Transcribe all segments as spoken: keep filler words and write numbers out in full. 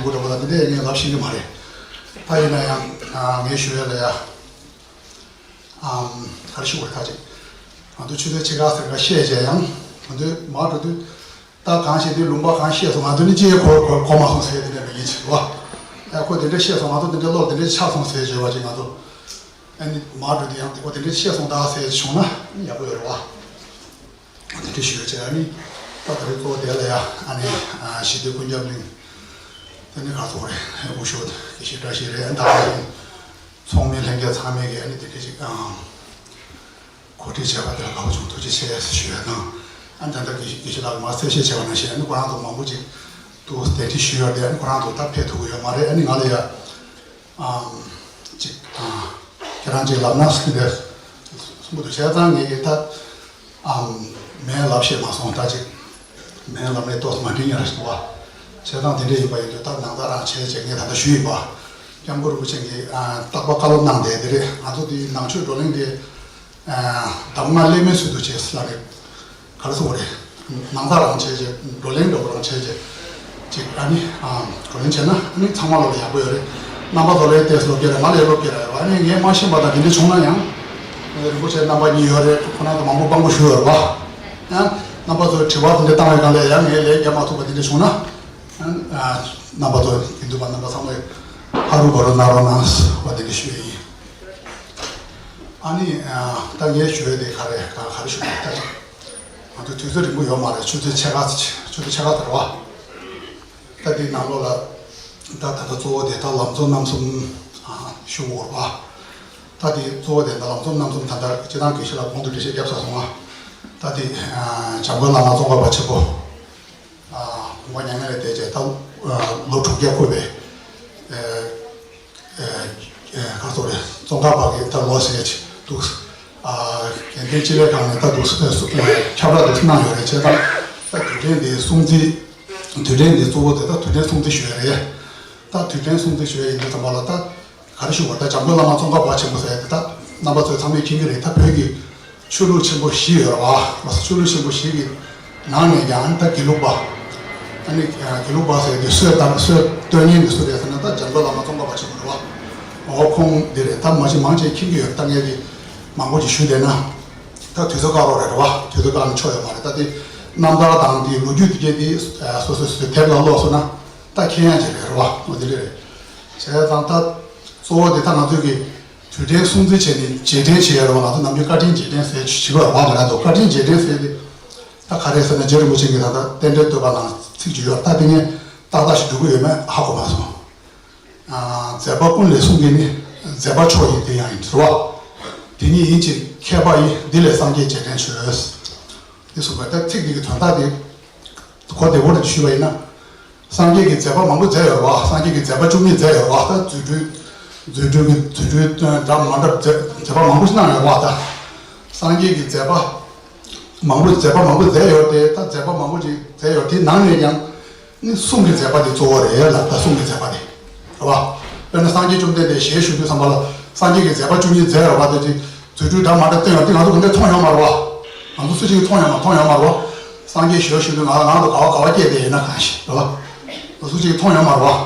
དགོས་འདྲ་པོ་ལ་འདི་འདྲས་ངས་ལབ་ཤེས་ཀྱི་མ་རེད། ད་ཡིན་ན་ཡང་ངས་ཞུ་ཡ་ལ་ཡ། ཨམ། ག་རེ་ཞུ་དགོས་རེད་ད་ཅིག་ང་ཚོ་ཆུ་ཚོད་ཕྱེད་ཀ་ཟེར་ག་བཤད་བྱས་ཡང་ང་ཚོའི་མར་འགྲོ་དུས། ད་གང་བཤད་དུས་ལུང་པ་གང་བཤད་སོང་ང་ཚོ་ནི་ཅི་ཡང་གོ་གོ་གོ་མ་སོང་ཟེར་དེ་འདྲ་མི་ཡིན་ཅིག་བ། ཨ་ཁོ་དེ་འདྲ་བཤད་སོང་ང་ཚོ་དེ་འདྲ་བློར་དེ་འདྲ་ཆགས་སོང་ཟེར་བརྗོད་པ་ཅིག་ང་ཚོ། ཨ་ནི་མར་འགྲོ་དུས་ཡང་དེ་ཁོ་དེ་འདྲ་བཤད་སོང་ད་ཟེར་བྱུང་ན་ཡག་པོ་ཡོད་རེད་བ། དེ་འདྲ་ཞུ་བྱས་ཨ་ནི། ད་ད་རེས་གཙོ་བོ་དེ་ལ་ཡ་ཨ་ནི་ཞི་བདེ་ཀུན་ཁྱབ་གླིང་། དེ་ནི་ག་ཚོད་རེད། དབུ་ཞུ་དགེ་བཤེས་བཀྲ་ཤིས་རེད། ཨ་ད་ཚོགས་མི་ལྷན་རྒྱས་ཚང་མས་ཀྱི་ཨ་ནི་དེ་འདྲ་ཅིག་ཨང་། གོ་སྒྲིག་བྱས་པ་དེ་ལ་དགའ་པོ་བྱུང་། ཐུགས་རྗེ་ཆེ་ཞུ་ཡ་དང་། ཨ་ནི་ད་ལྟ་དགེ་བཤེས་དགེ་བཤེས་ལགས་མར་གསལ་བཤད་བྱས་པ་ནང་བཞིན་ཨ་ནི་ཁོ་རང་ཚོ་མང་པོ་ཅིག་ཏུ་གདན་འདྲེན་ཞུས་ཡོད་དེ་ཨ་ནི་ཁོ་རང་ཚོ་ད་ཕེབས་ཐུབ་ཀྱི་ཡོད་མ་རེད། ཨ་ནི་ང་ལ་ཡ་ཨམ་ཅིག་ཨ་ཁྱེད་རང་ཅིག་ལབ་ན་སུ་དེ་གསུང་གི་འདུག་བྱས་ཙང་ངས་ད་ཨམ་མེད་ལབ་ཤེས་མ་སོང་། ད་ཅིག་མེད་ལབ་ནས་ཏོག་ཙམ་མ་འགྲིག་ཡ་རེད་བ། བྱས་ཙང་དེ་འདྲ་ཡིན་པ་ཡིན་དུས་ད་ནང་ཚགས་རང་བྱས་བྱས་ངས་ད་ལྟ་ཞུས་ཡིན་པ། སྐྱབས་མགོན་རིན་པོ་ཆེ་གིས་ཨ་རྟག་པར་བཀའ་སློབ་གནང་བསྡད་དེ་རེད། ང་ཚོ་དེའི་ནང་ཆོས་བགྲོ་གླེང་དེ། ཨ་གདམས་ངག་ཀླད་མེད་སུ་འདུག་ཅེས་ལབ་ནས་ག་རེ་གསུངས་པ་རེད། ནང་ཚགས་རང་བྱས་བྱས་བགྲོ་གླེང་འདྲ་པོ་རང་བྱས་བྱས་ཅིག་ཨ་ནི་ཨ་བགྲོ་གླེང་བྱས་ན་ཨ་ནི་ཚང་མ་ལོག་ལ་ཡག་པོ་ཡོད་རེད། རྣམ་པ་ཚོ་ལ་ཏོག་ཙམ་སློབ་སྐྱེལ་རེད། ང་ལ་སློབ་སྐྱེལ་རེད་བ། ཨ་ནི་ངས་མ་ཤེས་པ་དང་དེ་འདྲ་བྱུང་ན་ཡང་། རིན་པོ་ཆེ་རྣམ་པ་གཉིས་ཡོད་རེད། ཁོ་རང་ཚོ་མང་པོ་དཔང་པོ་ཞུ་ཡོད་རེད་བ། ཡང་རྣམ་པ་ཚོས་དྲི་བ་དེ་འདྲ་བཏང་བའི་སྒང་ལ་ཡང་ངས་ལན་རྒྱག་མ་ཐུབ་པ་དེ་འདྲ་བྱུང་ན། ཨ་རྣམ་པ་ཚོ་དགེ་འདུན་པ་རྣམ་པ་ཚང་མས་ཧ་རུ་གོ་རུ་གནང་རོགས་གནང་ཟེར་བ་དེ་འདྲ་ཞུ་ཡི་ཡིན། ཨ་ནི་ཨ་ད་ངས་ཞུ་ཡ་དེ་ག་རེ་ག་ག་རེ་ཞུ་དགོས་ད། ང་ཚོ་དུས་ཚོད་རིང་པོ་ཡོད་མ་རེད། ཆུ་ཚོད་ཕྱེད་ཀ་ཆུ་ཚོད་ཕྱེད་ཀ་དེ་རེད་བ། ད་དེའི་ནང་ལོགས་ལ་ད་ད་ལྟ་གཙོ་བོ་དེ་ད་ལམ་གཙོ་རྣམ་གསུམ་ཨ་ཞུ་དགོས་རེད་བ། ད་དེ་གཙོ་བོ་དེ་ད་ལམ་གཙོ་རྣམ་གསུམ་ད་ལྟ་སྤྱིར་བཏང་དགེ་བཤེས་ལགས་གོང་དུ་འགྲེལ་བཤད་བརྒྱབ་ཚར་སོང་ང་། ད་དེ་ཨ་འཇམ་མགོན་བླ་མ་ཙོང་ཁ་པ་ཆེན་པོ། ཨ་དགོངས་པ་མྱ་ངན་ལས་འདས་བྱས་ད་ཨ་ལོ་དྲུག་བརྒྱ་འཁོར་བའི་ཨ་ཨ་ཨ་ག་རེ་ཟེར་རེད། ཙོང་ཁ་པ་གི་ད་ལོ་ཟེར་ཅིག་འདུག་ཨ་དགེ་ལྡན་སྤྱི་བླ་ཁང་ནས་ད་འདུག་ཨ་ཁྱབ་བསྒྲགས་འདུག་གནང་ཡོད་རེད། བྱས་ཙང་ད་དུས་དྲན་འདི་སྲུང་བརྩི། དུས་དྲན་འདི་གཙོ་བོ་དེ་ད་དུས་དྲན་སྲུང་བརྩི་ཞུ་ཡ་རེད། ད་དུས་དྲན་སྲུང་བརྩི་ཞུ་ཡ་ཡིན་དུས་ཙམ་པ་ལ་ད། ག་རེ་ཞུ་བ་ད་འཇམ་མགོན་བླ་མ་ཙོང་ཁ་པ་ཆེན་པོ་ཟེར་ཡ་དེ་ད་རྣམ་པ་ཚོས་ཚང་མས་མཁྱེན་གྱི་རེད། ད་བོད་ཀྱི་ཆོས་ལུགས་ཆེན་པོ་བཞི་ཡོད་རེད་བ། ཆོས་ལུགས་ཆེན་པོ་བཞི་གི་ནང་ནས་ཀྱང་ད་དགེ་ལུགས་པ། ཨ་ནི་དགེ་ལུགས་པ་ཟེར་དུས་སྲོལ་ལྟར་སྲོལ་སྟོན་མཁན་གྱི་སུ་རེད་ཟེར་ན་ད་འཇམ་མགོན་བླ་མ་ཙོང་ཁ་པ་ཆེན་པོ་རེད་བ། འོ་ཁོང་འདི་རེད། ད་མ་གཞི་མང་ཆེ་མཁྱེན་གྱི་ཡོད། ད་ངས་འདི་མང་པོ་ཅིག་ཞུས་བསྡད་ན་ད་དུས་ཚོད་བཀག་རོགས་རེད་རེད་བ། དུས་ཚོད་བཀག་ན་ཆོག་ཡོད་མ་རེད། ད་དེ་རྣམ་ཐར་དང་དེ་ལོ་རྒྱུས་དེ་གས་དེ་སོ་སོ་སོ་སོའི་དེབ་ལ་ཀློག་སོང་ན་ད་མཁྱེན་ཡ་ཅིག་རེད་རེད་བ། འོ་དེ་འདྲ་རེད། བྱས་ཙང་ད་གཙོ་བོ་དེ་ད་ང་ཚོས་ཀྱི་དུས་དྲན་སྲུང་བརྩི་བྱས་ནས་རྗེས་དྲན་བྱེད་ཡ་རེད་བ། ང་ཚོ་ནམ་རྒྱུན་བཀའ་དྲིན་རྗེས་དྲན་ཟེར་བྱེད་ཀྱི་ཡོད་རེད་བ། ང་རང་ཚོ་བཀའ་དྲིན་རྗེས་དྲན་ཟེར་དེ་ད་ག་རེ་ཟེར་ན་རྗེ་རིན་པོ་ཆེ་གིས་ད་ལྟ་རྟེན་འབྲེལ་བསྟོད་པ་ནང་ཚིག་ཅིག་ཡོད། ད་དེ་ངས་ཏག་ཏག་ཞིག་འགྲོ་གི་ཡོད་མེད་ཧ་གོ་མ་སོང་། ཨ་མཛད་པ་ཀུན་ལས་གསུངས་ཀྱི་ནི། མཛད་པ་མཆོག་ཡིན་དེ་ཡང་ཡིན་ཟེར་བ། དེ་ཉིད་ཡིན་ཕྱིར་མཁས་པ་ཡིས། འདི་ལས་སངས་རྒྱས་རྗེས་དྲན་བྱོས། འདི་གསུངས་པ་ད་ཚིག་འདི་གི་དོན་དག་དེ་གོ་བདེ་བོ་རེ་ཞུས་པ་ཡིན་ན། སངས་རྒྱས་ཀྱིས་མཛད་པ་མང་པོ་མཛད་ཡོད་རེད་བ། སངས་རྒྱས་ཀྱིས་མཛད་པ་བཅུ་གཉིས་མཛད་ཡོད་རེད་བ། ད་རྫུ་འཕྲུལ་རྫུ་འཕྲུལ་གྱི་རྫུ་འཕྲུལ་འདྲ་མི་འདྲ་མཛད་མཛད་པ་མང་པོ་ཞིག་གནང་ཡོད་རེད་བ། ད་སངས་རྒྱས་ཀྱིས་མཛད་པ་མང་པོ་མཛད་པ་མང་པོ་མཛད་ཡོད་དེ། ད་མཛད་པ་མང་པོ་ཅིག་མཛད་ཡོད་དེ་ནང་ནས་ཀྱང་ནི་གསུང་གི་མཛད་པ་དེ་གཙོ་བོ་རེད་ལ། ད་གསུང་གི་མཛད་པ་དེ་རེད་བ། དཔེར་ན་སངས་རྒྱས་བཅོམ་ལྡན་འདས་ཞལ་བཞུགས་དུས་ཙམ་པ་ལ་སངས་རྒྱས་ཀྱིས་མཛད་པ་བཅུ་གཉིས་མཛད་ཡོད་རེད་བ། དེ་ཅིག་རྫུ་འཕྲུལ་འདྲ་མི་འདྲ་སྟོན་ཡོད་དེ་ང་ཚོ་ག་འདྲས་མཐོང་ཡོད་མ་རེད་བ། ང་ཚོ་སུ་གཅིག་གིས་མཐོང་ཡོད་མ་མཐོང་ཡོད་མ་རེད་བ། སངས་རྒྱས་ཞལ་བཞུགས་དུས་ང་ང་ཚོ་ག་བ་ག་བ་སྐྱེས་བསྡད་ཡིན་ན་གང་ཞིག་རེད་བ། ང་ཚོ་སུ་གཅིག་གིས་མཐོང་ཡོད་མ་རེད་བ།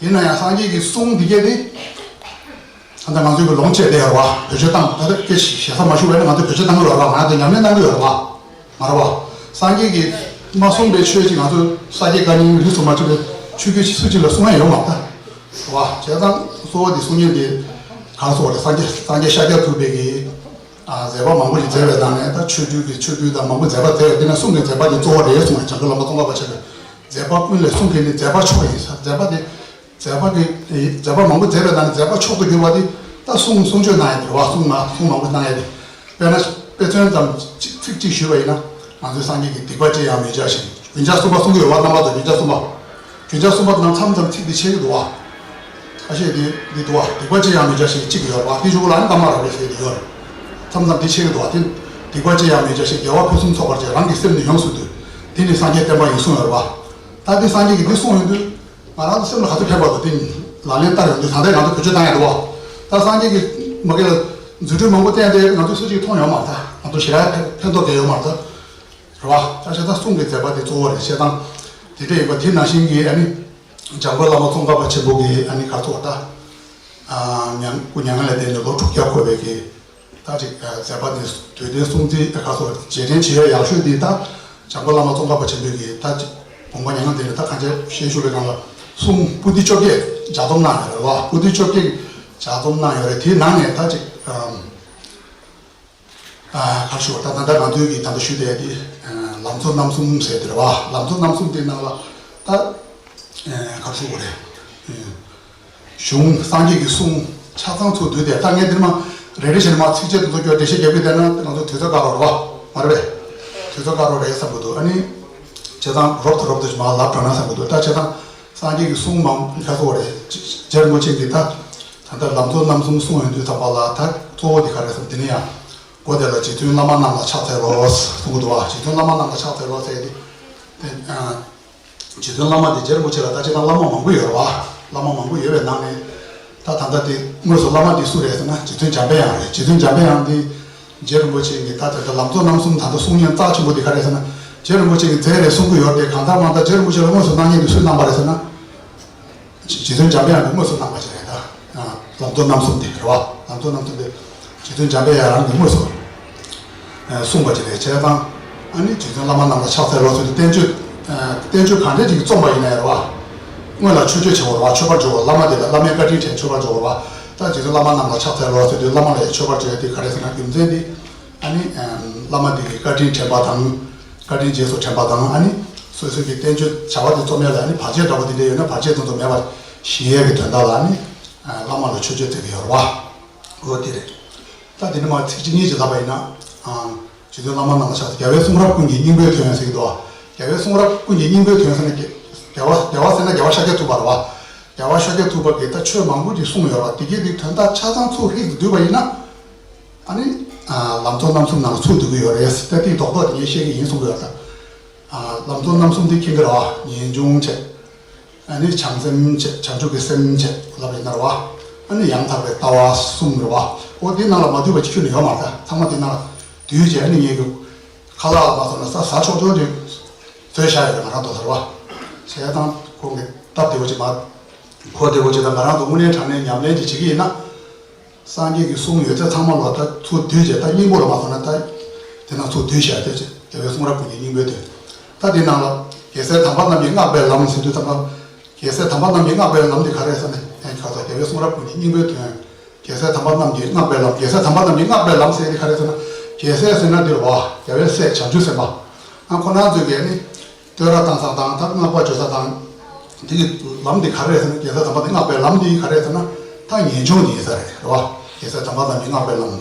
ཡིན་ན་ཡང་སངས་རྒྱས་ཀྱི་གསུང་འདི་གས་དེ། ད་ལྟ་ང་ཚོས་ཀྱི་ལུང་བཅད་དེ་ཡོད་རེད་བ། བེད་སྤྱོད་བཏང་། ད་ལྟ་སྐད་ཆ་ཞེ་ས་མ་ཞུ་བས་ན་ང་ཚོས་བེད་སྤྱོད་བཏང་གི་ཡོད་རེད་བ། ང་ཚོས་ཉམས་ལེན་གནང་གི་ཡོད་རེད་བ། མ་རེད་བ། སངས་རྒྱས་ཀྱིས་མ་གསུངས་པའི་ཆོས་ཅིག་ང་ཚོས་ས་སྐྱ་བཀའ་རྙིང་རིས་སུ་མ་ཆད་པའི་ཆོས་བརྒྱུད་སུ་གཅིག་ལ་གསུང་ཡ་ཡོད་མ་རེད་ད། རེད་བ། བྱས་ཙང་གཙོ་བོ་དེ་གསུང་མཁན་དེ་གང་སོགས་རེད། སངས་རྒྱས་སངས་རྒྱས་ཤཱཀྱ་ཐུབ་པའི་གི་ཨ་མཛད་པ་མང་པོ་ཞིག་མཛད་པའི་ནང་ནས་ད་ཆོ་འཕྲུལ་གྱི་ཆོ་འཕྲུལ་དང་མང་པོ་མཛད་པ་མཛད་ཡོད། དེ་ནས་གསུང་གི་མཛད་པ་དེ་གཙོ་བོ་རེད་གསུངས་པ། འཇམ་མགོན་བླ་མ་ཙོང་ཁ་པ་ཆེན་པོས་མཛད་པ་ཀུན་ལས་གསུངས་ཀྱི་ནི། མཛད་པ་མཆོག་ཡིན་ཟེར། མཛད་པ་དེ་མཛད་པ་གི་མཛད་པ་མང་པོ་མཛད་པའི་ནང་ནས་མཛད་པ་མཆོག་ཏུ་གྱུར་པ་དེ་ད་གསུང་གསུང་ཆོས་གནང་ཡ་དེ་རེད་བ། གསུང་མ་གསུང་མང་པོ་གནང་ཡ་དེ། དཔེར་ན་དཔེ་མཚོན་ཙམ་ཅིག་ཚིག་གཅིག་ཞུས་པ་ཡིན་ན། ང་ཚོའི་སངས་རྒྱས་ཀྱིས་སྡིག་པ་ཅི་ཡང་མི་བྱ་ཞིང་། རྒྱུན་ཆགས་གསུམ་པ་གསུང་གི་ཡོད་བ། རྣམ་པ་ཚོ་རྒྱུན་ཆགས་གསུམ་པ། རྒྱུན་ཆགས་གསུམ་པ་ནང་མཚམས་མཚམས་ཚིག་འདི་ཆད་ཀྱི་འདུག་བ། ཁ་ཤས་འདི་འདི་འདུག་བ། སྡིག་པ་ཅི་ཡང་མི་བྱ་ཞེས་གཅིག་ཡོད་རེད་བ། དེ་གཞུག་ལ་ཨ་ནི་ཀ་མ་ར་བ་ཞེས་འདི་ཡོད་རེད། མཚམས་མཚམས་འདི་ཆད་ཀྱི་འདུག་བ། དེ་སྡིག་པ་ཅི་ཡང་མི་བྱ་ཞེས་དགེ་བ་ཕུན་སུམ་ཚོགས་པར་བྱས། རང་གི་སེམས་ནི་ཡོངས་སུ་འདུལ། འདི་ནི་སངས་རྒྱས་བསྟན་པ་ཡིན་གསུངས་ཡོད་རེད་བ། ད་འདི་སངས་རྒྱས་ཀྱིས་འདི་གསུངས་ཡོང་དུས། ང་རང་ཚོ་སེམས་ལ་ག་ཚོད་ཕན་པ་འདུག་དེ་ལག་ལེན་བསྟར་ཡོང་དུས་ད་ལྟའི་ང་ཚོ་བེད་སྤྱོད་བཏང་ཡ་འདུག་བ། ད་སངས་རྒྱས་ཀྱིས་མ་གི་ལ་རྫུ་འཕྲུལ་མང་པོ་བསྟན་ཏེ་ང་ཚོ་སུ་གཅིག་མཐོང་ཡོད་མ་རེད། ད་ང་ཚོ་ཞེ་དྲག་ཕན་ཕན་ཐོགས་བསྡད་ཡོད་མ་རེད་ད། རེད་བ། ད་བྱས་ཙང་གསུང་གི་མཛད་པ་དེ་གཙོ་བོ་རེད། བྱས་ཙང་དེ་འདྲ་ཡིན་པ་དེ་ནང་བཞིན་གྱི་ཨ་ནི། འཇམ་མགོན་བླ་མ་ཙོང་ཁ་པ་ཆེན་པོ་གི་ཨ་ནི་ག་ཚོད་ད། ཨ་མྱང་སྐུ་མྱ་ངན་ལས་འདས་ནས་ལོ་དྲུག་བརྒྱ་འཁོར་བའི་གི་ད་ཅིག་ཨ་མཛད་པ་དེ་དུས་དེ་སྲུང་བརྩི་ག་ཚོད་རྗེས་དྲན་བྱེད་ཡ་ཡག་ཤོས་དེ་ད་འཇམ་མགོན་བླ་མ་ཙོང་ཁ་པ་ཆེན་པོ་གི་ད་ཅིག་དགོངས་པ་མྱ་ངན་འདས་ནས་ད་གང་ཅི་བཤད་ཞུ་བའི་ནང་ལ་གསུང་པོ་ཏི་བཅོ་བརྒྱད་ལྗགས་རྩོམ་གནང་ཡོད་རེད་བ། པོ་ཏི་བཅོ་བརྒྱད་ལྗགས་རྩོམ་གནང་ཡོད་རེད། དེའི་ནང་ནས་ད་ཅིག་ཨ། ཨ་ག་རེ་ཞུ་བ། ད་ད་ལྟ་ང་ཚོའི་གི་ད་ལྟ་ཞུས་བསྡད་དེ་ཨ་ལམ་གཙོ་རྣམ་གསུམ་ཟེར་དེ་རེད་བ། ལམ་གཙོ་རྣམ་གསུམ་དེའི་ནང་ལ་ད་ཨ་ག་རེ་ཞུ་དགོས་རེད། ཨ་གཞུང་སངས་རྒྱས་ཀྱི་གསུང་ཆ་ཚང་ཚུར་བསྡུས་ཏེ། ད་ངས་འདིར་མ་རེ་རེ་བཞིན་མ་ཚིགས་བཅད་དེ་ཚོ་སྐྱོར་འགྲེལ་བཤད་རྒྱག་གི་བསྡད་ན་ང་ཚོ་དུས་ཚོད་བཀག་རོགས་རེད་བ། མ་རེད་པས། དུས་ཚོད་བཀག་རོགས་རེད་བསམ་གི་འདུག་ཨ་ནི་བྱས་ཙང་རོབ་ཏུ་རོབ་ཏུ་མར་ལབ་འགྲོ་ན་བསམ་གི་འདུག་ད་བྱས་ཙང་སངས་རྒྱས་ཀྱི་གསུང་མང་ཁ་སོགས་རེད། རྗེ་རིན་པོ་ཆེ་གིས་ད་ད་ལྟ་ལམ་གཙོ་རྣམ་གསུམ་གསུངས་ཡོང་དུས་ཙམ་པ་ལ་ད་གཙོ་བོ་དེ་ག་རེ་ཟེར་ན། དེ་ནི་ཡང་སྒོ་དེ་ལ་རྗེ་བཙུན་བླ་མ་རྣམས་ལ་ཕྱག་འཚལ་ལོ་གསུང་གི་འདུག་བ། རྗེ་བཙུན་བླ་མ་རྣམས་ལ་ཕྱག་འཚལ་ལོ་ཟེར་ཏེ། དེ་ཨ་རྗེ་བཙུན་བླ་མ་དེ་རྗེ་རིན་པོ་ཆེ་ལ་ད་ཅི་ད་བླ་མ་མང་པོ་ཡོད་རེད་བ། བླ་མ་མང་པོ་ཡོད་པའི་ནང་ནས་ད་ད་ལྟ་དེ་དངོས་སུ་བླ་མ་དེ་སུ་རེད་ཟེར་ན་རྗེ་བཙུན་འཇམ་པའི་དབྱངས་རེད། རྗེ་བཙུན་འཇམ་པའི་དབྱངས་དེ་རྗེ་རིན་པོ་ཆེ་གིས་ད་ད་ལྟ་ལམ་གཙོ་རྣམ་གསུམ་ད་ལྟ་གསུང་སྙན་རྩ་ཆེན་པོ་དེ་ག་རེད་ཟེར་ན། རྗེ་རིན་པོ་ཆེ་གིས་མཛད་རེད་གསུང་གི་ཡོད་དེ། གང་ལྟར་མང་ལྟར་རྗེ་རིན་པོ་ཆེ་ལ་དངོས་སུ་གནང་མཁན་དེ་སུས་གནང་པ་རེད་ཟེར་ན། རྗེ་བཙུན་འཇམ་པའི་དབྱངས་ཀྱིས་དངོས་སུ་གནང་བ་ཞིག་རེད་ད། ལམ་གཙོ་རྣམ་གསུམ་དེ་རེད་བ། ལམ་གཙོ་རྣམ་གསུམ་དེ་རྗེ་བཙུན་འཇམ་པའི་དབྱངས་རང་གིས་དངོས་སུ་གསུངས་པ་ཞིག་རེད། བྱས་ཙང་ཨ་ནི་རྗེ་བཙུན་བླ་མ་རྣམས་ལ་ཕྱག་འཚལ་ལོ་ཟེར་དུས་བསྟན་བཅོས། བསྟན་བཅོས་གང་འདྲ་ཅིག་རྩོམ་པ་ཡིན་ན་ཡང་རེད་བ། སྔོན་ལ་མཆོད་བརྗོད་བྱེད་དགོས་རེད་བ། མཆོད་པར་བརྗོད་དགོས། བླ་མ་དེ་ལ་བླ་མའི་བཀའ་དྲིན་དྲན་མཆོད་པར་བརྗོད་དགོས་རེད་བ། ད་རྗེ་བཙུན་བླ་མ་རྣམས་ལ་ཕྱག་འཚལ་ལོ་ཟེར་དུས་བླ་མ་ལ་ཡང་མཆོད་པར་བརྗོད་ཡ་དེ་ག་རེ་ཟེར་ན། རྒྱུ་མཚན་དེ་ཨ་ནི་བླ་མ་དེ་གི་བཀའ་དྲིན་དྲན་པ་དང་། བཀའ་དྲིན་རྗེས་སུ་དྲན་པ་དང་། ཨ་ནི་སོ་སོའི་གི་བསྟན་བཅོས་བྱ་བ་དེ་རྩོམ་ཡ་ལ་ཨ་ནི་བར་ཆད་འདྲ་པོ་དེ་འདྲ་ཡོད་ན་བར་ཆད་དེ་ཚོ་མེད་པར་ཞི་ཡས་ཀྱི་དོན་དག་ལ་ཨ་ནི་བླ་མ་ལ་མཆོད་བརྗོད་མཛད་ཀྱི་ཡོད་རེད་བ། འོ་དེ་རེད། ད་དེ་ནས་མར་ཚིགས་བཅད་གཉིས་ཅིག་ལབ་པ་ཡིན་ན། རྗེ་བཙུན་བླ་མ་རྣམས་ལ་ཕྱག་འཚལ། རྒྱལ་བའི་གསུང་རབ་ཀུན་གྱི་སྙིང་པོའི་དོན་ཟེར་གྱི་འདུག་བ། རྒྱལ་བའི་གསུང་རབ་ཀུན་གྱི་སྙིང་པོའི་དོན་ཟེར་ན་རྒྱལ་རྒྱལ་བ་རྒྱལ་བ་ཟེར་ན་རྒྱལ་བ་ཤཱཀྱ་ཐུབ་པ་རེད་བ། རྒྱལ་བ་ཤཱཀྱ་ཐུབ་པ་གིས་ད་ཆོས་མང་པོ་ཅིག་གསུངས་ཡོད་རེད་བ། དེ་གའི་དེ་དོན་དག་ཆ་ཚང་ཚུར་ཧྲིལ་དུ་བསྡུས་པ་ཡིན་ན། ཨ་ནི་ལམ་གཙོ་རྣམ་གསུམ་ནང་ལ་ཚུར་བསྡུ་གི་ཡོད་རེད། ད་དེའི་རྡོག་རྡོག་དེ་ངས་བཤད་གི་ཡིན་གསུང་གི་ཡོད་ད། ལམ་གཙོ་རྣམ་གསུམ་དེ་མཁྱེན་གི་རེད་བ། ངེས་འབྱུང་བྱས། ཨ་ནི་བྱང་སེམས་བྱས། བྱང་ཆུབ་ཀྱི་སེམས་བྱས་ལབ་ཡིན་ན་རེད་བ། ཨ་ནི་ཡང་དག་པའི་ལྟ་བ་གསུམ་རེད་བ། འོ་དེ་ནང་ལ་མ་འདུས་པ་ཅིག་ཁྱོན་ནས་ཡོད་མ་རེད་ད། ཚང་མ་དེ་ནང་ལ་འདུས་བྱས། ཨ་ནི་ངས་གི་ཁ་ལག་མ་ཟ་ན་ཟ་ཆོག་ཆོག་ཅིག་བཟོས་བཞག་ཡོད་རེད། ང་རང་ཐོག་ལ་རེད་བ། བྱས་ཙང་ཁོང་གིས་སྟབས་བདེ་བོ་ཅིག་མ། གོ་བདེ་བོ་ཅིག་དང་། ང་རང་ཚོ་དངོས་གནས་དྲང་གནས་ཉམས་ལེན་ཅིག་བྱེད་ཀྱི་ཡིན་ན། སངས་རྒྱས་ཀྱི་གསུང་ཡོད་ཚད་ཚང་མ་ལ་ད་ཚུར་བསྡུས་བྱས། ད་སྙིང་པོ་ལ་མ་སོང་ན་ད་དེ་ནང་ཚུར་བསྡུས་བྱས་ཏེ། རྒྱལ་བའི་གསུང་རབ་ཀུན་གྱི་སྙིང་པོའི་དོན། ད་དེ་ནང་ལ་རྒྱལ་སྲས་དམ་པ་རྣམས་ཀྱིས་བསྔགས་པའི་ལམ་ཟེར་དུས་ཙམ་པ། རྒྱལ་སྲས་དམ་པ་རྣམས་ཀྱིས་བསྔགས་པའི་ལམ་དེ་ག་རེ་ཟེར་ན། ཨེ་ཁ་ཚ་རྒྱལ་བའི་གསུང་རབ་ཀུན་གྱི་སྙིང་པོའི་དོན། རྒྱལ་སྲས་དམ་པ་རྣམས་ཀྱིས་བསྔགས་པའི་ལམ། རྒྱལ་སྲས་དམ་པ་རྣམས་ཀྱིས་བསྔགས་པའི་ལམ་ཟེར་དེ་ག་རེ་ཟེར་ན། རྒྱལ་སྲས་ཟེར་ན་འདིར་བ། རྒྱལ་བའི་སྲས་བྱང་ཆུབ་སེམས་དཔའ། ཨ་ཁོ་རང་ཚོས་ཀྱིས་ནི། བསྟོད་ར་བཏང་ས་དང་། ད་བསྔགས་པ་བརྗོད་ས་དང་། དེ་གི་ལམ་དེ་ག་རེ་རེད་ཟེར་ན། རྒྱལ་སྲས་དམ་པ་དེ་བསྔགས་པའི་ལམ་དེ་ག་རེ་རེད་ཟེར་ན། ད་ངེས་འབྱུང་དེ་ཡིན་ས་རེད། རེད་བ། རྒྱལ་སྲས་དམ་པ་རྣམས་ཀྱིས་བསྔགས་པའི་ལམ།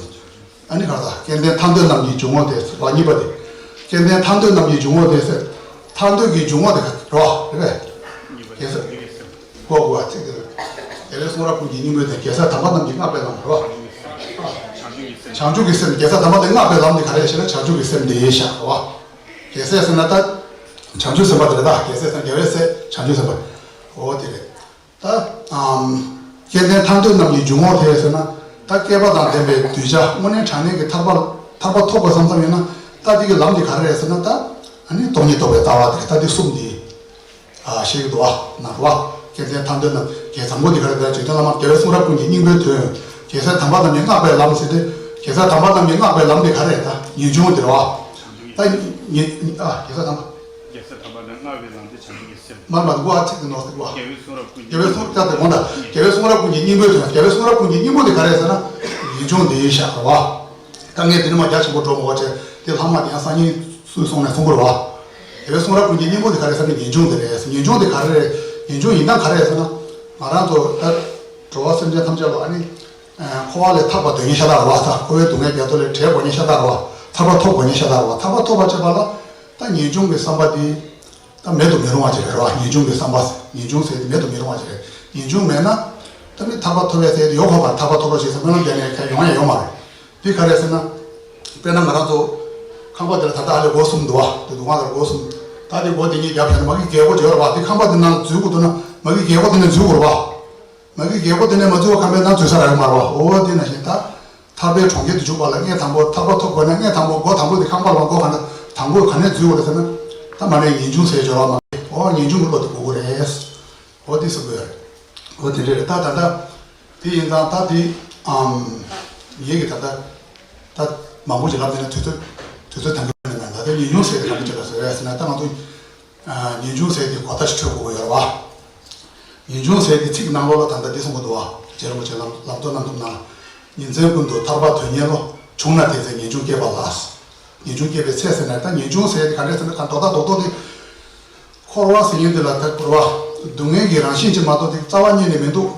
ཨ་ནི་ག་རེ་ཟེར། སྐལ་ལྡན་ཐར་འདོད་རྣམས་ཀྱི་འཇུག་ངོགས་དེ་ཟེར་བ་གཉིས་པ་དེ། སྐལ་ལྡན་ཐར་འདོད་རྣམས་ཀྱི་འཇུག་ངོགས་དེ་ཟེར། ཐར་འདོད་ཀྱི་འཇུག་ངོགས་དེ་རེད་བ། རེད་པས། རྒྱལ་སྲས། གོ་གོ་བ་ཚིག་དེ་རེད། རྒྱལ་བའི་གསུང་རབ་ཀུན་གྱི་སྙིང་པོའི་དོན། རྒྱལ་སྲས་དམ་པ་རྣམས་ཀྱིས་བསྔགས་པའི་ལམ། རེད་བ། བྱང་ཆུབ་ཀྱི་སེམས། རྒྱལ་སྲས་དམ་པ་དེ་བསྔགས་པའི་ལམ་དེ་ག་རེ་རེད་ཟེར་ན། བྱང་ཆུབ་ཀྱི་སེམས་དེ་ཡིན་ཤག། རེད་བ། རྒྱལ་སྲས་ཟེར་ན་ད་བྱང་ཆུབ་སེམས་དཔའ་དེ་རེད་ད། རྒྱལ་སྲས་ཟེར་ན་རྒྱལ་བའི་སྲས་བྱང་ཆུབ་སེམས་དཔའ། འོ་དེ་རེད། ད་ཨམ། སྐལ་ལྡན་ཐར་འདོད་རྣམས་ཀྱི་འཇུག་ངོགས་དེ་ཟེར་ན། ད་བསྐལ་པ་དང་ལྡན་པའི་གདུལ་བྱ་དངོས་གནས་དྲང་གནས་ཀྱི་ཐར་པ། ཐར་པ་ཐོབ་དགོས་བསམ་བསམ་ཡོད་ན། ད་དེ་གི་ལམ་དེ་ག་རེ་རེད་ཟེར་ན། ད་ཨ་ནི་སྟོང་ཉིད་རྟོགས་པའི་ལྟ་བ་དེ་རེད། ད་དེ་གསུམ་དེ། ཨ་ཤེས་ཀྱི་འདུག་བ། ན་རུ་བ། སྐལ་ལྡན་ཐར་འདོད་རྣམས་ཀྱི་བཟང་པོ་འདི་ག་རེ་ད་རྗེ་བཙུན་བླ་མ་རྒྱལ་བའི་གསུང་རབ་ཀུན་གྱི་སྙིང་པོའི་དོན། རྒྱལ་སྲས་དམ་པ་རྣམས་ཀྱིས་བསྔགས་པའི་ལམ་ཟེར་ཏེ། རྒྱལ་སྲས་དམ་པ་རྣམས་ཀྱིས་བསྔགས་པའི་ལམ་འདི་ག་རེ་ད་ངེས་འབྱུང་འདི་རེད་བ། ད་ངེས་ཨ་རྒྱལ་སྲས་དམ་པ། རྒྱལ་སྲས་དམ་པ་རྣམས་བསྔགས་པའི་ལམ་འདི་བྱང་ཆུབ་ཀྱི་སེམས། མར་མར་འགོ་ཨ་ཚིག་ཏུ་ནོར་ཟེར་བ། རྒྱལ་བའི་གསུང་རབ་ཀུན་གྱི་སྙིང་པོའི་དོན། རྒྱལ་བའི་གསུང་རབ་ཀུན་གྱི་སྙིང་པོའི་དོན། རྒྱལ་བའི་གསུང་རབ་ཀུན་གྱི་སྙིང་པོ་འདི་ག་རེ་ཟེར་ན། ངེས་འབྱུང་འདི་ཡིན་ཤག་རེད་བ། ད་ངས་འདི་ནས་མར་རྒྱ་ཆེན་པོ་འགྲོ་མི་དགོས་བྱས། དེ་ལྷག་མ་དེ་ཡང་སང་ཉིན་སུས་གསུངས་ནས་གསུང་དགོས་རེད་བ། དེ་བས་གསུང་རབ་ཀུན་གྱི་སྙིང་པོ་དེ་ག་རེ་ཟེར་ན། ངེས་འབྱུང་དེ་རེད། ངེས་འབྱུང་དེ་ག་རེ་རེད། ངེས་འབྱུང་ཡིན་སྟངས་ག་རེ་རེད་ཟེར་ན། ང་རང་ཚོ་ད་འགྲོ་བ་སེམས་ཅན་ཐམས་ཅད་ལ་ཨ་ནི། འཁོར་བ་ལས་ཐར་པ་འདོད་མཁན་ཤ་སྟག་རེད་བ། ད་འཁོར་བའི་སྡུག་བསྔལ་རྒྱ་མཚོ་ལས་བྲལ་དགོས་མཁན་ཤ་སྟག་རེད་བ། ཐར་པ་ཐོབ་དགོས་མཁན་ཤ་སྟག་རེད་བ། ཐར་པ་ཐོབ་པར་བྱེད་པ་ལ་ད་ངེས་འབྱུང་གི་བསམ་པ་དེ་ད་མེད་དུ་མི་རུང་བ་ཅིག་རེད་བ། ངེས་འབྱུང་གི་བསམ་པ། ངེས་འབྱུང་ཟེར་དེ་མེད་དུ་མི་རུང་བ་ཅིག་རེད། ངེས་འབྱུང་མེད་ན་ད་མི་ཐར་པ་ཐོབ་པའི་ཟེར་དེ་ཡོད་དགོས་པ། ཐར་པ་ཐོབ་རོགས་ཞེས་སྨོན་ལམ་རྒྱག་ནས་ཁ་ཡོང་ཡ་ཡོད་མ་རེད། འདི་ག་རེ་ཟེར་ན། དཔེར་ན་ང་རང་ཚོ་ཁང་པ་འདི་ལ་ད་ལྟ་ཨ་ལས་སྒོ་གསུམ་འདུག་བ། དེ་འདུག་ང་ལ་སྒོ་གསུམ། ད་དེ་སྒོ་དེ་གཉིས་རྒྱབ་བྱས་ན་མ་གི་རྒྱལ་སྒོ་ཅིག་ཡོད་རེད་བ། དེ་ཁང་པ་འདི་ནང་འཛུལ་དགོས་འདུག་ན་མ་གི་རྒྱལ་སྒོ་དེ་ནས་འཛུལ་དགོས་རེད་བ། མ་གི་རྒྱལ་སྒོ་དེ་ནས་མ་འཛུལ་བ་ཁང་པའི་ནང་འཛུལ་ས་རག་གི་མ་རེད་བ། འོ་དེ་ནང་བཞིན་ད་ཐར་པའི་གྲོང་ཁྱེར་དུ་འཇུག་པ་ལ་སྔོན་དང་པོ་ཐར་པ་ཐོབ་དགོས་ན་སྔོན་དང་པོ་སྒོ་དང་པོ་དེ་ཁང་པ་ལ་སྒོ་ག་ནས་དང་པོ་ག་ནས་འཛུལ་དགོས་རེད་ཟེར་ན། ད་མ་ནས་ངེས་འབྱུང་ཟེར་སྦྱོར་བ་མ་རེད། འོ་ངེས་འབྱུང་གི་བློ་དེ་དགོས་ཀྱི་རེད། འོ་དེ་གསུང་གི་ཡོད་རེད། འོ་དེ་འདྲ་རེད། ད་ད་ལྟ་དེ་ཡིན་ཙང་ད་དེ་ཨམ་ངེད་ཀྱི་ད་ལྟ་ད་མང་པོ་ཞིག་ལབ་དེ་ན་དུས་ཚོད་དུས་ཚོད་དང་གི་ནང་ད་ལྟ་ཉིན་ཆུང་ཟེར་དེ་ག་འདྲ་བྱེད་པ་ཟེར་ཡ་ཟེར་ན། ད་ང་ཚོ་ཉིན་ཆུང་ཟེར་དེ་གོ་ལྟ་ཞིག་འཕྲོད་དགོས་ཀྱི་ཡོད་རེད་བ། ཉིན་ཆུང་ཟེར་དེ་ཚིག་ནང་ལོགས་ལ་ད་ལྟ་འདི་གསུང་གི་འདུག་བ། རྗེ་རིན་པོ་ཆེ་ལམ་ལམ་གཙོ་རྣམ་གསུམ་ནང་ལ། ཉིན་མཚན་ཀུན་ཏུ་ཐར་པ་དོན་གཉེར་བློ། བྱུང་ན་དེ་ཚེ་ངེས་འབྱུང་སྐྱེས་པ་ལགས། ངེས་འབྱུང་སྐྱེས་པའི་ཚེ་ཟེར་ན་ད་ཉིན་ཆུང་ཟེར་དེ་ག་འདྲས་ཟེར་ན་ད་རྡོག་རྡོག་རྡོག་རྡོག་དེ། འཁོར་བ་ཟེར་མཁན་དེ་ལ་ད་འཁོར་བ་སྡུག་བསྔལ་གྱི་རང་བཞིན་ཅིག་མ་གཏོགས་དེ་རྩ་བ་ཉིད་ནས་མི་འདུག་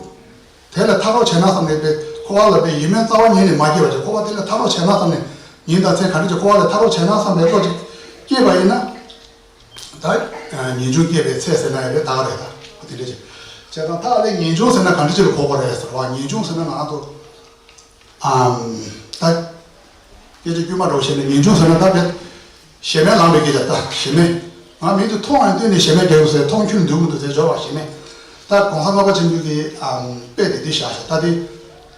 དེ་ལས་ཐར་རོགས་བྱས་ན་བསམ་ནས་པའི་འཁོར་བ་ལ་པའི་ཡིད་སྨོན་རྩ་བ་ཉིད་ནས་མ་སྐྱེས་པ་ཅིག་འཁོར་བ་དེ་ལས་ཐར་རོགས་བྱས་ན་བསམ་ནས་ཉིན་དང་མཚན་ག་འདྲ་ཅིག་འཁོར་བ་ལས་ཐར་རོགས་བྱས་ན་བསམ་པའི་བློ་ཅིག་སྐྱེས་པ་ཡིན་ན། ད་ངེས་འབྱུང་སྐྱེས་པའི་ཚེ་ཟེར་ན་ཡང་རེད། ད་ག་རེད། ད་དེ་འདྲ་ཅིག་བྱས་ཙང་ད་ཨ་ལས་ངེས་འབྱུང་ཟེར་ན་ག་འདྲ་ཅིག་ལ་གོ་དགོས་རེད་ཟེར་བ། ངེས་འབྱུང་ཟེར་ན་ང་ཚོ། ཨམ། ད། སྐད་ཆ་དཀྱུས་མ་འདྲ་བོ་བཤད་ན་ངེས་འབྱུང་ཟེར་ན་ད་དཔེ། གཞན་མའི་ལངས་པའི་སྐད་ཆ་ད་གཞན་མའི། ང་མི་དེ་མཐོང་ཡང་བསྟན་ནས་གཞན་མའི་རྒྱལ་པོ་ཟེར་མཐོང་ཁྱོད་འདུག་མི་འདུག་ཟེར་སྦྱོར་བ་གཞན་མའི། ད་གོང་ས་ལྔ་པ་ཆེན་པོའི་གི་ཨམ་དཔེ་དེ་འདི་བཞག་ཤག་ད་དེ།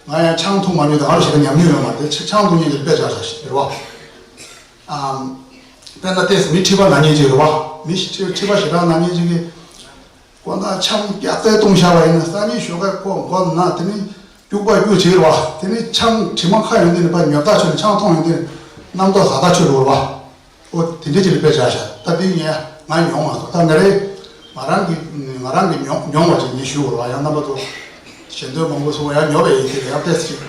ང་ཡང་ཆང་འཐུང་མ་མྱོང་དང་ང་རུ་ཞེ་དྲག་ཉམས་མྱོང་ཡོད་མ་རེད། ཆ་ཆང་འཐུང་མཁན་གྱི་དཔེ་བཞག་ཤག་ཟེར་བ། ཨམ། དཔེར་ན་ཏོག་ཙམ་མི་ཁྲི་པ་ན་མཁན་ཅིག་རེད་བ། མི་ཁྲི་ཁྲི་པ་ཞེ་དྲག་ན་མཁན་ཅིག་གིས། ཁོ་ན་ཆང་སྐྱག་རྫས་བཏུང་བཞག་པ་ཡིན་ན་སང་ཉིན་ཞོགས་ཀས་ཁོ་མགོ་ན་དེ་ནི་སྐྱུག་པ་སྐྱུག་བྱེད་རེད་བ། དེ་ནི་ཆང་དྲི་མ་ཁ་ཡོང་དུས་ནི་ཕར་ཉོབ་ཐག་ཆོད་ནས་ཆང་འཐུང་ཡོང་དུས་ནི་རྣམ་རྟོག་ཟ་ཐག་ཆོད་འགྲོ་རེད་བ། ཨོ་དེ་འདྲ་ཅིག་ལ་དཔེ་བཞག་ཤག་ད་དེ་ངས་ང་མྱོང་མ་སོང་། ད་ང་རེ་ང་རང་གི་ང་རང་གི་མྱོང་མྱོང་བ་ཅིག་ངས་ཞུ་བ་རེད་བ། ཡང་རྣམ་པ་ཚོ་ཞལ་འདོན་མང་པོ་སོང་བ་ཡང་ཉོབ་པ་ཡིན་གྱི་རེད། ཡང་ཏོག་ཙམ་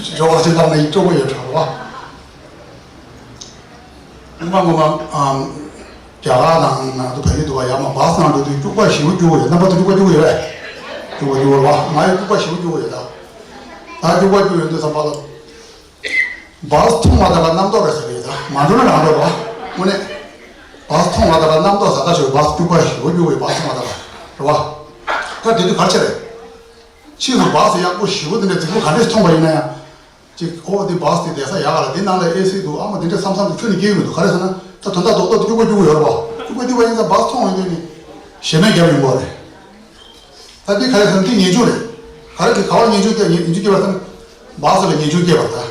ཅིག་འཇོག་པ་ཅིག་བཏང་ན་ཡིན་སྤྲོ་པོ་ཡོད་འགྲོ་རེད་བ། སྔོན་མ་སྔོན་མ་ཨམ། རྒྱ་གར་ནང་ནང་དུ་བལ་ཡུལ་དུ་བ་ཡར་མར་བཱས་ནང་འགྲོ་དུས་སྐྱུག་པ་ཞེ་པོ་སྐྱུག་གི་ཡོད། རྣམ་པ་ཚོ་སྐྱུག་པ་སྐྱུག་གི་ཡོད་པས། སྐྱུག་པ་སྐྱུག་གི་རེད་བ། ང་ཡང་སྐྱུག་པ་ཞེ་པོ་སྐྱུག་གི་ཡོད་ད། ད་སྐྱུག་པ་སྐྱུག་ཡོད་དུས་ཙམ་པ་ལ། བཱས་མཐོང་བ་དང་རྣམ་རྟོག་རེད་ཟེར་གི་ཡོད་ད། མ་འགྲོ་ན་རང་འགྲོ་རེད་བ། དངོས་གནས། བཱས་མཐོང་བ་དང་རྣམ་རྟོག་ཟ་ད་ཞོར་བཱས་སྐྱུག་པ་ཞེ་པོ་སྐྱུག་གི་ཡོད། བཱས་མཐོང་བ་དང་རེད་བ། ད་དེ་དུས་ག་རེ་བྱས་རེད། ཕྱིས་སུ་བཱས་ཡག་པོ་ཞེ་པོ་དེ་འདྲ་རྫིག་པོ་ག་འདྲས་མཐོང་བ་ཡིན་ན་ཡང་། ཅིག་ཨོ་དེ་བཱས་དེ་བསྡད་ས་ཡག་ག་ལ། དེ་ནང་ལ་ཨེ་སི་འདུག་ཨ་མ་དེ་འདྲ་བསམ་བསམ་དུ་ཁྱོན་ནས་སྐྱེ་གི་མི་འདུག་ག་རེ་ཟེར་ན་ད་དོན་དག་རྡོག་རྡོག་ཏུ་སྐྱུག་པ་སྐྱུག་པ་ཡོད་རེད་བ། སྐྱུག་པ་སྐྱུག་པ་ཡིན་ཙང་བཱས་མཐོང་ཡོང་དུས་ནི་ཞེ་མེར་བརྒྱབ་ཡོང་གི་རེད། ད་འདི་ག་རེ་ཟེར་ན་འདི་ངེས་འབྱུང་རེད། ག་རེ་གི་ག་བར་ངེས་འབྱུང་སྐྱེ་ངེས་འབྱུང་སྐྱེ་བ་ཟེར་ན། བཱས་ལ་ངེས་འབྱུང་སྐྱེ་བ་ད།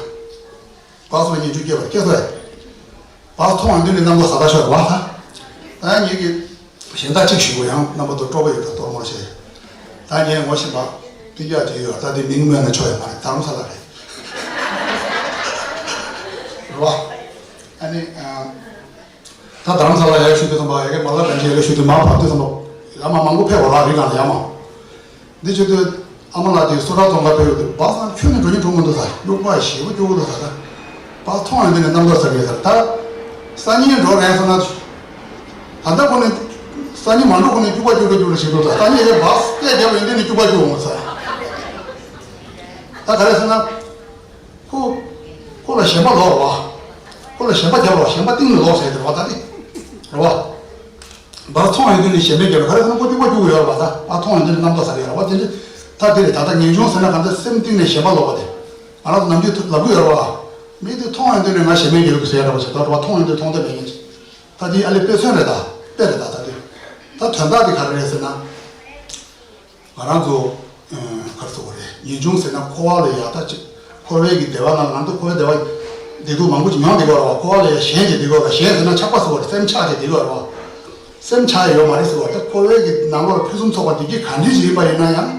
བཱས་ལ་ངེས་འབྱུང་སྐྱེ་བ་སྐྱེ་སོ་ཡ། བཱས་མཐོང་ཡོང་དུས་ནི་རྣམ་རྟོག་ཟ་ད་ཤོར་བ་ད། ད་ངེད་ཀྱི། གཞན་དག་གཅིག་ཞུ་དགོས། ཡང་རྣམ་པ་ཚོ་སྤྲོ་པོ་ཡོད་པ་གཏོར་མོར་བྱས། ད་ངས་ངོ་ཤེས་པ་སྤུན་ཀྱག་ཅིག་ཡོད། ད་དེ་མིང་སྨོས་ན་ཆོག་ཡོད་མ་རེད། རྡ་རམ་ས་ལ་རེད། རེད་བ། ཨ་ནི་ཨ། ད་རྡ་རམ་ས་ལ་ཡར་ཞུ་དུས་ཙམ་པ་ཡ་གི་མ་ལ་རན་ཆེ་ཡར་ཞུ་དུས་མ་བབས་དུས་ཙམ་པ་ཡ་མ་མང་པོ་ཕེབས་བ་ར་རི་གང་ལ་ཡ་མ། འདི་བྱེད་དུས་ཨ་མ་ལགས་དེ་སོ་ཊ་ཙོང་ཁ་ཕེབས་ཡོད་དུས་བཱས་ནང་ཁྱོན་ནས་འགྲོ་ཉེན་འགྲོ་མི་འདུག་ས། སྐྱུག་པ་ཞེ་པོ་སྐྱུག་གི་འདུག་ས། ད་བཱས་མཐོང་ཡོང་དུས་ནས་རྣམ་རྟོག་ཟ་གི་ཡོད་ས་རེད། ད་སང་ཉིན་འགྲོ་རན་སོང་ན། ད་ལྟ་ཁོ་ནས་སང་ཉིན་མ་འགྲོ་ཁོ་ནས་སྐྱུག་པ་སྐྱུག་པ་སྐྱུག་པ་ཞིག་འདུག་ས། སང་ཉིན་ཡང་བཱས་སྐད་རྒྱབ་ཡོང་དུས་ནས་སྐྱུག་པ་སྐྱུག་འོང་ས། ད་ག་རེ་ཟེར་ན། ཁོ། ཁོ་ལ་ཞེན་པ་ལོག་རེད་བ། ཁོ་ལ་ཞེན་པ་རྒྱབ་རེད་བ། ཞེན་པ་གཏིང་ནས་ལོག་ཟེར་དེ་རེད་བ། ད་དེ། རེད་བ། བཱས་མཐོང་ཡོང་དུས་ནས་ཞེན་པའི་རྒྱབ་ལ་ག་རེ་ཟེར་ན་ཁོ་སྐྱུག་པ་སྐྱུག་གི་ཡོད་རེད་བ། ད་བཱས་མཐོང་ཡོང་དུས་ནས་རྣམ་རྟོག་ཟ་གི་ཡོད་རེད་བ། དེ་འདྲ། ད་དེ་རེད། ད་ལྟ་ངེས་འབྱུང་ཟེར་ན་གང་ལྟར་སེམས་གཏིང་ནས་ཞེན་པ་ལོག་པ་དེ། ང་རང་ཚོ་ནམ་རྒྱུན་ལབ་གི་ཡོད་རེད་བ། མི་དེ་མཐོང་ཡོང་དུས་ནས་ང་ཞེན་པའི་རྒྱབ་ལ་ཟེར་ཡ་འདྲ་བ་ཞིག་ད་རེད་བ། མཐོང་ཡོང་དུས་མཐོང་ཐབས་མེད་མཁན་ཅིག་ད་དེ་ཨ་ལེ་དཔེ་མཚོན་རེད་ད། དཔེ་རེད་ད། ད་དེ། ད་དོན་དག་དེ་ག་རེ་རེད་ཟེར་ན། ང་རང་ཚོ། ཨ། ག་རེ་ཟེར་དགོས་རེད། ངེས་འབྱུང་ཟེར་ན་འཁོར་བ་ལ་ཡ་ད་ཅིག་འཁོར་བའི་གི་བདེ་བ་ནང་ང་ཚོ་འཁོར་བའི་བདེ་བ། བདེ་སྡུག་མང་པོ་ཅིག་མྱོང་བསྡད་ཀྱི་ཡོད་རེད་བ། འཁོར་བ་ལ་ཡ་ཞེན་བྱས་བསྡད་ཀྱི་ཡོད་རེད་བ། ཞེན་ཟེར་ན་ཆགས་པ་ཟེར་བ་རེད། སེམས་ཆགས་བྱས་བསྡད་ཀྱི་ཡོད་རེད་བ། སེམས་ཆགས་ཡ་ཡོད་མ་རེད་ཟེར་བ་རེད། ད་འཁོར་བའི་གི་ནང་ལོགས་ལ་ཕུན་སུམ་ཚོགས་པ་བདེ་སྐྱིད་གང་འདྲ་ཞིག་ཡིན་པ་ཡིན་ན་ཡང་།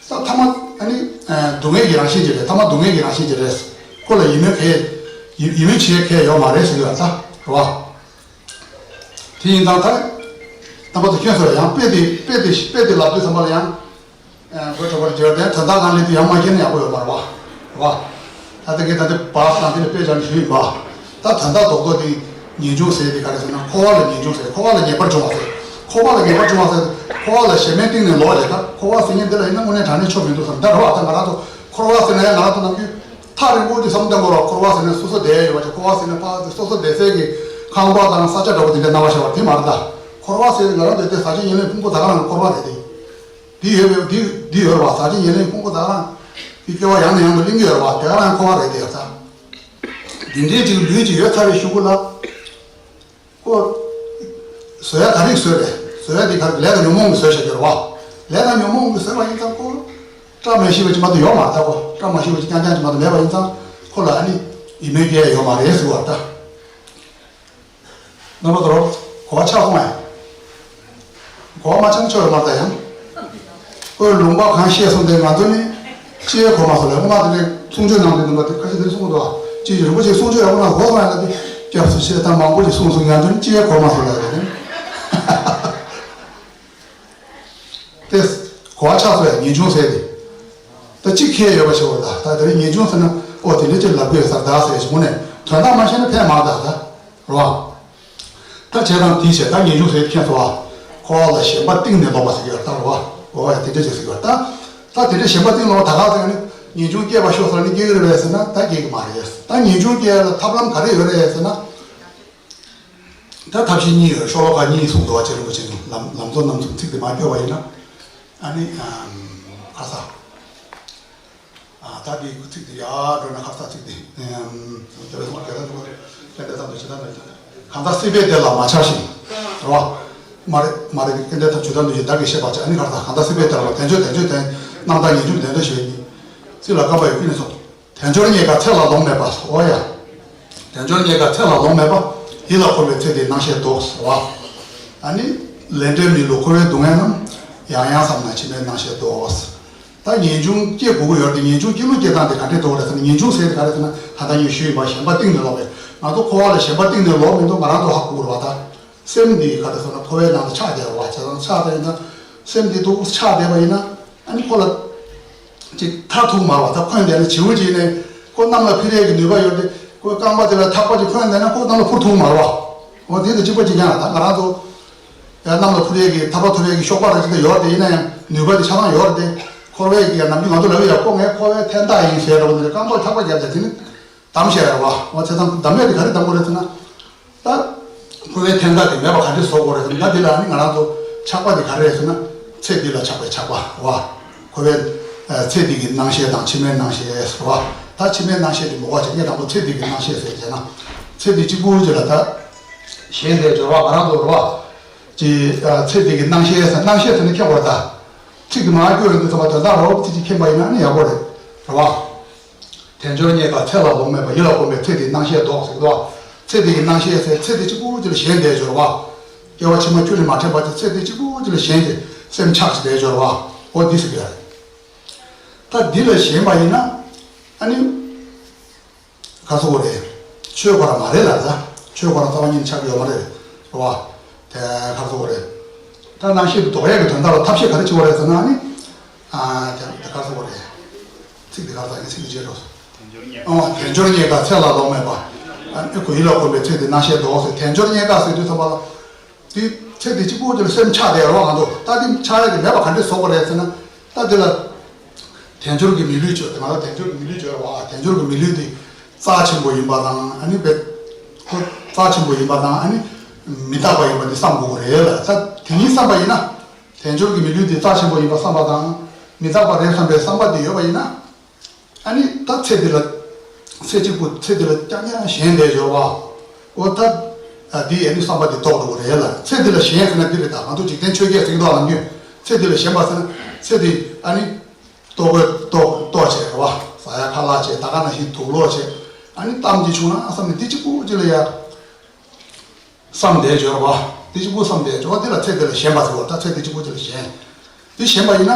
ད་ཐ་མ་ཨ་ནི། ཨ། སྡུག་བསྔལ་གྱི་རང་བཞིན་ཅིག་རེད། ཐ་མ་སྡུག་བསྔལ་གྱི་རང་བཞིན་ཅིག་རེད། ཁོ་ལ་ཡིད་སྨོན་གང་ཡང་། ཡིད་ཡིད་སྨོན་བྱེད་ཡ་གང་ཡང་ཡོད་མ་རེད་ཟེར་གྱི་ཡོད་རེད་ད། རེད་བ། དེ་ཡིན་ཙང་ད། རྣམ་པ་ཚོ་ཁྱོད་ཚོ་ལ་ཡང་དཔེ་དེ་དཔེ་དེ་དཔེ་དེ་ལབ་དུས་ཙམ་པ་ལ་ཡང་། ཨ། དགོད་བྲོ་བར་བརྗོད་དེ་དོན་དག་གང་ལས་དེ་ཡང་མ་ཤེས་ན་ཡག་པོ་ཡོད་མ་རེད་བ། རེད་བ། ད་ལྟ་གི་ད་ལྟ་བཱས་དང་དེ་ལ་དཔེ་བཞག་ནས་ཞུས་ཡིན་པ། ད་དོན་དག་རྡོག་རྡོག་དེ་ངེས་འབྱུང་ཟེར་དེ་ག་རེ་ཟེར་ན་འཁོར་བ་ལ་ངེས་འབྱུང་ཟེར། འཁོར་བ་ལ་ངེས་པར་འབྱུང་བ་ཟེར། འཁོར་བ་ལ་ངེས་པར་འབྱུང་བ་ཟེར། འཁོར་བ་ལ་ཞེན་མེད་གཏིང་ནས་ལོག་བྱས། ད་འཁོར་བ་ཟེར་མཁན་དེ་ལ་ཡིན་ན་དངོས་གནས་དྲང་གནས་ཆོ་མི་འདུག་བསམ། ད་རེད་བ། ད་ང་རང་ཚོ་འཁོར་བ་ཟེར་ན་ཡང་ང་རང་ཚོ་ནམ་རྒྱུན་ཐག་རིང་པོ་དེ་བསམ་བློ་གཏོང་དགོས་རེད་བ། འཁོར་བ་ཟེར་ན་སོ་སོ་བསྡད་ཡོད་པ་ཅིག་འཁོར་བ་ཟེར་ན་ཕ་སོ་སོ་བསྡད་སའི་གི་ཁང་པ་དང་ས་ཆ་འདྲ་པོ་དེ་འདྲ་སྣང་བ་ཤར་བ་དེ་མ་རེད་ད། འཁོར་བ་ཟེར་ང་རང་ཚོ་བསྡད་ས་ཆ་ཡིན་ནའི་ཕུང་པོ་ད་ག་རང་འཁོར་བ་རེད་དེ། འདི་ཡོད་པའི་འདི་འདི་ཡོད་རེད་བ། ཟ་བྱེད་ཉལ་ལེན་ཕུང་པོ་ད་ག་རང་གི་སྐྱེ་བ་ཡང་ནས་ཡང་དུ་ལེན་གྱི་ཡོད་རེད་བ། དེ་ག་རང་འཁོར་བ་རེད་དེ་ཡ་ད། འདི་འདྲའི་ཅིག་ལུས་ཅིག་ཡོད་ཚར་བའི་གཞུག་གུ་ལ། ཁོ། བཟོ་ཡ་ག་རེ་བཟོས་རེད། བཟོ་ཡ་དེ་ག་རེ་ལས་དང་ཉོན་མོངས་ཀྱིས་བཟོས་བཞག་གི་རེད་བ། ལས་དང་ཉོན་མོངས་ཀྱིས་བཟོས་པ་ཡིན་ཙང་ཁོ། བཀྲ་མ་ཤིས་པ་ཅིག་མ་གཏོགས་ཡོད་མ་རེད་ད་ཁོ། བཀྲ་མ་ཤིས་པ་ཅིག་རྐྱང་རྐྱང་ཅིག་མ་གཏོགས་མེད་པ་ཡིན་ཙང་ཁོ་ལ་ཨ་ནི་ཡིད་སྨོན་སྐྱེ་ཡ་ཡོད་མ་རེད་ཟེར་བ་རེད་ད། རྣམ་པ་ཚོར་གོ་བ་ཆགས་སོང་ངས། གོ་བ་མ་ཆགས་ཆོག་ཡོད་མ་རེད་ད་ཡང་། ཁོས་ལུང་པ་གང་བཤད་སོང་དེ་ང་ཚོ་ནི་ཅི་ཡང་གོ་མ་སོང་ལ། སྔོན་མ་དེ་ནས་གསུང་ཆོས་གནང་དུས་ནམ་པ་དེ་ཁ་ཤས་དེ་གསུང་གི་འདུག་ཅི་ཡང་རིན་པོ་ཆེ་གསུང་ཆོས་ཡག་པོ་གནང་གོ་མ་ཡིན་ན་དེ་སྐྱབས་སུ་མཆི་ད་མང་པོ་ཞིག་གསུངས་སོང་། ཡང་དོན་ཅི་ཡང་གོ་མ་སོང་ལ་དེ་ནི། དེ་གོ་བ་ཆགས་སོང་ཡ། ངེས་འབྱུང་ཟེར་དེ། ད་གཅིག་ཁེལ་ཡོད་པ་ཞིག་འོ། ད་ད་དེ་རིང་ངེས་འབྱུང་ཟེར་ན་ཨོ་དེ་འདྲ་ཅིག་ལབ་དགོས་ས་ད་ཟེར་ཞིག་དངོས་གནས་དོན་དག་མ་ཤེས་ན་ཕན་མ་ད་ད་རོ། ད་བྱས་ཙང་དེའི་ཕྱིར་ད་ངེས་འབྱུང་ཟེར་མཁན་སོ། འཁོར་བ་ལ་ཞེན་པ་གཏིང་ནས་ལོག་པ་ཟེར་གྱི་ཡོད་ད་རོ། འོ་ཡ་དེ་འདྲ་ཅིག་ཟེར་གྱི་ཡོད་ད། ད་དེ་འདྲ་ཞེན་པ་གཏིང་ལོག་ད་ག་ཟེར་ནི་ངེས་འབྱུང་སྐྱེ་བ་ཤོག་ཟེར་ནི་སྐྱེ་གི་རེད་པས་ཟེར་ན་ད་སྐྱེ་གི་མ་རེད། ད་ངེས་འབྱུང་སྐྱེ་ལ་ཐབས་ལམ་ག་རེ་ཡོད་རེད་ཟེར་ན། ད་ཐབས་ཤེས་གཉིས་ཡོད། ཤོ་ལོ་ཀ་གཉིས་གསུངས་འདུག་བ། རྗེ་རིན་པོ་ཆེ་གིས་ལམ་ལམ་གཙོ་རྣམ་གསུམ་ཚིག་དེ་མར་བསྐྱོར་བ་ཡིན་ན། ཨ་ནི་ཁ་ས། ད་འདི་ཚིག་དེ་ཡར་འགྲོ་ན་ཁ་ས་ཚིག་དེ། དེ་བས་སོང་བ་གལ་ཏེ་ཐམས་ཅད་ཀྱང་དེ་ལྟར་དུ་ཇི་ལྟར་འདུ་ཤེས། གང་དག་སྲིད་པའི་བདེ་ལ་མ་ཆགས་ཤིང་། རེད་བ། མ་རེད་མ་རེད། ཀྱེ་དེ་ལྟར་ཇི་ལྟར་འདུ་ཤེས་བདག་གིས་ཤེས་པར་བྱ། ཨ་ནི་ཁ་ས་གང་དག་སྲིད་པའི་བདེ་ལ་བདེན་བརྗོད་བདེན་བརྗོད་དེ་རྣམ་དག་ངེས་འབྱུང་བདེན་བརྗོད་ཞེས་ནི། ཚིག་ལ་རྐང་པ་ཡོད་ཀྱི་ནས་སོ། དལ་འབྱོར་རྙེད་དཀའ་ཚེ་ལ་ལོང་མེད་པ། འོ་ཡ། དལ་འབྱོར་རྙེད་དཀའ་ཚེ་ལ་ལོང་མེད་པ། ཡིད་ལ་འཁོར་བའི་ཚེ་འདིའི་སྣང་ཤས་ལྡོག་ཟེར་བ། ཨ་ནི། ལས་འབྲས་མི་བསླུ་འཁོར་བའི་སྡུག་བསྔལ་རྣམས། ཡང་ཡང་བསམས་ན་ཕྱི་མའི་སྣང་ཤས་ལྡོག་ཟེར། ད་ངེས་འབྱུང་སྐྱེ་དགོས་ཀྱི་ཡོད་རེད་དེ། ངེས་འབྱུང་སྐྱེ་ལུགས་སྐྱེ་སྟངས་དེ་ག་འདྲས་འགྲོ་གི་རེད་ཟེར་ན། ངེས་འབྱུང་ཟེར་དེ་ག་རེ་ཟེར་ན། ད་ལྟ་ངས་ཞུས་ཡིན་པ་ཞེན་པ་གཏིང་ནས་ལོག་པས། ང་ཚོ་འཁོར་བ་ལ་ཞེན་པ་གཏིང་ནས་ལོག་མི་འདུག་ང་རང་ཚོ་ཧ་གོ་དགོས་རེད་བ་ད། སེམས་འདི་ག་རེ་ཟེར་ན་འཁོར་བའི་ནང་དུ་ཆགས་བསྡད་པ་བྱས་ཙང་། ཆགས་བསྡད་ཡིན་ན། སེམས་འདི་འདུག་ཆགས་བསྡད་པ་ཡིན་ན། ཨ་ནི་ཁོ་ལ་ཅིག་ཐར་ཐུབ་མ་རེད་བ། ད་འཁོན་བསྡད་ན་བྱིའུ་ཅིག་ནས་ཁོ་གནམ་ལ་འཕུར་ཡས་ཀྱི་ནུས་པ་ཡོད་དེ། ཁོ་རྐང་པ་དེ་ལ་ཐག་པ་ཅིག་འཁོན་བསྡད་ན་ཁོ་གནམ་ལ་འཕུར་ཐུབ་མ་རེད་བ། འོ་དེ་དང་གཅིག་པ་གཅིག་རྐྱང་རེད། ད་ང་རང་ཚོ་ཡང་གནམ་ལ་འཕུར་ཡས་ཀྱི་ཐར་པ་ཐོབ་ཡས་ཀྱི་གཤོག་པ་རེ་ཅིག་ད་ཡོད་རེད་དེ། ཡིན་ན་ཡང་ནུས་པ་དེ་ཆ་ཚང་ཡོད་རེད་དེ། འཁོར་བའི་ཀྱི་ཡང་ནམ་རྒྱུན་ང་ཚོ་ལབ་ཡ་ཡོད། ཁོ་ངའི་འཁོར་བའི་འཐེན་ཐག་ཡིན་ཟེར་རེད་བ། དེ་ནས་རྐང་པ་ཐག་པ་བརྒྱབ་བྱས་དེ་ནི། གདམ་བྱས་རེད་བ། འོ་བྱས་ཙང་གདམ་ཡས་དེ་ག་རེ་གདམ་དགོས་རེད་ཟེར་ན། ད། འཁོར་བའི་འཐེན་ཐག་དེ་མེད་པ་ག་འདྲས་བཟོ་དགོས་རེད་ཟེར་ན། ད་འདི་ལ་ནི་ང་རང་ཚོ་ཆགས་པ་དེ་ག་རེ་རེད་ཟེར་ན། ཚེ་འདི་ལ་ཆགས་པའི་ཆགས་པ་རེད་བ། འཁོར་བའི་ཚེ་འདི་གི་སྣང་ཤས་དང་ཕྱི་མའི་སྣང་ཤས་རེད་བ། ད་ཕྱི་མའི་སྣང་ཤས་དེ་མོ་བ་ཅིག་ངས་དང་པོ་ཚེ་འདི་གི་སྣང་ཤས་ཟེར་བྱས་ན། ཚེ་འདི་གཅིག་པུ་ཅིག་ལ་ད་ཞེན་བསྡད་འབྱོར་བ་ང་རང་ཚོ་རེད་བ། ཅིག་ཚེ་འདི་གི་སྣང་ཤས་ཟེར། སྣང་ཤས་ཟེར་ན་མཁྱེན་དགོས་རེད་ད། ཚིག་དེ་མར་བསྐྱོར་ཡོང་དུས་ཙམ་པ་དོན་དག་རོབ་ཙམ་ཅིག་མཁྱེན་པ་ཡིན་ན་ནི་ཡག་པོ་རེད། རེད་བ། དལ་འབྱོར་རྙེད་དཀའ་ཚེ་ལ་ལོང་མེད་པ། ཡིད་ལ་འཁོར་བའི་ཚེ་འདིའི་སྣང་ཤས་ལྡོག་ཟེར་གྱི་འདུག་ཚེ་འདི་གི་སྣང་ཤས་ཟེར། ཚེ་འདི་གཅིག་པུ་གཅིག་ལ་ཞེན་བསྡད་འབྱོར་བ། སྐྱེ་བ་ཕྱི་མ་ཁྱོན་ནས་མ་དྲན་པ་ཅིག་ཚེ་འདི་གཅིག་པུ་གཅིག་ལ་ཞེན་ཅིག་སེམས་ཆགས་ཅིག་བསྡད་འབྱོར་བ། འོ་འདི་ཟེར་གྱི་རེད། ད་འདི་ལ་ཞེན་པ་ཡིན་ན། ཨ་ནི། ག་ཟེར་དགོས་རེད། ཆོས་ཁོ་རང་མ་རེད་ལ་ད། ཆོས་ཁོ་རང་རྩ་བ་ཉིད་ནས་ཆགས་ཀྱི་ཡོད་མ་རེད། རེད་བ། དེ་ག་ཟེར་དགོས་རེད། ད་སྣང་ཤས་དེ་ལྡོག་ཡས་ཀྱི་དོན་དག་ལ་ཐབས་ཤེས་ག་རེ་བྱེད་དགོས་རེད་ཟེར་ན་ནི། ཨ་དེ་དེ་ག་ཟེར་དགོས་རེད། ཚིག་དེ་ག་ཟེར་ངས་ཚིག་དེ་བརྗེད་འགྲོ་སོང་། ཨ་དལ་འབྱོར་རྙེད་དཀའ་ཚེ་ལ་ལོང་མེད་པ། ཨ་ནི་ཁོ་ཡིད་ལ་འཁོར་བའི་ཚེ་འདི་སྣང་ཤས་ལྡོག་ཟེར། དལ་འབྱོར་རྙེད་དཀའ་ཟེར་དུས་ཙམ་པ་ལ། དེ་ཚེ་འདི་གཅིག་པུ་ཅིག་ལ་སེམས་ཆགས་བསྡད་རོགས་ང་ཚོ། ད་དེ་ཆགས་ཡས་དེ་མེད་པ་ག་འདྲས་བཟོ་དགོས་རེད་ཟེར་ན། ད་དེ་ལ། དལ་འབྱོར་གྱི་མི་ལུས་བཅོས་ཏེ། ང་ལ་དལ་འབྱོར་གྱི་མི་ལུས་བཅོས་རེད་བ། དལ་འབྱོར་གྱི་མི་ལུས་དེ་རྩ་ཆེན་པོ་ཡིན་པ་དང་། ཨ་ནི་བེད་ཁོ་རྩ་ཆེན་པོ་ཡིན་པ་དང་། ཨ་ནི་མི་རྟག་པ་ཡིན་པ་འདི་བསམ་དགོས་ཀྱི་རེད་ལ། ད་དེ་གཉིས་བསམ་པ་ཡིན་ན། དལ་འབྱོར་གྱི་མི་ལུས་དེ་རྩ་ཆེན་པོ་ཡིན་པ་བསམ་པ་དང་། མི་རྟག་པ་རེད་བསམ་པའི་བསམ་པ་དེ་ཡོད་པ་ཡིན་ན། ཨ་ནི་ད་ཚེ་འདི་ལ། ཚེ་གཅིག་པུ་ཚེ་འདི་ལ་རྐྱང་རྐྱང་ཞེན་བསྡད་འབྱོར་བ། འོ་ད། ཨ་འདི་ཨ་ནི་བསམ་པ་འདི་རྟོགས་འགྲོ་གི་རེད་ལ། ཚེ་འདི་ལ་ཞེན་ཟེར་ན་འདི་རེད་ད། ང་ཚོ་འཇིག་རྟེན་ཆོས་བརྒྱད་ཟེར་གྱི་འདུག་ལབ་རྒྱུ། ཚེ་འདི་ལ་ཞེན་པ་ཟེར་ན། ཚེ་འདི་ཨ་ནི། ལྟོ་གོས་ལྟོ་ལྟོ་བྱས་རེད་བ། ཟ་ཡ་ཁ་ལག་བྱས། ད་ག་ནང་བཞིན་དུག་ལོག་བྱས། ཨ་ནི་གཏམ་གྱི་བྱུང་ན་བསམ་ནས་འདི་གཅིག་པུ་གཅིག་ལ་ཡ། བསམ་བསྡད་འབྱོར་བ། དེ་གཅིག་པུ་བསམ་བསྡད་འབྱོར་བ་དེ་ལ་ཚེ་འདི་ལ་ཞེན་པ་ཟེར་བ། ད་ཚེ་འདི་གཅིག་པུ་དེ་ལ་ཞེན། དེ་ཞེན་པ་ཡིན་ན།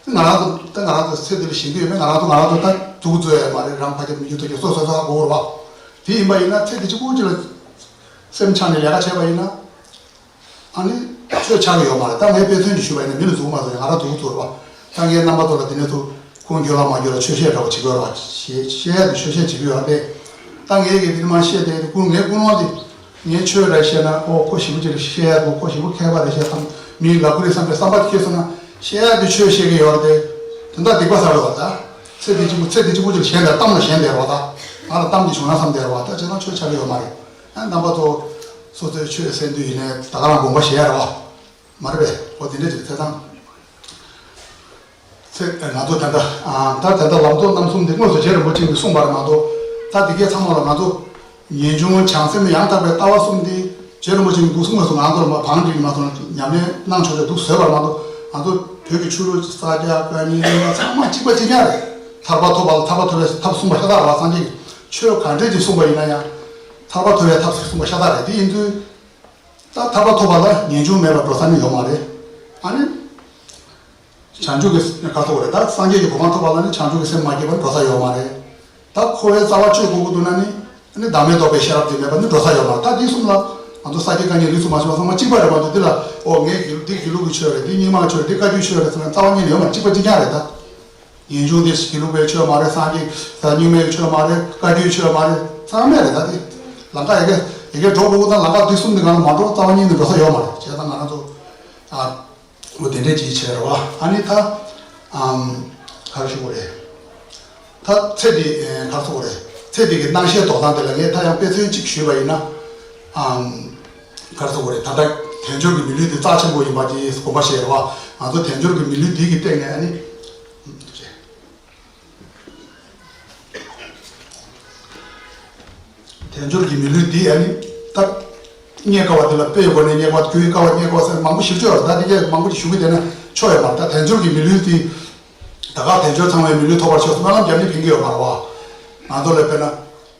ང་རང་ཚོ་ད་ང་རང་ཚོ་ཚེ་འདི་ལ་ཞེན་གྱི་ཡོད་མེད། ང་རང་ཚོ་ང་རང་ཚོ་ད་འདུག་རྩོད་ཡ་མ་རེད། རང་ཕ་ཁྱབ་མི་རྒྱུ་ཐུག་རྒྱུ་སོ་སོ་ཧ་གོ་གི་རེད་བ། དེ་ཡིན་པ་ཡིན་ན་ཚེ་འདི་གཅིག་པུ་གཅིག་ལ་སེམས་ཆགས་ནས་ལས་ཀ་བྱས་པ་ཡིན་ན། ཨ་ནི། ཆོས་ཆགས་ཀྱི་ཡོད་མ་རེད། ད་ངས་དཔེ་མཚོན་ཅིག་ཞུས་པ་ཡིན་ན། མི་ལ་འཛུགས་མ་འཛུགས་ཡ་ང་རང་འཛུགས་ཚུལ་རེད་བ། ད་ངས་རྣམ་པ་ཚོ་ལ་དེ་ནས་ཚུར་ཁུངས་འཁྱོལ་ལ་མ་འཁྱོལ་ལ་ཆོས་བཤད་འདྲ་བོ་བྱེད་ཀྱི་ཡོད་རེད་བ། བཤད་བཤད་ཡ་དེ་ཆོས་བཤད་བྱེད་ཀྱི་ཡོད་རེད་པས། ད་ངས་ཀྱི་དེ་མ་བཤད་དེ་ཀུན་ངའི་ཀུན་སློང་དེ། ངས་ཆོས་རེ་བཤད་ན་ཨོ་ཁོ་ཞེ་པོ་ཅིག་ལ་བཤད་ཡ་འདུག་ཁོ་ཞེ་པོ་མཁས་པ་རེད། བཤད་སྟངས་མི་ལབ་ཀྱི་རེད་བསམ་པའི་བསམ་པ་དེ་སྐྱེས་སོང་ན། བཤད་ཡ་དེ་ཆོས་བཤད་ཀྱི་ཡོད་རེད་དེ། དོན་དག་སྡིག་པ་བསགས་རེད་བ་ད། ཚེ་འདི་གཅིག་པུ་ཚེ་འདི་གཅིག་པུ་ཅིག་ལ་ཞེན་ལ་གཏམ་ལ་ཞེན་བསྡད་རེད་བ་ད། ང་ལ་གཏམ་གྱི་བྱུང་ན་བསམ་བསྡད་རེད་བ། ད་བྱས་ཙང་ཆོས་ཆགས་ཀྱི་ཡོད་མ་རེད། ཨ་རྣམ་པ་ཚོ། སོ་སོའི་ཆོས་གསན་དུས་ཡིན་ནའི་ད་ག་རང་དགོངས་པ་བཞེས་ཡ་རེད་བ། མ་རེད་པས། འོ་དེ་འདྲ་ཅིག་ཚེ་དང་། ཚེ་ང་ཚོ་ད་ལྟ་ཨ་ད་ད་ལྟ་ལམ་གཙོ་རྣམ་གསུམ་འདི་དངོས་སུ་རྗེ་རིན་པོ་ཆེ་གིས་གསུངས་པ་རེད་མ་གཏོགས། ད་འདི་གའི་ཚང་མ་ལ་ང་ཚོ་ངེས་འབྱུང་བྱང་སེམས་ཡང་དག་པའི་ལྟ་བ་གསུམ་འདི་རྗེ་རིན་པོ་ཆེ་གིས་འདུག་སེ་དངོས་སུ་ང་ཚོ་ལ་མ་བང་སྒྲིག་མ་སོང་ན་ཉམས་ལེན་གནང་ཆོག་ཆོག་འདུག་བཟོས་པ་རེད་མ་གཏོགས། ང་ཚོ་བོད་ཀྱི་ཆོས་ལུགས་ས་སྐྱ་དཀར་གཉིས་གླིང་ཚང་མ་གཅིག་པ་གཅིག་རྐྱང་རེད། ཐར་པ་ཐོབ་པ་ལ་ཐར་པ་ཐོབ་པའི་ཐབས་གསུངས་པ་ཤ་སྟག་རེད་བ། སངས་རྒྱས་ཀྱིས་ཆོས་ག་འདྲས་ཅིག་གསུངས་པ་ཡིན་ན་ཡང་། ཐར་པ་ཐོབ་པའི་ཐབས་གསུངས་པ་ཤ་སྟག་རེད། དེ་ཡིན་དུས། ད་ཐར་པ་ཐོབ་པ་ལ་ངེས་འབྱུང་མེད་པར་འགྲོ་ས་ནི་ཡོད་མ་རེད། ཨ་ནི། བྱང་ཆུབ་ཀྱི་ག་ཐོག་རེད། ད་སངས་རྒྱས་ཀྱི་གོ་འཕང་ཐོབ་པ་ལ་ནི་བྱང་ཆུབ་ཀྱི་སེམས་མ་སྐྱེས་པར་འགྲོ་ས་ཡོད་མ་རེད། ད་འཁོར་བའི་རྩ་བ་གཅོད་དགོས་ཀྱི་འདུག་ན་ནི་ནི་བདག་མེད་རྟོགས་པའི་ཤེས་རབ་དེ་མེད་པ་ནི་འགྲོ་ས་ཡོད་མ་རེད། ད་འདི་གསུམ་ལ་ང་ཚོ་ས་སྐྱའི་བཀའ་རྙིང་རིས་སུ་མ་ཆད་པ་ཚང་མ་གཅིག་པ་རེད་མ་གཏོགས། འདི་ལ་ཨོ་ངས་དགེ་འདི་དགེ་ལུགས་ཀྱི་ཆོས་རེད། འདི་རྙིང་མ་ཆོས་རེད། འདི་བཀའ་བརྒྱུད་ཆོས་རེད་ཟེར་ན་རྩ་བ་ཉིད་ནས་ཡོད་མ་རེད། གཅིག་པ་གཅིག་རྐྱང་རེད་ད། ངེས་འབྱུང་དེ་དགེ་ལུགས་པའི་ཆོས་མ་རེད། སངས་རྒྱས་ད་རྙིང་མའི་ཆོས་མ་རེད། བཀའ་བརྒྱུད་ཆོས་མ་རེད། ཚང་མས་རེད། ད་དེ་ལམ་ཁ་ཡ་གི་ཡ་གི་འགྲོ་དགོས་ཀྱི་ད་ལམ་ཁ་དེ་གསུམ་དེ་གང་ལ་མ་འགྲོ་རྩ་བ་ཉིད་ནས་འགྲོ་ས་ཡོད་མ་རེད། བྱས་ཙང་ང་རང་ཚོ་ཨ་འོ་དེ་འདྲས་ཅིག་བྱས་རེད་བ། ཨ་ནི་ད་ཨམ་ག་རེ་ཞུ་དགོས་རེད། ད་ཚེ་འདི་ཨེ་ག་རེ་ཟེར་དགོས་རེད། ཚེ་འདི་གི་སྣང་ཤས་འདོགས་སྟངས་དེ་ལ་ངས་ད་ཡང་དཔེ་མཚོན་གཅིག་ཞུས་པ་ཡིན་ན། ཨམ་ག་རེ་ཟེར་དགོས་རེད། ད་ལྟ་དལ་འབྱོར་གྱི་མི་ལུས་འདི་རྩ་ཆེན་པོ་ཡིན་པ་དེ་དགོངས་པ་བཞེས་རེད་བ། ང་ཚོ་དལ་འབྱོར་གྱི་མི་ལུས་འདི་གི་སྟེང་ནས་ཨ་ནི། དལ་འབྱོར་གྱི་མི་ལུས་འདི་ཨ་ནི་ད་རྙེད་དཀའ་བ་དེ་ལ་དཔེའི་སྒོ་ནས་རྙེད་པ། རྒྱུའི་དཀའ་བ་རྙེད་དཀའ་བ་ཟེར་མང་པོ་ཞིག་ཡོད་རེད། ད་དེ་གས་མང་པོ་ཞིག་ཞུ་གི་བསྡད་ན་ཆོ་ཡོད་མ་རེད། ད་དལ་འབྱོར་གྱི་མི་ལུས་འདི་ད་ག་དལ་འབྱོར་ཚང་བའི་མི་ལུས་ཐོབ་པར་ཤོག་ཟེར་སྨོན་ལམ་རྒྱབ་ནས་ཕན་གྱི་ཡོད་མ་རེད་བ། ང་ཚོ་ལ་དཔེར་ན་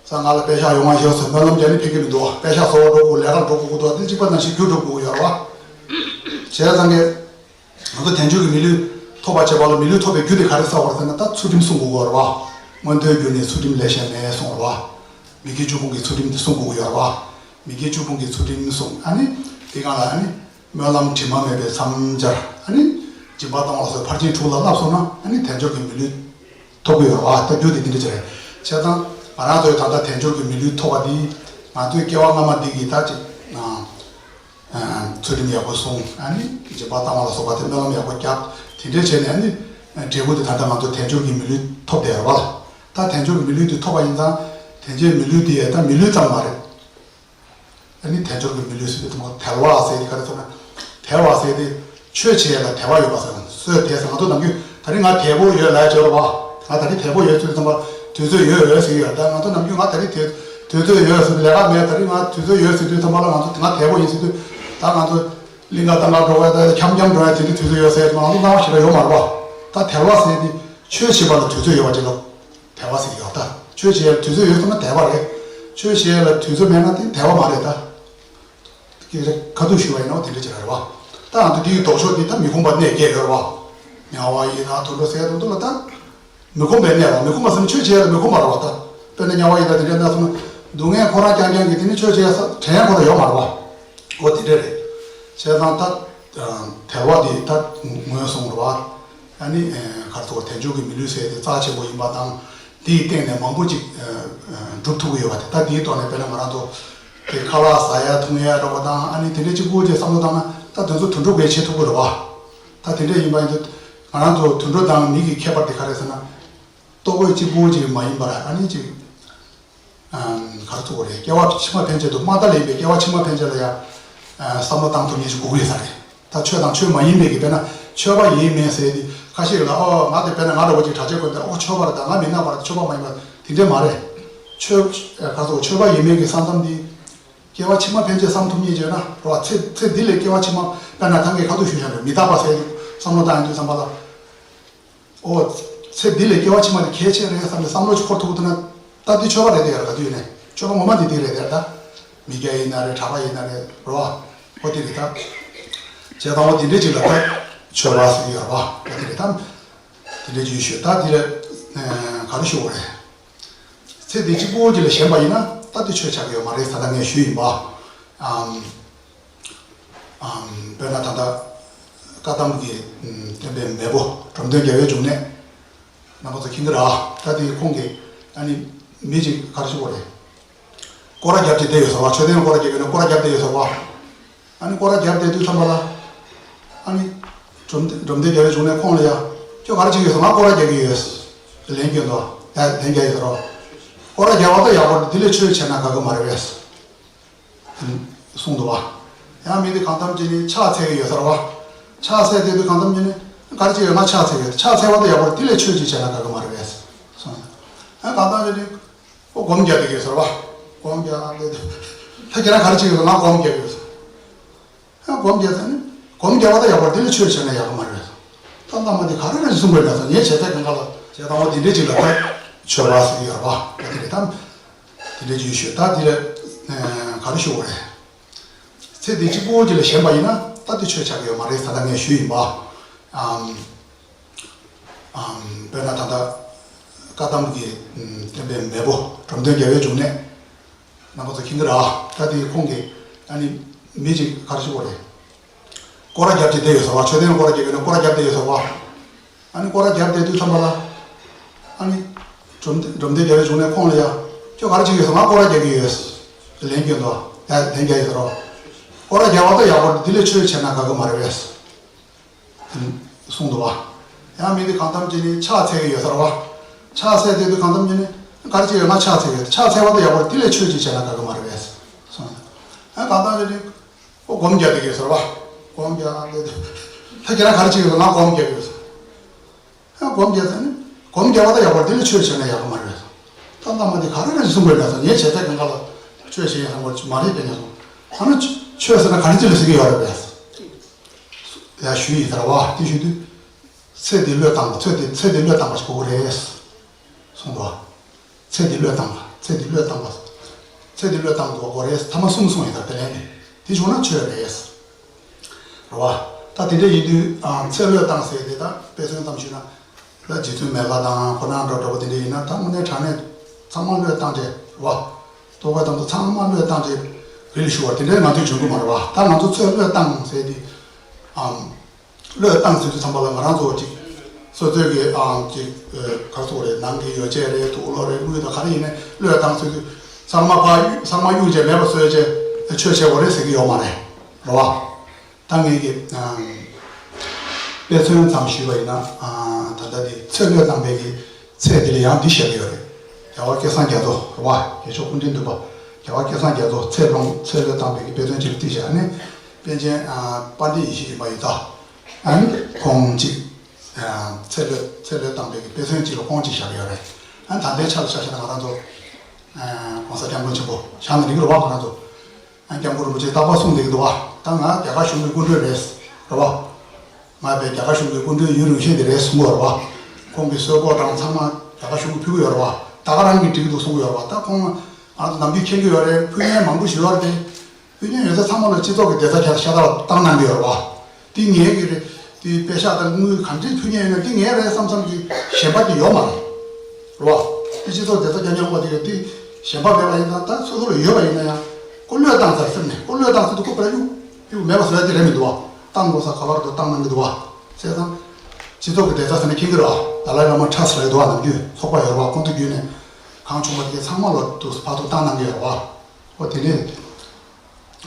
ས་ང་ལ་པད་ཤག་ཡོང་བ་ཤོག་ཟེར་སྨོན་ལམ་རྒྱབ་ནས་ཕན་གྱི་མི་འདུག་བ། པད་ཤག་གསོ་བ་འགྲོ་དགོས། ལས་ཀར་འགྲོ་དགོས་ཀྱི་འདུག་བ། དེ་གཅིག་པ་ནང་བཞིན་རྒྱུ་འགྲོ་དགོས་ཀྱི་ཡོད་རེད་བ། བྱས་ཙང་གི་ང་ཚོ་དལ་འབྱོར་གྱི་མི་ལུས་ཐོབ་པར་བྱེད་པ་ལ་མི་ལུས་ཐོབ་པའི་རྒྱུ་དེ་ག་རེ་བསགས་པ་རེད་ཟེར་ན། ད་ཚུལ་ཁྲིམས་སྲུང་དགོས་ཀྱི་ཡོད་རེད་བ། མངོན་མཐོའི་རྒྱུ་ནི་ཚུལ་ཁྲིམས་ལས་གཞན་མེད་གསུངས་རེད་བ། མི་དགེ་བཅུ་སྤོང་གི་ཚུལ་ཁྲིམས་དེ་སྲུང་དགོས་ཀྱི་ཡོད་རེད་བ། མི་དགེ་བཅུ་སྤོང་གི་ཚུལ་ཁྲིམས་སྲུང་། ཨ་ནི་དེ་སྒང་ལ་ཨ་ནི་སྨོན་ལམ་དྲི་མ་མེད་པའི་མཚམས་སྦྱར། ཨ་ནི་སྦྱིན་པ་གཏོང་བ་སོགས་ཕར་ཕྱིན་དྲུག་ལ་བསླབས་སོང་ན་ཨ་ནི་དལ་འབྱོར་གྱི་མི་ལུས་ཐོབ་ཀྱི་ཡོད་རེད་བ། ལྟ་རྒྱུ་དེ་འདི་འདྲ་ཅིག་རེད། བྱས་ཙང་ང་རང་ཚོའི་ད་ལྟ་དལ་འབྱོར་གྱི་མི་ལུས་ཐོབ་པ་འདི་ང་ཚོའི་སྐྱེ་བ་སྔ་མ་འདི་གི་ད་ཅིག་ཚུལ་ཁྲིམས་ཡག་པོ་སྲུང་། ཨ་ནི་སྦྱིན་པ་བཏང་བ་ལ་སོགས་པ་དེ་སྨོན་ལམ་ཡག་པོ་རྒྱབ། དེ་འདྲས་བྱས་ནས་ཨ་ནི་འབྲས་བུ་དེ་ད་ལྟ་ང་ཚོ་དལ་འབྱོར་གྱི་མི་ལུས་ཐོབ་བསྡད་ཡོད་རེད་བ། ད་དལ་འབྱོར་གྱི་མི་ལུས་དེ་ཐོབ་པ་ཡིན་ཙང་དལ་འབྱོར་མི་ལུས་དེ་ད་མི་ལུས་ཙམ་མ་རེད། ཨ་ནི་དལ་འབྱོར་གྱི་མི་ལུས་ཟེར་དུས་ད་དལ་བ་ཟེར་དེ་ག་རེ་ཟེར་ན། དལ་བ་ཟེར་དེ་ཆོས་བྱེད་ཡས་ལ་དལ་བ་ཡོད་པ་ཟེར་ན། སོས་དལ་ཟེར། ང་ཚོ་ནམ་རྒྱུན་ད་རིང་ང་དལ་པོ་ཡོད་ལབ་ཡ་ཅིག་ཡོད་རེད་བ། ང་ད་རིང་དལ་པོ་ཡོད་ཟེར་དུས་ཙམ་པ་དུས་ཚོད་ཡོད་ཡོད་ཟེར་གྱི་ཡོད། ད་ང་ཚོ་ནམ་རྒྱུན་ང་ད་རིང་དུས་དུས་ཚོད་ཡོད་ཟེར་དུས་ལས་ཀ་མེད། ད་རིང་ང་དུས་ཚོད་ཡོད་ཟེར་དུས་ཙམ་པ་ལ་ང་ཚོ་ང་དལ་པོ་ཡིན་ཟེར་དུས་ད་ང་ཚོ་གླིང་ག་ལྟ་ག་འགྲོ་བ། ད་འཁྱམ་འཁྱམ་འགྲོ་ཡ་དེ་དུས་ཚོད་ཡོད་ཟེར། ང་ཚོ་སྣང་བ་ཞིག་ལ་ཡོད་མ་རེད་བ། ད་དལ་བ་ཟེར་དེ་ཆོས་བྱེད་པ་ལ་དུས་ཚོད་ཡོད་པ་ཅིག་ལ། དལ་བ་ཟེར་གྱི་ཡོད། ད་ཆོས་བྱེད་ཡ་ལ་དུས་ཚོད་ཡོད་ཟེར་ན་དལ་བ་རེད། ཆོས་བྱེད་ཡ་ལ་དུས་ཚོད་མེད་ན་དེ་དལ་བ་མ་རེད་ད། སྐད་ཆ་ཁ་ཐུག་ཞུས་པ་ཡིན་ན་དེ་འདྲ་ཅིག་རེད་བ། ད་ང་ཚོ་འདི་ཡི་ལྡོག་ཕྱོགས་འདི་ད་མི་ཁོམ་པ་གནས་བརྒྱད་ཡོད་རེད་བ། དམྱལ་བ་ཡི་དྭགས་དུད་འགྲོ་ཟེར་དུས་ལ་ད་མི་ཁོམ་པའི་གནས་བ། མི་ཁོམ་པ་ཟེར་ན་ཆོས་བྱེད་ཡ་ལ་མི་ཁོམ་པ་རེད་བ། ད་དཔེར་ན་དམྱལ་བ་ཡི་དྭགས་དེ་འདྲ་ན་སོང་ན་སྡུག་བསྔལ་ཁོ་རང་རྐྱང་རྐྱང་གི་དེ་ནི་ཆོས་བྱེད་ཡ་ས་དྲན་ཡ་ཁོ་རང་ཡོད་མ་རེད་བ། འོ་དེ་འདྲ་རེད། བྱས་ཙང་ད་དལ་བ་དེ་ད་ངོས་བཟུང་རེད་བ། ཨ་ནི་ག་རེ་ཟེར་དགོས། དལ་འབྱོར་གྱི་མི་ལུས་ཟེར་དེ་རྩ་ཆེན་པོ་ཡིན་པ་དང་། དེའི་སྟེང་ནས་མང་པོ་ཅིག་སྒྲུབ་ཐུབ་ཀྱི་ཡོད་པ་དེ། ད་དེའི་ཐོག་ནས་དཔེར་ན་ང་རང་ཚོ་དེ་ཁ་ལག་ཟ་ཡ་འཐུང་ཡ་འདྲ་པོ་དང་། ཨ་ནི་དེ་འདྲའི་གཅིག་པུ་ཅིག་བསམ་བློ་བཏང་ན་ད་དེ་ཚོ་དུད་འགྲོ་བས་བྱེད་ཐུབ་ཀྱི་རེད་བ། ད་དེ་འདྲ་ཡིན་པ་ཡིན་དུས་ང་རང་ཚོ་དུད་འགྲོ་དང་མི་གི་ཁྱད་པར་དེ་ག་རེ་ཟེར་ན། ལྟོ་གོས་གཅིག་པུ་ཅིག་མ་ཡིན་པར་ཨ་ནི་ཅིག་ག་རེ་ཟེར་དགོས་རེད། སྐྱེ་བ་ཕྱི་མ་ཕན་ཆད་དུ། མ་ད་ལས་པའི་སྐྱེ་བ་ཕྱི་མ་ཕན་ཆད་ལ་ཡང་བསམ་བློ་བཏང་ཐུབ་མཁན་ཞིག་དགོས་ཀྱི་ཡོད་ས་རེད། ད་ཆོས་དང་ཆོས་མ་ཡིན་པའི་གི་དཔེར་ན་ཆོས་པ་ཡིན་མིན་ཟེར་དེ་ཁ་ཤས་ལ། ཨོ་ང་དེ་དཔེར་ན་ང་འདྲ་བོ་ཅིག་གྲྭ་ཆས་གོན་ཏེ་ཨོ་ཆོས་པ་རེད། ད་ང་མིན་ན་པར་ཆོས་པ་མ་ཡིན་པ་དེ་འདྲས་མ་རེད། ཆོས་ག་རེ་ཟེར་དགོས། ཆོས་པ་ཡིན་མིན་གི་ས་མཚམས་འདི་སྐྱེ་བ་ཕྱི་མ་ཕན་ཆད་བསམ་ཐུབ་མཁན་ཅིག་ཡོད་ན་རེད་བ། ཚེ་ཚེ་འདི་ལས་སྐྱེ་བ་ཕྱི་མ་དཔེར་ན་ད་ངས་ཁ་ཐུག་ཞུས་བཞག་རེད། མི་རྟག་པ་ཟེར་བསམ་བློ་བཏང་ཡོང་དུས་ཙམ་པ་ལ། ཨོ། ཚེ་འདི་ལས་སྐྱེ་བ་ཕྱི་མ་དེ་གལ་ཆེ་རེད་བསམ་པའི་བསམ་བློ་ཞིག་འཁོར་ཐུབ་ཐུབ་ན། ད་འདི་ཆོས་པ་རེད་དེ་ཡར་ག་དུས་ནས་ཆོས་པ་ངོ་མ་འདི་འདི་རེད་དེ་ད། མི་སྐྱ་ཡིན་ན་རེད། གྲྭ་པ་ཡིན་ན་རེད། རེད་བ། ཨོ་དེ་རེད་ད། བྱས་ཙང་ཨོ་དེ་འདྲས་ཅིག་ལ་ད་ཆོས་པ་ཟེར་གྱི་ཡོད་རེད་བ། ཨོ་དེ་རེད་ད། དེ་འདྲས་ཅིག་ཞུས། ད་འདི་ལ་ག་རེ་ཞུ་དགོས་རེད། ཚེ་འདི་གཅིག་པུ་ཅིག་ལ་ཞེན་པ་ཡིན་ན་ད་འདི་ཆོས་ཆགས་ཀྱི་ཡོད་མ་རེད། ད་ལྟ་ངས་ཞུས་ཡིན་པ། ཨམ། ཨམ། དཔེར་ན་ད་ལྟ་བཀའ་གདམས་ཀྱི་ཨམ་བསྟན་པའི་མེས་པོ་འབྲོམ་སྟོན་རྒྱལ་བའི་འབྱུང་གནས། རྣམ་པ་ཚོ་མཁྱེན་གྱི་རེད། ད་དེ་ཁོང་གིས་ཨ་ནི་མི་གཅིག་ག་རེ་ཞུ་དགོས་རེད། སྐོར་ར་བརྒྱབ་བྱས་བསྡད་ཡོད་ཟེར་བ། མཆོད་རྟེན་སྐོར་ར་བརྒྱབ་ཡོད་ན་སྐོར་ར་བརྒྱབ་བསྡད་ཡོད་ཟེར་བ། ཨ་ནི་སྐོར་ར་བརྒྱབ་བསྡད་དུས་ཙམ་པ་ལ། ཨ་ནི་འབྲོམ་སྟོན་འབྲོམ་སྟོན་རྒྱལ་བའི་འབྱུང་གནས་ཁོང་ལ་ཡ། ཁྱོད་ག་རེ་བྱེད་ཀྱི་ཡོད་ཟེར། ང་སྐོར་ར་རྒྱག་གི་ཡོད་ཟེར། ལན་བསྐྱོན་འདུག་ཡ་ལན་རྒྱག་ཡོད་ཟེར་རོ། སྐོར་ར་རྒྱག་པ་ད་ཡག་པོ་རེད། དེ་ལས་ཆོས་བྱས་ན་དགའ་གི་མ་རེད་པས། གསུངས་འདུག་བ། ཡང་མི་དེ་གང་འཚམ་ཅིག་ནི་ཕྱག་འཚལ་གྱི་ཡོད་ཟེར་བ། ཕྱག་འཚལ་བསྡད་དུས་གང་འཚམ་ཅིག་ནི་ག་རེ་བྱེད་ཀྱི་ཡོད། ང་ཕྱག་འཚལ་གྱི་ཡོད། ཕྱག་འཚལ་བ་དེ་ཡག་པོ་རེད། དེ་ལས་ཆོས་ཅིག་བྱས་ན་དགའ་གི་མ་རེད་པས། གསུངས། ཡང་གང་འཚམ་ཅིག་ནི་ཁོ་སྒོམ་རྒྱག་བསྡད་ཀྱི་ཡོད་ཟེར་བ། སྒོམ་རྒྱག་བསྡད་དུས་ད་ཁྱེད་རང་ག་རེ་བྱེད་ཀྱི་ཡོད་ཟེར། ང་སྒོམ་རྒྱག་གི་ཡོད་ཟེར། ཡང་སྒོམ་རྒྱག་ཟེར་ནི། སྒོམ་རྒྱག་པ་ད་ཡག་པོ་རེད། དེ་ལས་ཆོས་བྱས་ན་ཡག་གི་མ་རེད། ད་བླ་མ་དེ་ག་རེ་རེ་གསུངས་པའི་ལ་ད་ངས་བྱས་ཚད་གང་ག་ལ་བྱས་དང་བ་དེ་འདྲས་ཅིག་ལ་ད་ཆོས་པ་ཟེར་གྱི་ཡོད་རེད་བ། ད་དེ་རེད་ད། དེ་འདྲས་ཅིག་ཞུས། ད་དེ་ལས་ག་རེ་ཞུ་དགོས་རེད། ཚེ་འདི་གཅིག་པུ་ཅིག་ལ་ཞེན་པ་ཡིན་ན་ད་དེ་ཆོས་ཆགས་ཀྱི་ཡོད་མ་རེད་ཟེར་ད་ངས་ཞུས་ཡིན་པ། ཨམ། དཔེར་ན་ད་ལྟ་བཀའ་གདམས་ཀྱི་བསྟན་པའི་མེས་པོ་འབྲོམ་སྟོན་རྒྱལ་བའི་འབྱུང་གནས། རྣམ་པ་ཚོ་མཁྱེན་གྱི་རེད་ཨ། ད་དེ་ཁོང་གིས་ཨ་ནི་མི་གཅིག་ག་རེ་ཞུ་དགོས་རེད། སྐོར་ར་རྒྱབ་ཀྱི་བསྡད་ཡོད་ཟེར་བ། མཆོད་རྟེན་སྐོར་ར་རྒྱབ་ཡོད་ན་སྐོར་ར་རྒྱབ་བསྡད་ཡོད་ཟེར་བ། ཨ་ནི་སྐོར་ར་རྒྱབ་བསྡད་དུས་ཙམ་པ་ལ། ཨ་ནི། འབྲོམ་སྟོན་འབྲོམ་སྟོན་རྒྱལ་བའི་འབྱུང་གནས་ཁོང་ལ་ཡ། ཁྱོད་ག་རེ་བྱེད་ཀྱི་ཡོད་ཟེར། ང་སྐོར་ར་རྒྱག་གི་ཡོད། ལན་བསྐྱོན་འདུག་ཡ་ལན་རྒྱག་ཡོད་ཟེར་རོ། སྐོར་ར་རྒྱག་པ་ད་ཡག་པོ་འདི་ལས་ཆོས་བྱས་ན་དགའ་གི་མ་རེད་པས། གསུངས་འདུག་བ། ཡང་མི་འདི་གང་ལྟར་བྱས་ནས་ཕྱག་འཚལ་གྱི་ཡོད་ཟེར་བ། ཕྱག་འཚལ་དེ་དུས་གང་ལྟར་བྱས་ནས་ག་རེ་བྱེད་ཡོད། ང་ཕྱག་འཚལ་གྱི་ཡོད། ཕྱག་འཚལ་བ་ད་ཡག་པོ་རེད། འདི་ལས་ཆོས་ཅིག་བྱས་ན་དགའ་གི་མ་རེད་པས། གསུངས། ཡང་གང་ལྟར་བྱས་ནས། ཁོ་སྒོམ་རྒྱག་བསྡད་ཀྱི་ཡོད་ཟེར་བ། སྒོམ་རྒྱག་བསྡད་དུས། ད་ཁྱེད་རང་ག་རེ་བྱེད་ཀྱི་ཡོད་ཟེར། ང་སྒོམ་རྒྱག་གི་ཡོད་ཟེར། ཡང་སྒོམ་རྒྱག་ཚར་ནས། སྒོམ་རྒྱག་པ་ད་ཡག་པོ་རེད། དེ་ལས་ཆོས་བྱས་ན་ཡག་པོ་མ་རེད། ད་བླ་མ་འདི་ག་རེ་རེད་གསུང་དགོས་ན་ད་ངའི་བྱས་ཚད་གང་ག་ལ་ཆོས་བྱེད་ཡག་སང་བར་མ་རེད་པས་ན་སོང་། ད་ནི་ཆོས་ཟེར་ན་ག་རེ་ཅིག་ལ་ཟེར་གྱི་ཡོད་རེད་པས། ཡ་ཞུས་ཡིན་ཟེར་བ། དེ་ཞུས་དུས། ཚེ་འདི་བློས་བཏང་བ། ཚེ་འདི་ཚེ་འདི་བློས་བཏང་བ་ཞིག་དགོས་ཀྱི་རེད། གསུངས་འདུག་ཚེ་འདི་བློས་བཏང་བ། ཚེ་འདི་བློས་བཏང་བ། ཚེ་འདི་བློས་བཏང་དགོས་ཀྱི་རེད། ཐ་མ་གསུམ་གསུངས་ཡིན་ད། དེ་ལན་ནི། དེ་བྱུང་ན་ཆོས་རེད། རེད་བ། ད་དེ་འདྲ་ཡིན་དུས་ཨ། ཚེ་བློས་བཏང་ཟེར་དེ་ད་དཔེ་མཚོན་ཙམ་ཞུས་ན། ད་རྗེ་བཙུན་མི་ལ་དང་ཁོ་རང་འདྲ་འདྲ་པོ་དེ་འདྲ་ཡིན་ན་ད་དངོས་གནས་དྲང་གནས་ཚང་མ་བློས་བཏང་བྱས་རེད་བ། རྟོགས་པ་དང་དུ་ཚང་མ་བློས་བཏང་བྱས་རིལ་ཞུ་བ་དེ་འདྲའི་ང་ཚོས་འཇོན་གི་མ་རེད་བ། ད་ང་ཚོ་ཚེ་བློས་བཏང་ཟེར་དེ། ཨམ། བློས་བཏང་ཟེར་དུས་ཙམ་པ་ལ་ང་རང་ཚོ་ཅིག་སོ་སོའི་གི་ཨང་ཅིག་ག་ཚོད་རེད། ནང་གི་ཡོ་བྱད་རེད། དུག་ལོག་རེད། དངུལ་དང་ག་རེ་ཡིན་ནའི་བློས་བཏང་ཟེར་དུས་ཚང་མ་ཕར་གཡུག་ཚང་མ་གཡུག་བྱས་མེད་པ་བཟོས་བྱས་ཆོས་བྱེད་དགོས་རེད་ཟེར་གི་ཡོད་མ་རེད། རེད་བ། ད་ངས་ཀྱི་དཔེ་མཚོན་ཙམ་ཞུས་པ་ཡིན་ན། ད་ལྟ་འདི་ཚེ་བློས་བཏང་བའི་གི་ཚེ་འདི་ལ་ཡང་འདི་བཤད་ཀྱི་ཡོད་རེད། རྒྱལ་བ་སྐལ་བཟང་རྒྱ་མཚོ་རེད་བ། རྒྱལ་མཆོག་སྐུ་ཕྲེང་བདུན་པ་རྒྱལ་བ་སྐལ་བཟང་རྒྱ་མཚོ་ཚེ་ལོང་ཚེ་བློས་བཏང་བའི་གི་དཔེ་མཚོན་ཅིག་བཏུས་བཞག་ནས། པཎ་ཆེན་དཔལ་ལྡན་ཡེ་ཤེས་སྦྱིན་པ་ཡིན་ད། ཨ་ནི་ཁོང་གཅིག་ཚེ་བློས་ཚེ་བློས་བཏང་བའི་གི་དཔེ་མཚོན་གཅིག་ལ་ཁོང་གཅིག་བཞག་གི་ཡོད་རེད། ཨ་ནི་ད་ལྟའི་ཆ་ལ་ཆ་བཞག་ན་ང་རང་ཚོ་༸གོང་ས་༸སྐྱབས་མགོན་ཆེན་པོ་བཞག་ན་འགྲིག་གི་རེད་བ། ང་རང་ཚོ་ཨ་ནི་༸སྐྱབས་མགོན་རིན་པོ་ཆེ་རྟག་པར་གསུངས་བསྡད་ཀྱི་འདུག་བ། ད་ང་རྒྱ་གར་གཞུང་གི་སྐུ་མགྲོན་རེད། རེད་བ། ང་བས་རྒྱ་གར་གཞུང་གི་སྐུ་མགྲོན་ཡུན་རིང་ཤོས་དེ་རེད་གསུང་གི་ཡོད་རེད་བ། ཁོང་གི་གསོལ་ཕོགས་གྲངས་ཚང་མ་རྒྱ་གར་གཞུང་གིས་ཕུལ་གྱི་ཡོད་རེད་བ། ད་ག་རང་གིས་འགྲིག་གི་འདུག་གསུང་གི་ཡོད་རེད་བ། ད་ཁོང་ང་ཚོ་ནམ་རྒྱུན་མཁྱེན་གྱི་ཡོད་རེད། ཕུལ་མཁན་མང་པོ་ཞིག་ཡོད་རེད་དེ། ཕུལ་མཁན་ཡོད་ཚད་ཚང་མ་ལ་སྤྱི་ཚོགས་ཀྱི་བདེ་རྩ་ཁྱབ་ཤ་སྟག་བཏང་གནང་གི་ཡོད་རེད་བ། དེ་ངའི་གི་རེད། དེ་པེ་ཤག་དང་དངུལ་ག་འདྲས་ཕུལ་མཁན་ཡོད་ན་དེ་ངའི་རེད་བསམ་བསམ་གྱི་ཞེན་པ་དེ་ཡོད་མ་རེད། རེད་བ། དེ་སྤྱི་ཚོགས་བདེ་རྩ་རྒྱ་ཉམས་པ་དེ་རེད་དེ། ཞེན་པ་མེད་པ་ཡིན་ན་ད་སོ་སོ་ལ་ཡོད་པ་ཡིན་ན་ཡང་ཁོ་བློས་བཏང་ཚར་ཟེར་ནས་ཁོ་བློས་བཏང་ཟེར་དུས་ཁོ་པར་གཡུག་གཡུག་མེད་པ་བཟོ་ཡ་དེ་རེད་མི་འདུག་བ། བཏང་དགོས་ས་ག་བར་དུ་བཏང་གནང་གི་འདུག་བ། བྱས་ཙང་། སྤྱི་ཚོགས་ཀྱི་བདེ་རྩ་ཟེར་ན་མཁྱེན་གྱི་རེད་བ། ད་ལའི་བླ་མ་ཁྲ་ཟེར་ཡ་འདུག་བ། ནམ་རྒྱུན་ཚོགས་པ་ཡོད་རེད་བ། ཁོང་ཚོ་བརྒྱུད་ནས་གང་བྱུང་བ་དེ་ཚང་མ་ལ་དུ་ཕར་ཚུར་བཏང་གནང་གི་ཡོད་རེད་བ། ཨོ་དེ་ནས།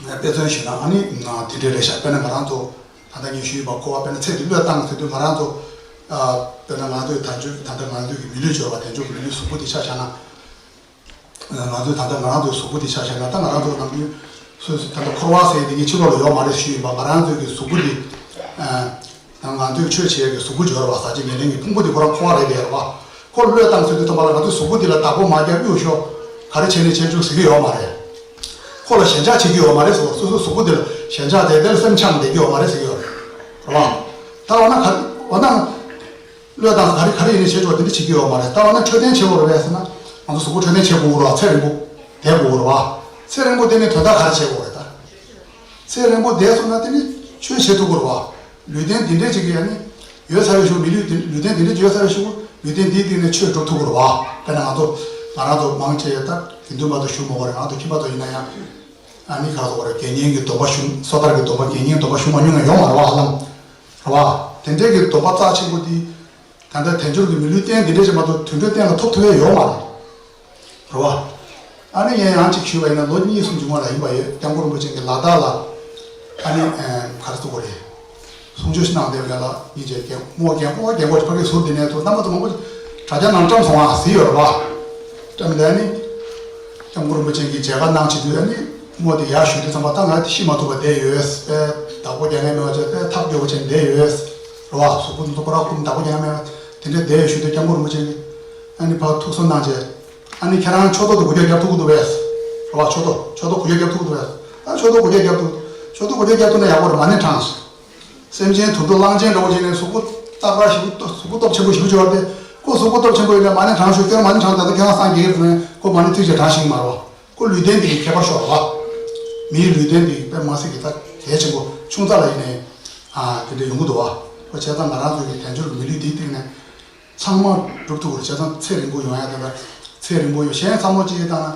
དཔེ་མཚོན་ཞུས་ན་ཨ་ནི་དེ་འདྲའི་རེད་ཤག་དཔེར་ན་ང་རང་ཚོ་ད་ལྟ་ངས་ཞུས་པ་གོ་བ་དཔེར་ན་ཚེ་འདི་བློས་བཏང་ཟེར་དུས་ང་རང་ཚོ་དཔེར་ན་ང་ཚོའི་དལ་འབྱོར་ད་ལྟ་ང་ཚོའི་གི་མི་ལུས་འབྱོར་བ་དལ་འབྱོར་གི་མི་ལུས་གཟུགས་པོ་འདི་ཆ་བཞག་ན། ང་ཚོའི་ད་ལྟ་ང་རང་ཚོའི་གཟུགས་པོ་འདི་ཆ་བཞག་ན་ད་ང་རང་ཚོ་ནམ་རྒྱུན་སོ་སོ་ད་ལྟ་འཁོར་བ་ཟེར་དེ་ངས་ཕྱི་ལོགས་ལ་ཡོད་མ་རེད་ཞུས་ཡིན་པ། ང་རང་ཚོའི་གི་གཟུགས་པོ་འདི། ང་ཚོས་ཆོས་བྱེད་ཡག་གི་གཟུགས་པོ་འབྱོར་བ་ཟག་བཅས་ཉེར་ལེན་གྱི་ཕུང་པོ་འདི་ཁོ་རང་འཁོར་བ་རེད་དེ་རེད་བ། ཁོ་ལ་བློས་བཏང་ཟེར་དུས་ཙམ་པ་ལ་ང་ཚོའི་གཟུགས་པོ་འདི་ལ་བདག་པོ་མ་རྒྱབ་གཡུག་ཞོག་ག་རེ་བྱས་ནས་བྱེད་ཆོག་ཟེར་གྱི་ཡོད་མ་རེད། ཁོ་ལ་ཞེན་ཆགས་བྱེད་ཀྱི་ཡོད་མ་རེད་ཟེར་བ། སོ་སོའི་གཟུགས་པོ་འདི་ལ་ཞེན་ཆགས་དེ་དེ་ལ་སེམས་འཆམ་བསྡད་ཀྱི་ཡོད་མ་རེད་ཟེར་གྱི་ཡོད་རེད་བ། ད་འོ་ན་ག་འོ་ན། བློས་བཏང་ག་རེ་ག་རེ་ཡིན་ནའི་བྱེད་ཆོག་དེ་འདྲ་བྱེད་ཀྱི་ཡོད་མ་རེད། ད་འོ་ན་འཕྲོད་བསྟེན་བྱེད་དགོས་རེད་པས་ཟེར་ན། ང་ཚོ་གཟུགས་པོ་འཕྲོད་བསྟེན་བྱེད་དགོས་རེད་བ། ཚེ་རིང་པོ་བསྡད་དགོས་རེད་བ། ཚེ་རིང་པོ་བསྡད་ནས་དོན་དག་ག་རེ་བྱེད་དགོས་རེད་ད། ཚེ་རིང་པོ་བསྡད་སོང་ན་དེ་ནི་ཆོས་བྱེད་ཐུབ་དགོས་རེད་བ། ལུས་རྟེན་འདི་འདྲས་ཅིག་གི་ཡ་ནི་ཡོད་ཚར་བའི་གཞུག་མི་ལུས་འདི་ལུས་རྟེན་འདི་འདྲས་ཅིག་ཡོད་ཚར་བའི་གཞུག་ལུས་རྟེན་འདིའི་སྟེང་ནས་ཆོས་སྒྲུབ་ཐུབ་དགོས་རེད་བ། དཔེར་ན་ང་ཚོ་ང་རང་ཚོ་མང་ཆེ་ད་དགེ་འདུན་པ་ཚོ་ཞུ་མ་དགོས་རེད། ང་ཚོ་ཁྱིམ་པ་ཚོ་ཡིན་ན་ཡང་ཨ་ནི་ག་རེ་ཟེར་དགོས་རེད། དགེ་བསྙེན་གྱི་སྡོམ་པ་ཞུ་སོ་ཐར་གྱི་སྡོམ་པ་དགེ་བསྙེན་སྡོམ་པ་ཞུ་མ་མྱོང་མཁན་ཡོད་མ་རེད་བ། ཧ་ལམ་རེད་བ། དེ་འདྲས་ཀྱི་སྡོམ་པ་རྩ་ཆེན་པོ་འདི། ད་ལྟ་དལ་འབྱོར་གྱི་མི་ལུས་རྟེན་འདི་འདྲ་ཞིག་མ་གཏོགས་དུད་འགྲོའི་རྟེན་ལ་ཐོབ་ཐུབ་ཡས་ཡོད་མ་རེད། རེད་བ། ཨ་ནི་ངས་ཡང་གཅིག་ཞུས་པ་ཡིན་ན་ལོ་གཉིས་གསུམ་གྱི་སྔོན་ལ་ཡིན་པ་ཡོད། སྐྱབས་མགོན་རིན་པོ་ཆེ་གིས་ལ་དྭགས་ལ། ཨ་ནི་ག་རེ་ཟེར་དགོས་རེད། གསུང་ཆོས་ཤིག་གནང་བསྡད་པ་ལ་ངེད་ཀྱི་རྒན་རྨོ་རྒན་རྨོ་རྒན་གོག་ཕ་གིར་ཟུར་འདི་ནས་ཚུར་རྣམ་པ་ཚོ་མང་པོ་དྲ་རྒྱ་ནང་བཀྲམ་སོང་ཨ་ཟེར་ཡོད་རེད་བ། བཀྲམ་ལས་ནི། སྐྱབས་མགོན་རིན་པོ་ཆེ་གིས་མཇལ་ཁ་གནང་བྱེད་དུས་ཨ་ནི་རྨོ་དེ་ཡར་ཞུ་དུས་ཙམ་པ་ད་ང་ཤི་མ་ཐུབ་པ་བསྡད་ཡོད་པས། བདག་པོ་རྒྱག་མཁན་མེད་པ་བྱས་པས་ཐག་གཅོད་པ་བྱས་ནས་བསྡད་ཡོད་རེད་བ། གཟུགས་པོ་འདི་ཚོ་པོ་ར་ཀུམ་བདག་པོ་རྒྱག་མཁན་མེད་པ་དེ་འདྲས་བསྡད་ཡོད་ཞུ་དུས་སྐྱབས་མགོན་རིན་པོ་ཆེ་གིས་ཨ་ནི་ཕར་ཐུགས་གསོ་གནང་བྱས། ཨ་ནི་ཁྱེད་རང་ཕྱོགས་གཏོགས་དེ་གུ་རྒྱག་རྒྱག་ཐུབ་ཀྱི་འདུག་པས། རེད་བ། ཕྱོགས་གཏོགས་ཕྱོགས་གཏོགས་གུ་རྒྱག་རྒྱག་ཐུབ་ཀྱི་འདུག་པས། ད་ཕྱོགས་གཏོགས་གུ་རྒྱག་རྒྱག་ཐུབ། ཕྱོགས་གཏོགས་གུ་རྒྱག་རྒྱག་ཐུབ་ན་ཡག་པོ་རེད། མ་ཎི་བགྲང་། སེམས་ཅན་དུད་འགྲོ་གླང་ཆེན་འདྲ་པོ་བྱས་ནས་གཟུགས་པོ་རྟག་པར་ཞེ་པོ་གཟུགས་པོ་སྟོབས་ཆེན་པོ་ཞེ་པོ་ཅིག་ཡོད་རེད་དེ། ཁོ་གཟུགས་པོ་སྟོབས་ཆེན་པོ་ཡིན་ན་མ་ཎི་བགྲང་ཞོག་ཁྱོད་མ་ཎི་བགྲང་། ད་ལྟ་ཁྱོད་རང་སངས་རྒྱས་ཀྱི་དུས་ནས་ཁོ་མ་ཎི་ཚིག་གཅིག་བགྲང་ཤེས་ཀྱི་མ་རེད་བ། ཁོ་ལུས་རྟེན་དེ་གི་ཁྱད་པར་ཤོར་བ། མིའི་ལུས་རྟེན་དེ་གི་དཔེ་མ་སྲིད་ཀྱི་ད་གལ་ཆེན་པོ་ཆུང་ཙག་ལ་ཡིན་ནའི། ཨ་དེ་འདྲ་ཡོང་གི་འདུག་བ། ཁོ་བྱས་ཙང་ང་རང་ཚོ་གི་དལ་འབྱོར་གྱི་མི་ལུས་འདིའི་སྟེང་ནས། ཚང་མ་སྒྲུབ་ཐུབ་དགོས་རེད། བྱས་ཙང་ཚེ་རིང་པོ་ཡོང་ཡ་དེ་ལ་ཚེ་རིང་པོ་ཡོང་། གཞན་ཚང་མ་ཅིག་བཏང་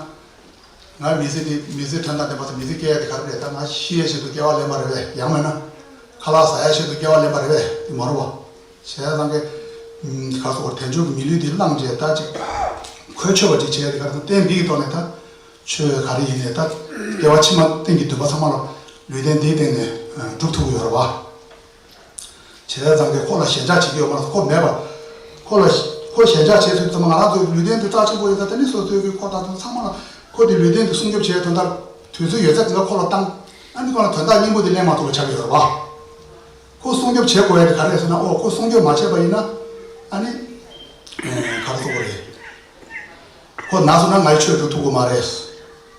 ན། ང་མི་ཚེ་འདི་མི་ཚེ་དོན་དང་ལྡན་པ་དང་མི་ཚེ་སྐྱེལ་ཡ་དེ་ག་རེ་རེད། ད་ང་ཤི་ཡའི་ཆེད་དུ་སྐྱེ་བ་ལེན་པ་རེད་པས། ཡང་མིན་ན་ཁ་ལག་ཟ་ཡའི་ཆེད་དུ་སྐྱེ་བ་ལེན་པ་རེད་པས། དེ་མ་རུང་བ། བྱས་ཙང་གི་ག་སོགས་དལ་འབྱོར་གྱི་མི་ལུས་འདི་བླངས་བྱས་ད་ཅིག་ཁོས་ཆོད་པ་ཅིག་བྱས་ཏེ་ག་རེ་ཟེར་ན། རྟེན་འདི་གི་ཐོག་ནས་ད་ཆོས་ག་རེ་ཡིན་ནས་ད་སྐྱེ་བ་ཕྱི་མ་གཏན་གྱི་འདུན་པ་ཚང་མ་ལ་ལུས་རྟེན་འདིའི་སྟེང་ནས་སྒྲུབ་ཐུབ་ཀྱི་ཡོད་རེད་པ། བྱས་ཙང་གི་ཁོ་ལ་ཞེན་ཆགས་བྱེད་ཀྱི་ཡོད་མ་རེད། ཁོ་མེད་པ། ཁོ་ལ་ཁོ་ཞེན་ཆགས་བྱེད་ཚུལ་ཚང་མ་ང་རང་ཚོའི་ལུས་རྟེན་འདི་རྩ་ཆེན་པོ་ཡོད་ཙང་དེ་ནི་སོ་སོའི་གི་ཁོ་ད་དུང་ཚང་མ་ལ་ཁོ་དེ་ལུས་རྟེན་འདི་སྲུང་སྐྱོབ་བྱེད་དོན་དག་དུས་ཚོད་ཡོད་ཚད་འདི་ལ་ཁོ་ལ་བཏང་། ཨ་ནི་ཁོ་ལ་དོན་དག་སྙིང་པོ་དེ་ལེན་མ་ཐུབ་པ་ཆགས་ཀྱི་ཡོད་རེད་པ། ཁོ་སྲུང་སྐྱོབ་བྱེད་དགོས་ཡ་དེ་ག་རེ་རེད་ཟེར་ན། ཨོ་ཁོ་སྲུང་སྐྱོབ་མ་བྱས་པ་ཡིན་ན་ཨ་ནི་ག་རེ་ཟེར་དགོས་རེད། ཁོ་ན་སོང་ན་ངའི་ཆོས་སྒྲུབ་ཐུབ་ཀྱི་མ་རེད།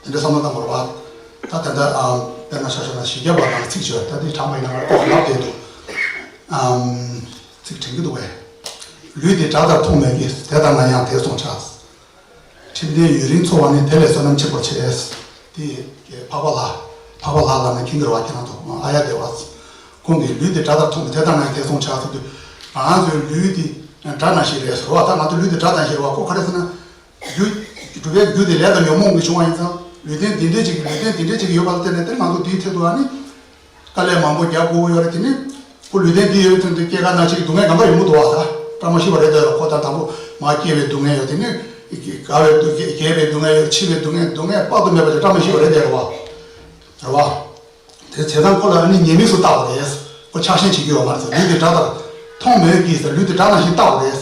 དེ་འདྲའི་བསམ་བློ་བཏང་དགོས་རེད་པ། ད་དེ་འདྲ་ཨམ་དཔེར་ན་ཆ་བཞག་ན་ཞི་རྒྱས་པ་དང་ཚིག་བརྗོད་ད་དེ་དྲངས་པ་ཡིན་ན་ང་ལྟོས་ལབ་བསྡད་འདུག་ཨམ་ཚིག་དྲན་གྱི་འདུག་པས། ལུས་འདི་དགྲ་ལྟར་མཐོང་མོད་ཀྱི། དེ་ལྟ་ན་ཡང་དེ་སྲུང་བྱ། ཁྲིམས་ལྡན་ཡུན་རིང་འཚོ་བ་ནི། དེ་ལས་བསོད་ནམས་ཆེན་པོར་བྱེད། དེ་འཕགས་པ་ལྷ། འཕགས་པ་ལྷ་ལབ་ན་མཁྱེན་གྱི་རེད་པ། ཁྱེད་རང་ཚོ་ཨཱརྱ་དེ་ཝ། ཁོང་གིས་ལུས་འདི་དགྲ་ལྟར་མཐོང་མོད། དེ་ལྟ་ན་ཡང་དེ་སྲུང་བྱ་ཟེར་དུས་ང་རང་ཚོའི་ལུས་འདི་དགྲ་ནང་བཞིན་རེད་ཟེར་བ། ད་ང་ཚོ་ལུས་འདི་དགྲ་ནང་བཞིན་རེད་པ། ཁོ་ག་རེ་ཟེར་ན། རྒྱུ། སྒྲུབ་པའི་རྒྱུ་དེ་ལས་དང་ཉོན་མོངས་ཀྱིས་བྱུང་བ་ཡིན་ཙང་ལུས་རྟེན་འདི་འདྲས་ཅིག་ལུས་རྟེན་འདི་འདྲས་ཅིག་ཡོད་པ་ལ་བརྟེན་ནས་དེ་ང་ཚོ་འདིའི་ཐད་དུ་ཨ་ནི་དཀའ་ལས་མང་པོ་རྒྱག་དགོས་ཡོད་རེད། དེ་ནི་ཁོ་ལུས་རྟེན་འདི་ཡོད་པའི་ཐད་དུ་སྐྱེ་རྒ་ན་འཆི་གི་སྡུག་བསྔལ་གང་ག་ཡོང་གི་འདུག་པ། ད་བཀྲ་མ་ཤིས་པ་རེད་དེ། ཁོ་ད་དང་པོ་མ་སྐྱེ་བའི་སྡུག་བསྔལ་ཡོད། དེ་ནི་རྒ་བའི་སྡུག་རྒས་པའི་སྡུག་བསྔལ་ཡོད། འཆི་བའི་སྡུག་བསྔལ། སྡུག་བསྔལ་དཔག་ཏུ་མེད་པ་ཅིག་བཀྲ་མ་ཤིས་པ་རེད་དེ། རེད་པ། རེད་པ། དེ་བྱས་ཙང་ཁོ་ལ་ཨ་ནི་ཉེས་དམིགས་སུ་བལྟ་བ་རེད། ཁོ་ཆགས་ཞེན་བྱེད་ཀྱི་ཡོད་མ་རེད་ཟེར། ལུས་འདི་དགྲ་ལྟར་མཐོང་མོད་ཀྱི་ཟེར། ལུས་འདི་དགྲ་ནང་བཞིན་བལྟ་བ་རེད།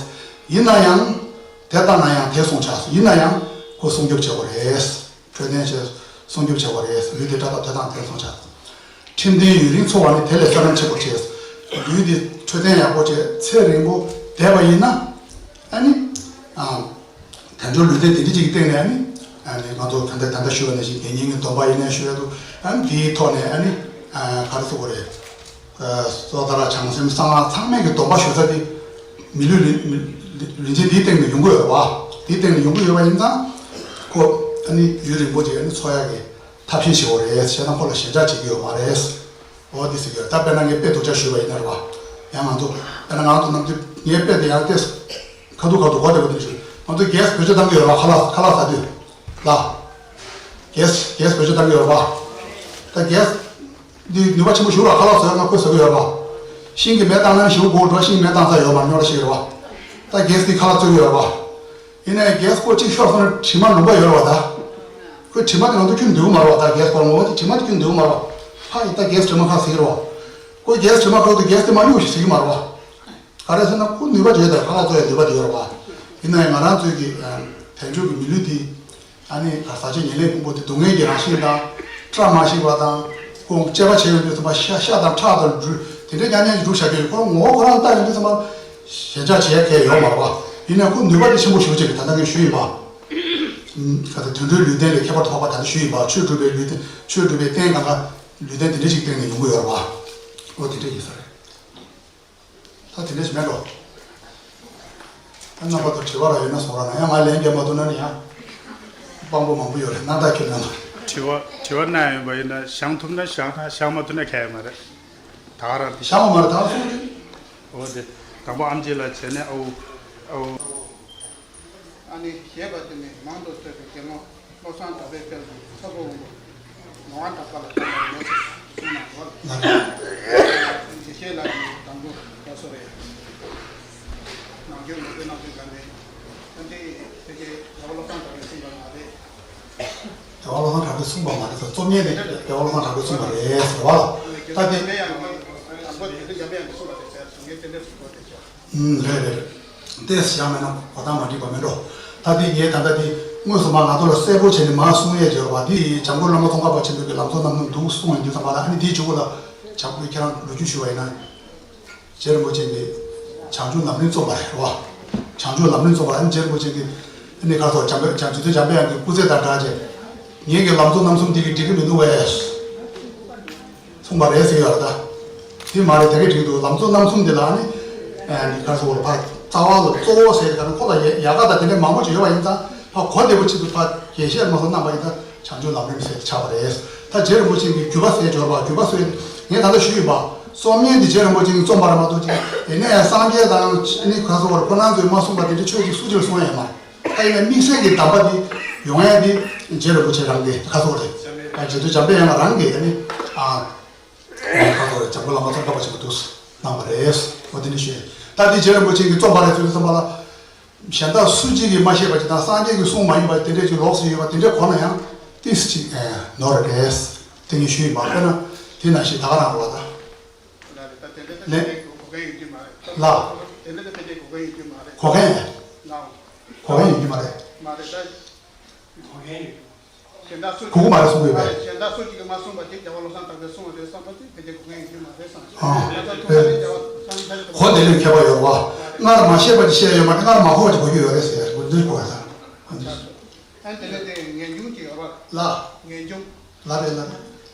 ཡིན་ན་ཡང་། དེ་ལྟ་ན་ཡང་དེ་སྲུང་བྱ། ཡིན་ན་ཡང་ཁོ་སྲུང་སྐྱོབ་བྱེད་དགོས་རེད། འཕྲོད་བསྟེན་བྱས་སྲུང་སྐྱོབ་བྱེད་དགོས་རེད། ལུས་འདི་དགྲ་ལྟར་དེ་དང་དེ་སྲུང་བྱ། ཁྲིམས་ལྡན་ཡུན་རིང་འཚོ་བ་ནི། དེ་ལས་བསོད་ནམས་ཆེན་པོར་བྱེད། ལུས་འདི་འཕྲོད་བསྟེན་ཡག་པོ་བྱས་ཚེ་རིང་པོ་བསྡད་པ་ཡིན་ན། ཨ་ནི། ཨ། དལ་འབྱོར་ལུས་རྟེན་དེ་འདྲ་ཅིག་གི་སྟེང་ནས་ཨ་ནི། ཨ་ནི་ང་ཚོ་ག་འདྲ་ད་ལྟ་ཞུས་པ་ནང་བཞིན་དགེ་བསྙེན་གྱི་སྡོམ་པ་ཡིན་ནའི་ཞུ་ཡ་འདུག་ཨ་ནི་དེའི་ཐོག་ནས་ཨ་ནི། ཨ། ག་རེ་ཟེར་དགོས་རེད། ཨ། སོ་ཐར་བྱང་སེམས་གསང་སྔགས་ཚང་མས་ཀྱི་སྡོམ་པ་ཞུ་ས་དེ་མི་ལུས་རིན་རིན་ཆེན་དེའི་སྟེང་ནས་ཡོང་གི་ཡོད་རེད་པ། དེའི་སྟེང་ནས་ཡོང་གི་ཡོད་པ་ཡིན་ཙང་། ཁོ་ཨ་ནི་ཡུན་རིང་པོ་ཅིག་ཨ་ནི་འཚོ་ཡ་གི་ཐབས་ཤེས་བྱེད་དགོས་རེད། བྱས་ན་ཁོ་ལ་ཞེན་ཆགས་བྱེད་ཀྱི་ཡོད་མ་རེད། འོ་དེ་ཟེར་གྱི་ཡོད། ད་དཔེར་ན་ངས་དཔེ་སྡུག་ཅག་ཞུས་པ་ཡིན་ན་རེད་པ། ཡང་ང་ཚོ་དཔེར་ན་ང་ཚོ་ནམ་རྒྱུན་ངའི་དཔེ་དེ་ཡང་ཏོག་ཙམ་ཁ་ཐུག་ཁ་ཐུག་གོ་བདེ་པོ་དེ་ཞུ། ང་ཚོ་གེ་སི་བེད་སྤྱོད་གཏང་གི་ཡོད་རེད་པ། ཁ་ལག་ཁ་ལག་ཟ་དུས་ལ། གེ་སི་གེ་སི་བེད་སྤྱོད་གཏང་གི་ཡོད་རེད་པ། ད་གེ་སི་འདི་ནུས་པ་ཆེན་པོ་ཞིག་རེད་པ། ཁ་ལག་ཟ་ཡ་ང་ཁོ་ཟ་གི་ཡོད་རེད་པ། ཤིང་གི་མེ་བཏང་ན་ཞེ་པོ་འགོར་འགྲོ། ཤིང་གི་མེ་བཏང་ས་ཡོད་མ་རེད། རྙོག་དྲ་ཞིག་རེད་པ། ད་གེ་སི་འདི་ཁ་ལག་བཙོས་ཀྱི་ཡོད་རེད་པ། ཡིན་ནའི་གེ་སི་ཁོ་གཅིག་ཤོར་སོང་ན་དྲི་མ་ལུང་པ་ཡོད་རེད་པ། ད་ཁོའི་དྲི་མ་དེ་ང་ཚོ་ཁྱོན་འདུག་མ་རེད་པ། ད་གེ་སི་ཁོ་ངོ་བོ་དེ་དྲི་མ་དེ་ཁྱོན་འདུག་མ་རེད་པ། ཕ་ཡི་ད་གེ་སི་དྲི་མ་ཁ་ཟིག་རེད་པ། ཁོ་གེ་སི་དྲི་མ་ཁ་དུ་གེ་སི་དེ་མ་ཉུག་ཞིག་ཟིག་མ་རེད་པ། ག་རེ་ཟེར་ན་ཁོ་ནུས་པ་བརྗོད་དེ་ཁ་ལག་བཙོ་ཡ་ནུས་པ་དེ་ཡོད་རེད་པ། ཡིན་ནའི་ང་རང་ཚོའི་གི་དལ་འབྱོར་གྱི་མི་ལུས་དེ། ཨ་ནི་ག་ཟག་བཅས་ཉེར་ལེན་ཕུང་པོ་དེ་སྡུག་བསྔལ་གྱི་རང་བཞིན་དང་། བཀྲ་མ་ཤིས་པ་དང་། ཁོང་དཔྱད་པ་བྱས་ཡོང་དུས་ཙམ་པ་ཤ་ཤ་དང་ཁྲག་དང་སྦྲུལ་དེ་འདྲའི་ཉག་ཉག་ཅིག་སྒྲུག་བཞག་གི་ཡོད། ཁོ་ངོ་བོ་ཁོ་རང་ལྟ་ཡོང་དུས་ཙམ་པ་ཞེན་ཆགས་བྱེད་ཡ་གང་ཡང་ཡོད་མ་རེད་པ། ཡིན་ནའི་ཁོ་ནུས་པ་དེ་ཆེན་པོ་ཞེ་པོ་ཅིག་གི་ད་ལྟ་ངས་ཞུས་ཡིན་པ། ཨ། ག་ཚོད་དུད་འགྲོའི་ལུས་རྟེན་ལས་ཁྱད་པར་དུ་འཕགས་པ་ད་ལྟ་ཞུས་ཡིན་པ། ཆོས་སྒྲུབ་པའི་ལུས་རྟེན། ཆོས་སྒྲུབ་པའི་རྟེན་གང་ག་ལུས་རྟེན་དེ་འདྲ་ཞིག་སྟེང་ནས་ཡོང་གི་ཡོད་རེད་པ། ཨོ་དེ་འདྲ་ཡིན་ས་རེད། ད་དེ་འདྲ་ཞིག་མེད་འགྲོ། ད་རྣམ་པ་ཚོ་དྲི་བ་ར་ཡོད་ན་གསུང་ར་གནང་། ཡང་ང་ལན་རྒྱག་མ་ཐུབ་ན་ནི་ཡང་དཔང་པོ་མང་པོ་ཡོད་རེད། སྣང་དག་ཁྱོད་རྣམ་པ། དྲི་བ་དྲི་བ་གནང་ཡོད་པ་ཡིན་ན་བཞེངས་ཐུབ་ན་བཞེངས་དང་། བཞེངས་མ་ཐུབ་ན་ཁྱད་ཡོད་མ་རེད། ད་ག་རང་དེ་བཞེངས་པ་མ་རེད། ད་གསུང་རྒྱུ། འོ་དེ་དང་པོ་ཨམ་ཆི་ལགས་བྱས་ནས། ཨོ། ཨོ། ཨ་ནི་ཞེས་པ་དེ་ནི་མང་དུ་བསྟོད་པའི་དགེ་སློང་བློ་བཟང་གྲགས་པས་སྤེལ་ཏེ་ཚ་བོ་འོང་བ། ངག་དབང་གྲགས་པ་ལ་བྱོན་པར་འོས་སོ་གསུངས་གནང་བ། དགེ་བཤེས་ལགས་ཀྱིས་དང་པོ་ལ་སོ་རེད། ནང་ཆོས་ངོ་སྤྲོད་གནང་དུས་གང་རེད། ད་འདི་དེ་གའི་རྒྱལ་བ་བློ་བཟང་གྲགས་པས་གསུངས་པ་མ་རེད། རྒྱལ་བ་བློ་བཟང་གྲགས་པས་གསུངས་པ་མ་རེད་ཟེར། རྩོམ་མཁན་དེ་རྒྱལ་བ་བློ་བཟང་གྲགས་པས་གསུངས་པ་རེད་ཟེར་བ་ལ། ད་དེ་དང་པོ་དེ་ཚོ་འཇམ་དཔལ་དབྱངས་ཀྱིས་གསུངས་པ་རེད་ཟེར། གསུང་མཁན་དེ་འདྲས་སུ་གོ་དེ་ཆོག་ཨུམ། རེད་རེད། ཏོག་ཙམ་བཞག་མེད་ན་གོ་སྟངས་མ་འགྲིག་པ་མེད་འགྲོ། ད་དེ་ངས་ད་ལྟ་དེ་དངོས་སུ་མ་ང་ཚོ་ལ་གསལ་པོ་བྱས་ནས་མ་གསུང་ཡས་བྱས་པ། དེ་འཇམ་མགོན་བླ་མ་ཙོང་ཁ་པ་ཆེན་པོའི་གི་ལམ་གཙོ་རྣམ་གསུམ་འདུག་གསུངས་ཡོང་དུས་ཙམ་པ་ལ། ཨ་ནི་དེའི་མཇུག་ལ་བྱང་ཁྱེད་རང་ལོ་རྒྱུས་ཞུས་པ་ཡིན་ན། རྗེ་རིན་པོ་ཆེ་གིས་བྱང་ཆུབ་ལམ་རིམ་རྩོམ་པ་རེད་བ། བྱང་ཆུབ་ལམ་རིམ་རྩོམ་པ་ལ། ཨ་ནི་རྗེ་རིན་པོ་ཆེ་གིས་ཨ་ནི་ཁ་སོགས་འཇམ་དཔལ་འཇམ་དཔལ་དབྱངས་ཀྱི་སྐུ་ཚེ་དང་སྦྲགས་བྱས། ངེད་ཀྱི་ལམ་གཙོ་རྣམ་གསུམ་འདི་གིས་འགྲིག་གི་མི་འདུག་བས། གསུངས་པ་རེད་ཟེར་ཡོད་རེད། ད་དེ་མ་རེད། དེ་གས་འགྲིག་འདུག་ལམ་གཙོ་རྣམ་གསུམ་དེ་ལ་ནི། ཨ་ནི་ག་རེ་ཟེར་དགོས་རེད། ཕར་རྩ་བ་ལ་གཙོ་བོ་ཟེར་ག་ནི་ཁོ་ལ་ཡ་ཡལ་ག་དང་དེ་འདྲ་མང་པོ་ཅིག་ཡོད་པ་ཡིན་ཙང་། ཕར་གོ་བདེ་པོ་ཆེད་དུ་ཕར་རྒྱས་བཤད་མ་སོང་གནང་པ་ཡིན་ཙང་བྱང་ཆུབ་ལམ་རིམ་ཟེར་ཆགས་པ་རེད། ད་རྗེ་རིན་པོ་ཆེ་གིས་བརྒྱུད་པ་ཟེར་སྦྱོར་བ། བརྒྱུད་པ་ཟེར་ངས་ད་ལྟ་ཞུས་ཡིན་པ། སྲོག་ཉེན་དེ་རྗེ་རིན་པོ་ཆེ་གིས་རྩོམ་པ་རེད་མ་གཏོགས་ཅིག་ཡིན་ན་ཡང་སངས་རྒྱས་དང་ནི་ཁ་སོ་བར་ཁོ་རང་ཚོས་མ་གསུངས་པ་དེ་འདྲ་ཆོས་ཅིག་སུ་གཅིག་ལ་གསུང་ཡ་ཡོད་མ་རེད། ད་ཡིན་ན་དམིགས་བསལ་གྱི་གདམས་པ་དེ་ཡོང་ཡ་དེ་རྗེ་རིན་པོ་ཆེ་རང་གིས་ཁ་སོ་རེད། ད་རྗེ་བཙུན་འཇམ་པའི་དབྱངས་རང་གིས་ཡ་ནི་ཨ་ཁ་སོ་རེད། འཇམ་མགོན་བླ་མ་ཙོང་ཁ་པ་ཆེན་པོ་འདུག་གནང་བ་རེད། འོ་དེ་འདྲ་ཞུས། ད་དེ་རྗེ་རིན་པོ་ཆེ་གིས་རྩོམ་པ་རེད་ཟེར་དུས་ཙམ་པ་ལ། གཞན་དག་སུ་གཅིག་གིས་མ་བཤད་པ་ཅིག་དང་སངས་རྒྱས་ཀྱིས་གསུངས་མ་ཡིན་པ་དེ་འདྲས་ཅིག་ལོགས་སུ་ཡོད་པ་དེ་འདྲས་གོ་ན་ཡང་ཏིས་ཅིག་ནོར་རེད། དེ་ངས་ཞུས་ཡིན་པ་དཔེར་ན་དེ་ནང་བཞིན་ད་ག་རང་རེད་པ་ད། ལགས། གོ་མཁན་ཡིན་གྱི་མ་རེད། གོ་མཁན་ཡིན་གྱི་མ་རེད། གོ་གི་མ་རེད་གསུང་གི་ཡོད་པས། གཞན་དག་སུ་གཅིག་གིས་མ་གསུངས་པ་དེ་རྒྱལ་བ་བློ་བཟང་དམ་པས་གསུངས་པ་རེད་བསམ་པ་དེ་ཕལ་ཆེར་གོ་མཁན་ཡོད་ཀྱི་མ་རེད་བསམ་གྱི། ཨ། ང་ཚོ་ཐུགས་རྗེ་ཆེ། རྒྱལ་བ་བློ་བཟང་ཐམས་ཅད་གོ་དེ་ལས་ཁྱད་པར་ཡོད་པ། སྔར་མ་བཤད་པ་ཅིག་བཤད་ཡོད་མ་རེད། སྔར་མ་གོ་བ་ཅིག་གོ་རྒྱུ་ཡོད་རེད་ཟེར་འདི་གོ་རེད་ད། ཨ་ནི་དེ་ལས་དེ་ངེས་འབྱུང་ཅིག་ཡོད་རེད། ལ། ངེས་འབྱུང་། ལ་རེད་ལ་རེད།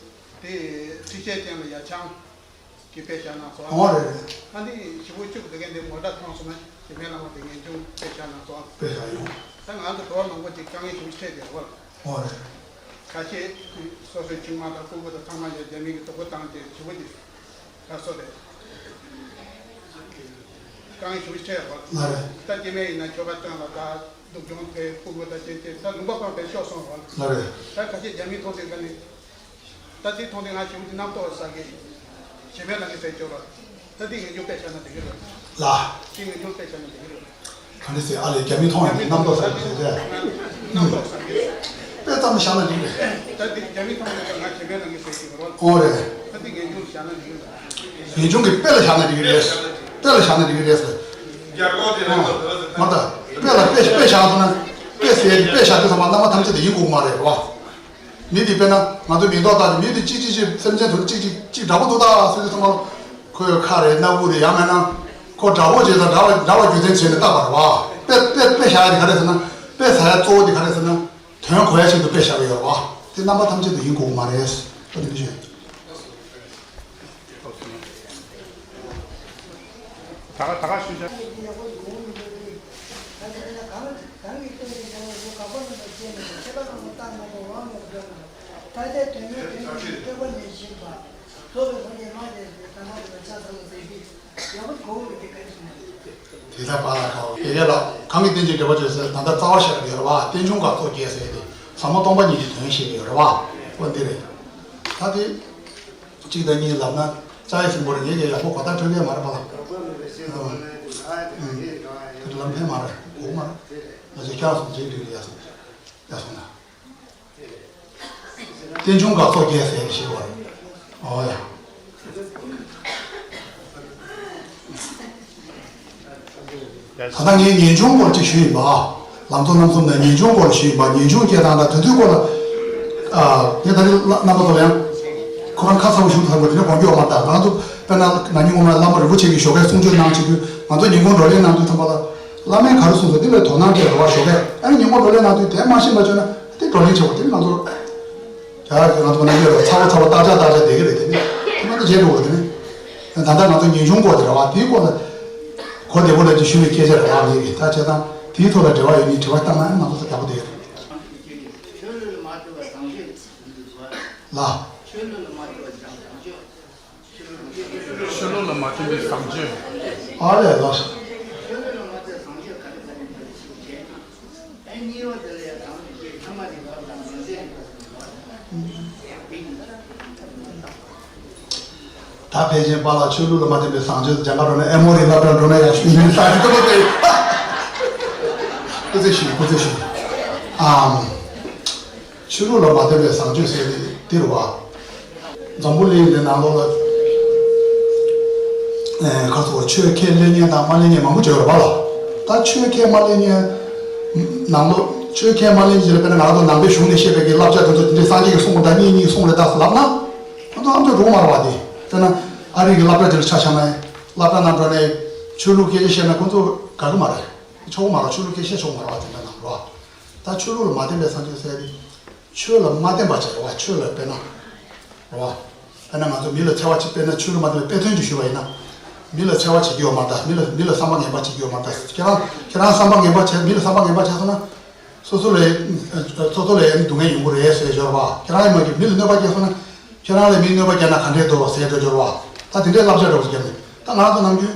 དེ་ཁྲི་ཤེས་ཅན་ལ་ཡ་ཆང་གི་དཔེ་བཞག་གནང་སོང་། འོ་རེད་རེད། ཨ་ནི་ཞི་བོ་གཅིག་དེ་ག་འདི་མོ་ཊ་ཐོན་སོང་ན་དེ་མེད་ལ་མ་དེ་ངེས་འབྱུང་དཔེ་བཞག་གནང་སོང་། དཔེ་བཞག་ཡོང་། ད་ང་ཚོ་གྲོགས་མང་པོ་ཅིག་དཀའ་ངལ་ཞིག་འཕྲད་དེ་རེད་བ། ཨོ་རེད། ཁ་ཤས་སོ་སོའི་ཆུང་མ་དང་སྤུ་གུ་དང་ཚང་མ་ཡ་རྒྱ་མི་གི་དོ་པོ་བཏང་སྟེ་ཞི་བོ་ཅིག་ཁ་སོ་རེད། དཀའ་ངལ་ཞིག་འཕྲད་ཡོད་པ། ལ་རེད། ད་སྐྱེ་དམན་ཡིན་ན་ཆོ་ག་སྟོན་ལ་ད་སྡུག་གྱོང་ཐེབས་སྤུ་གུ་ད་ཅན་ཅན་ད་ལུང་པ་སྤངས་པའི་ཤོག་སོང་བ། ལ་རེད། ད་ཁ་ཤས་རྒྱ་མི་མཐོང་དུས་ཀ་ནི། ད་དེ་མཐོང་དུས་ང་ཞི་བོ་ཅིག་རྣམ་རྟོག་ཟ་གི། གཞན་པའི་ལ་གི་ཟས་སྤྱོད་པ། ད་དེ་ངེས་འབྱུང་དཔེ་བཞག་ན་འགྲིག་གི་རེད། ལ། དེ་ངེས་འབྱུང་དཔེ་བཞག་ན་འགྲིག་གི་རེད། ག་འདྲ་ཟེར་ཨ་ལས་རྒྱ་མི་མཐོང་ཡང་རྣམ་རྟོག་ཟ་གི་ཟེར་ཏེ། རྣམ་རྟོག་ཟ་གི། དཔེ་ཙམ་བཞག་ན་འགྲིག་རེད། ད་དེ་རྒྱ་མི་མཐོང་ཡང་ང་གཞན་པའི་ལ་གི་ཟས་ཀྱི་རེད། ཨོ་རེད། ད་དེ་ངེས་འབྱུང་བཞག་ན་འགྲིག་གི་རེད། ངེས་འབྱུང་གི་དཔེ་ལ་བཞག་ན་འགྲིག་གི་རེད། དཔེ་ལ་བཞག་ན་འགྲིག་གི་རེད་ཟེར། རྒྱ་གོ་དེ་རེད། མ་ད། དཔེ་ལ་དཔེ་དཔེ་བཞག་སོང་ན། དཔེ་ཟེར་དེ་དཔེ་བཞག་དུས་ཚང་མ་རྣམ་པ་ཐམས་ཅད་དེ་ཡིན་དགོས་མ་རེད་བ། མི་དེ་དཔེར་ན་ང་ཚོ་མིང་འདོགས་བཏགས་ཏེ་མི་དེ་གཅིག་གཅིག་གཅིག་སེམས་ཅན་དུ་གཅིག་གཅིག་གཅིག་འདྲ་པོ་འདུག་ད་ཟེར་དུས་ཚང་མ་ཁོའི་ཁ་རེད་སྣ་བུག་རེད་ཡང་མིན་ན་ཁོ་འདྲ་པོ་བྱས་ཙང་འདྲ་བ་འདྲ་བ་རྒྱུ་མཚན་བྱས་ནས་བཏགས་པ་རེད་བ། དཔེ་དཔེ་དཔེ་བཞག་ཡ་དེ་ག་རེ་ཟེར་ན་དཔེ་ཟ་ཡ་གཙོ་བོ་དེ་ག་རེ་ཟེར་ན་དོན་གོ་ཡ་ཆེད་དུ་དཔེ་བཞག་གི་ཡོད་རེད་བ། དེ་རྣམ་པ་ཐམས་ཅད་དུ་ཡིན་དགོས་མ་རེད། ད་དེ་འདྲ་ཞིག་ད་ག་ད་ག་ཞུ་བྱ། དེ་ལྟར་བ་ལ་ཁའོ། དེ་ག་ལ་གང་གི་རྟེན་ཅིང་འབྲེལ་པར་བརྗོད་ཟེར་ད་ལྟ་རྩ་བ་ཤེས་པ་དེ་རེད་བ། རྟེན་འབྱུང་དགག་ཚོགས་བརྒྱད་ཟེར་ཏེ་ཟབ་མོ་སྟོང་པ་ཉིད་ཀྱི་དོན་བཤད་ཀྱི་ཡོད་རེད་བ། འོ་འདི་རེད། ད་དེ། གཅིག་དང་གཉིས་ལབ་ན་ལྕགས་ཡི་སྲིན་པོ་རེད། ངས་ཀྱང་ཡག་པོ་གོ་བརྡ་འཕྲོད་མཁན་མ་རེད་པ་ལ། ཨང་། ཨང་། དེ་ལམ་ཕན་མ་རེད། གོ་མ་རེད། ང་ཚོས་ཀྱང་སོང་ཚེ་འདུག་ཡ་སོང་། ཡ་སོང་ན། རྟེན་འབྱུང་དགག་ཚོགས་བརྒྱད་ཟེར་ཞེས་པ་རེད། ཨོ་ཡ། ད་ལྟ་ངས་ངེས་འབྱུང་སྐོར་ཅིག་ཞུས་ཡིན་པ། ལམ་གཙོ་རྣམ་གསུམ་ནས་ངེས་འབྱུང་སྐོར་ཞུས་ཡིན་པ། ངེས་འབྱུང་སྐྱེ་སྟངས་དང་དེ་ཚོའི་སྐོར་ལ། ཨ། ངས་ད་རེས་བླ་རྣམ་པ་ཚོ་ལ་ཡང་། ཁོ་རང་ཁ་ཚ་པོ་ཞུ་ཐུབ་པ་དེ་ནས་དགོངས་རྒྱུ་ཡོད་མ་རེད། ད་ང་ཚོ་དཔེར་ན་ན་ནིང་སྔོན་མ་བླ་མ་རིན་པོ་ཆེ་གིས་ཞོགས་ཀའི་གསུང་ཆོས་གནང་བྱེད་དུས་ང་ཚོ་ཉིན་གུང་བགྲོ་གླེང་གནང་དུས་ཙམ་པ་ལ། བླ་མས་ག་རེ་གསུངས་སོང་དེ་ལ་དོ་སྣང་སྤྲད་རོགས་ཞོགས་ཀས། ཨ་ནི་ཉིན་གུང་བགྲོ་གླེང་གནང་དུས་དེ་མ་ཤེས་པ་བྱུང་ན་དེ་བགྲོ་གླེང་བྱེད་དགོས་དེ་ནི་ང་ཚོ། ཡ་ང་ཚོ་ནང་ཡོད་རེད། ཚ་བོ་ཚ་བོ་རྟག་ཆགས་རྟག་ཆགས་བསྡད་ཀྱི་རེད། དེ་ནི་དེ་མ་གཏོགས་བྱེད་འགྲོ་བ་དེ་ནི། ད་ལྟ་ང་ཚོ་ངེས་འབྱུང་སྐོར་དེ་རེད་བ། དེའི་སྐོར་ལ་གོ་བདེ་པོ་ལ་ཅིག་ཞུ་བའི་སྐད་ཆ་རེད་བ། ངེད་ཀྱིས་ད་བྱས་ཙང་དེའི་ཐོག་ལ་འབྲེལ་བ་ཡོད་མིན་དྲི་བ་བཏང་ན་ང་ཚོ་ཡག་པོ་བསྡད་ཀྱི་རེད། ཆོས་ལུགས་ལ་མ་ལྟོས་པར་བཟང་སྤྱོད་ལ། ཆོས་ལུགས་ལ་མ་ལྟོས་པར་བཟང་སྤྱོད། ཆོས་ལུགས་ལ་མ་བརྟེན་པའི་བཟང་སྤྱོད། ཨ་ལས་ལགས། ད་ཕལ་ཆེར་པཱ་ལགས་ཆོས་ལུགས་ལ་མ་བརྟེན་པའི་བཟང་སྤྱོད་སྦྱང་ག་འགྲོ་ན་ཨེ་མོ་རི་སློབ་གྲྭར་འགྲོ་ན་ཡག་ཤོས་ཡིན་ས་ཞིག་ཏུ་བལྟས། སྐུ་ཚེ་ཞུ། སྐུ་ཚེ་ཞུ། ཨམ། ཆོས་ལུགས་ལ་མ་བརྟེན་པའི་བཟང་སྤྱོད་ཟེར་ཏེ་འདིར་བ། འཛམ་བུ་གླིང་འདི་ནང་ལོགས་ལ། ཨེ་ཁ་ཚོ་ཆོས་ཁས་ལེན་མཁན་དང་མ་ལེན་མཁན་མང་པོ་ཅིག་ཡོད་རེད་པ་ལ། ད་ཆོས་ཁས་མ་ལེན་མཁན། ནང་ལོགས་ཆོས་ཁས་མ་ལེན་མཁན་ལ་དཔེར་ན་ང་ཚོ་ནང་པའི་གཞུང་ནས་བཤད་པའི་གི་བསླབ་བྱ་དེ་ཚོ་དེ་འདྲའི་སངས་རྒྱས་ཀྱིས་གསུངས་པ་འདྲ་གཉིས་གཉིས་གསུངས་རེད་ད་ལབ་ན། ང་ཚོ་ཨ་མཆོག་འགྲོ་གི་མ་རེད་པ་དེ། དཔེར་ན། ཨ་རི་གི་སློབ་གྲྭ་དེ་ལ་ཆ་བཞག་ན་ཡང་། སློབ་གྲྭ་ནང་འགྲོ་ནས་ཆོས་ལུགས་སྐད་ཆ་བཤད་ན་ཁོ་ཚོ་དགའ་གི་མ་རེད། ཆོག་གི་མ་རེད། ཆོས་ལུགས་སྐད་ཆ་བཤད་ཆོག་གི་མ་རེད་པ་དེ་འདྲ་ནང་ལོགས། ད་ཆོས་ལུགས་ལ་མ་བརྟེན་པའི་བཟང་སྤྱོད་ཟེར་ཏེ། ཆོས་ལ་མ་བརྟེན་པ་བྱས་རེད་པ། ཆོས་ལ་དཔེར་ན། རེད་པ། དཔེར་ན་ང་ཚོ་མི་ལ་འཚེ་བ་བྱེད། དཔེར་ན་ཆོས་ལ་མ་བརྟེན་པའི་དཔེ་མཚོན་ཅིག་ཞུས་པ་ཡིན་ན། མི་ལ་འཚེ་བ་བྱེད་ཀྱི་ཡོད་མ་རེད་ད། མི་ལ་མི་ལ་བསམ་པ་ངན་པ་བྱེད་ཀྱི་ཡོད་མ་རེད་ད། ཁྱེད་རང་ཁྱེད་རང་བསམ་པ་ངན་པ་བྱས། མི་ལ་བསམ་པ་ངན་པ་བྱས་སོང་ན། སོ་སོ་ལ་སོ་སོ་ལ་སྡུག་བསྔལ་ཡོང་གི་རེད་ཟེར་སྦྱོར་བ། ཁྱེད་རང་ཡང་མ་གི་མི་ལ་གནོད་པ་སྐྱེལ་སོང་ན། ཁྱེད་རང་ལ་མིས་གནོད་པ་བསྐྱལ་ན་ག་འདྲས་འདུག་ཟེར་སྦྱོར་བ། ད་དེ་འདྲའི་བསླབ་བྱ་འདྲ་བོ་ཞིག་བརྒྱབ་ནས། ད་ང་རང་ཚོ་ནམ་རྒྱུན་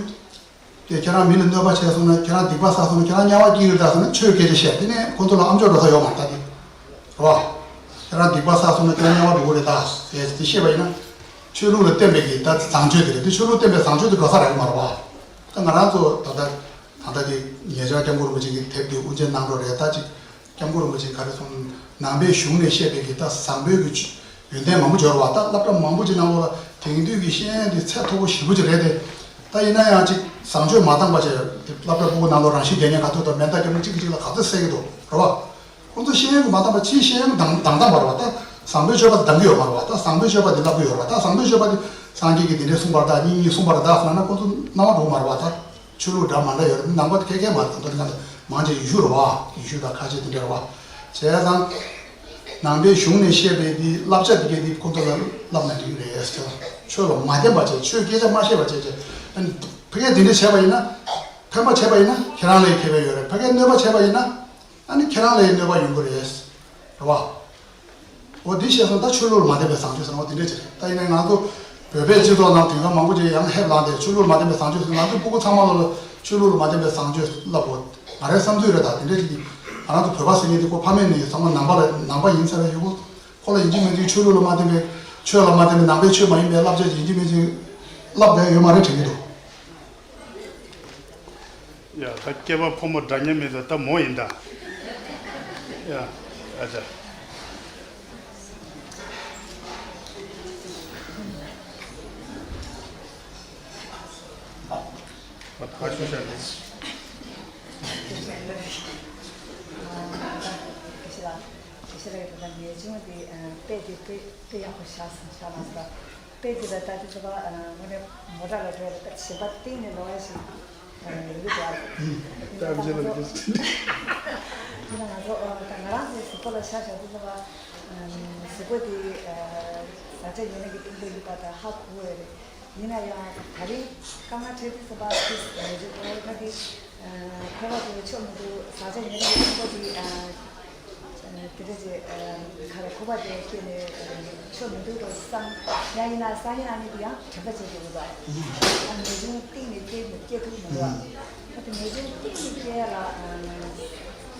དེ་ཁྱེད་རང་མི་ལ་གནོད་པ་བྱས་སོང་ན། ཁྱེད་རང་སྡིག་པ་བསགས་སོང་ན། ཁྱེད་རང་དམྱལ་བ་སྐྱེ་གི་རེད་ད་ཟེར་ན། ཆོས་སྐད་ཆ་བཤད། དེ་ནས་ཁོ་ཚོ་ལ་ཨ་མཆོག་འགྲོ་ས་ཡོད་མ་རེད། ད་དེ་རེད་བ། ཁྱེད་རང་སྡིག་པ་བསགས་སོང་ན་ཁྱེད་རང་དམྱལ་བ་འགྲོ་གི་རེད་ད་ཟེར་དེ་བཤད་པ་ཡིན་ན། ཆོས་ལུགས་ལ་བསྟན་པའི་གི་ད་བཟང་སྤྱོད་དེ་རེད། དེ་ཆོས་ལུགས་བསྟན་པའི་བཟང་སྤྱོད་དེ་འགྲོ་ས་རག་གི་མ་རེད་བ། ད་ང་རང་ཚོ་ད་ལྟ་ད་ལྟ་དེ་ཉེ་ཆར་སྐྱབས་མགོན་རིན་པོ་ཆེ་གི་དེབ་དེ་དབུ་འབྱེད་གནང་རོགས་རེད། ད་ཅིག་སྐྱབས་མགོན་རིན་པོ་ཆེ་ག་རེ་གསུངས། ནང་པའི་གཞུང་ནས་བཤད་པའི་གི་ད་བཟང་པོའི་གི་ཡོན་ཏན་མང་པོ་འབྱོར་བ། ད་སློབ་གྲྭ་མང་པོ་ཅིག་ནང་ལོགས་ལ་དེང་དུས་ཀྱི་ཤེས་ཡོན་དེ་ཚད་མཐོ་པོ་ཞེ་པོ་ཅིག་རེད་དེ། ད་ཡིན་ན་ཡང་ཅིག་བཟང་སྤྱོད་མ་འདང་པ་བྱས། དེ་སློབ་གྲྭ་ཕྲུ་གུ་ནང་ལོགས་རང་ཤི་རྒྱག་མཁན་ག་ཚོད་དང་མེ་མདའ་རྒྱབ་མཁན་གཅིག་གིས་གཅིག་ལ་ག་ཚོད་བསད་ཀྱི་འདུག་རེད་བ། ཁོང་ཚོ་ཤེས་ཡོན་གྱི་མ་འདང་པ། ཕྱིའི་ཤེས་ཡོན་གྱི་འདང་འདང་སྟངས་མ་རེད་བ། ད་བཟང་པོའི་སྤྱོད་པ་དེ་འདང་གི་ཡོད་མ་རེད་བ། ད་བཟང་པོའི་སྤྱོད་པ་དེ་བསླབ་ཀྱི་ཡོད་རེད་བ། ད་བཟང་པོའི་སྤྱོད་པ་དེ་སངས་རྒྱས་ཀྱིས་དེ་འདྲས་གསུངས་པ་རེད་ད། སྙིང་ཉིད་གསུངས་པ་རེད་ད་ཟེར་ན་ཁོང་ཚོ་སྣང་བ་འགྲོ་གི་མ་རེད་བ། ད། ཆོས་ལུགས་འདྲ་མ་འདྲ་ཡོད་རེད། ནང་པ་དེ་ཁེ་ཁེ་མ་རེད། ད་ལྟ་ང་ཚོ་མང་ཆེ་ཡུལ་ཤུལ་རེད་བ། ཡུལ་ཤུལ་དང་ཁ་ཆེ་དེ་འདྲ་རེད་བ། བྱས་ཙང་། ནང་པའི་གཞུང་ནས་བཤད་པའི་དེ་བསླབ་བྱ་དེ་གའི་དེ་ཁོང་ཚོ་ལ་བསླབ་ན་འགྲིག་གི་རེད་ཟེར། ཆོས་ལ་མ་བརྟེན་པ་བྱས། ཆོས་སྐད་ཆ་མ་བཤད་པ་བྱས་བྱས། ཨ་ནི་ཕ་གིར་དེ་འདྲ་བྱས་པ་ཡིན་ན། ཕན་པ་བྱས་པ་ཡིན་ན་ཁྱེད་རང་ལ་ཡི་ཁེ་ཕན་ཡོད་རེད། ཕ་གིར་གནོད་པ་བྱས་པ་ཡིན་ན། ཨ་ནི་ཁྱེད་རང་ལ་ཡི་གནོད་པ་ཡོང་གི་རེད། རེད་བ། འོ་འདི་བཤད་སོང་། ད་ཆོས་ལུགས་ལ་མ་བརྟེན་པའི་བཟང་སྤྱོད་ཟེར་ན་འོ་དེ་འདྲ་ཅིག་རེད། ད་ཡིན་ནའི་ང་ཚོ་བོད་པའི་སྤྱི་ཚོགས་ནང་དེང་སང་མང་པོ་ཅིག་ཡང་ཧེབ་ལངས་ཏེ། ཆོས་ལུགས་ལ་མ་བརྟེན་པའི་བཟང་སྤྱོད་ཟེར། ང་ཚོ་སྤུ་གུ་ཚང་མ་ལ་ཆོས་ལུགས་ལ་མ་བརྟེན་པའི་བཟང་སྤྱོད་བསླབ་དགོས། ང་རའི་བསམ་ཚུལ་རེད། ད་དེ་འདྲ་ཅིག་གིས་ང་རང་ཚོ་བོད་པ་ཟེར་མཁན་དེ་ཁོ་ཕ་མེས་ནས་ཚང་མ་ནང་པ་ལ་ནང་པ་ཡིན་ཚར་བའི་ཡུལ་གོ། ཁོ་ལ་ཡིན་གཅིག་མིན་གཅིག་ཆོས་ལུགས་ལ་མ་བརྟེན་པའི། ཆོས་ལ་མ་བརྟེན་པའི་ནང་པའི་ཆོས་མ་ཡིན་པའི་བསླབ་བྱ་ཡིན་གཅིག་མིན་གཅིག་བསླབ་དགོས་ཡོད་མ་རེད་དྲན་གྱི་འདུག། ཡ། ད་སྐྱེས་པ་ཕོ་མོ་འདྲ་མཉམ་མེད་ད། ད་མོ་ཡིན་ད། ཡ། ཨ་ཅག། ཨ་ཤུ་ཤ་ནི། ཞེས་ལ། ཞེས་ལ་ཡོད་པ་དང་། ངེས་འབྱུང་དེ་དཔེ་དེ་དཔེ་དཔེ་ཡག་པོ་བཞག་སོང་། བཞག་མ་སོང་། དཔེ་དེ་ལ་ལྟ་དུས་ཙམ་པ། དངོས་གནས་མོ་ཊ་ལ་འགྲོ་ཡ་ལ་ད་བྱིས་པ་གཏིང་ནས་ལོག་ཡ་ཞིག་ཡོད་ཀྱི་འདུག་ཨ། ད་ང་ཚོ་ད་ང་རང་ཚོའི་གཟུགས་པོ་ལ་ཆ་བཞག་དུས་ཙམ་པ། གཟུགས་པོ་དེ་བཟའ་བཅའ་ཉེ་རིང་གི་སྟེང་དུ་ཡོད་པ་དང་ཧ་གོ་བས་རེད། ཡིན་ན་ཡང་ད་རེས་དཀའ་ངལ་འཕྲད་དུས་ཙམ་པ་དེ་ངེས་འབྱུང་ཁོ་ཁ་དེ། ཁོ་པ་དེ་ཆོ་མི་འདུག། བཟའ་བཅའ་ཉེ་རིང་གི་སྟེང་དུ་དེ། དེ་འདྲ་ཅིག་ག་རེ། ཁོ་པ་དེ་སྐྱེས་ནས་ཆོ་མི་འདུག་དོ་བསམ། ཡང་ཡིན་ན་སང་ཉིན་གནངས་ཉིན་དེ་ཡང་དྲན་པ་བརྗེད་འགྲོ་གི་འདུག། ཨ་ངེས་འབྱུང་གཏིང་ནས་སྐྱེ་སྐྱེ་ཐུབ་མི་འདུག། ཨ་ད་ངེས་འབྱུང་གཏིང་ནས་སྐྱེ་ཡ་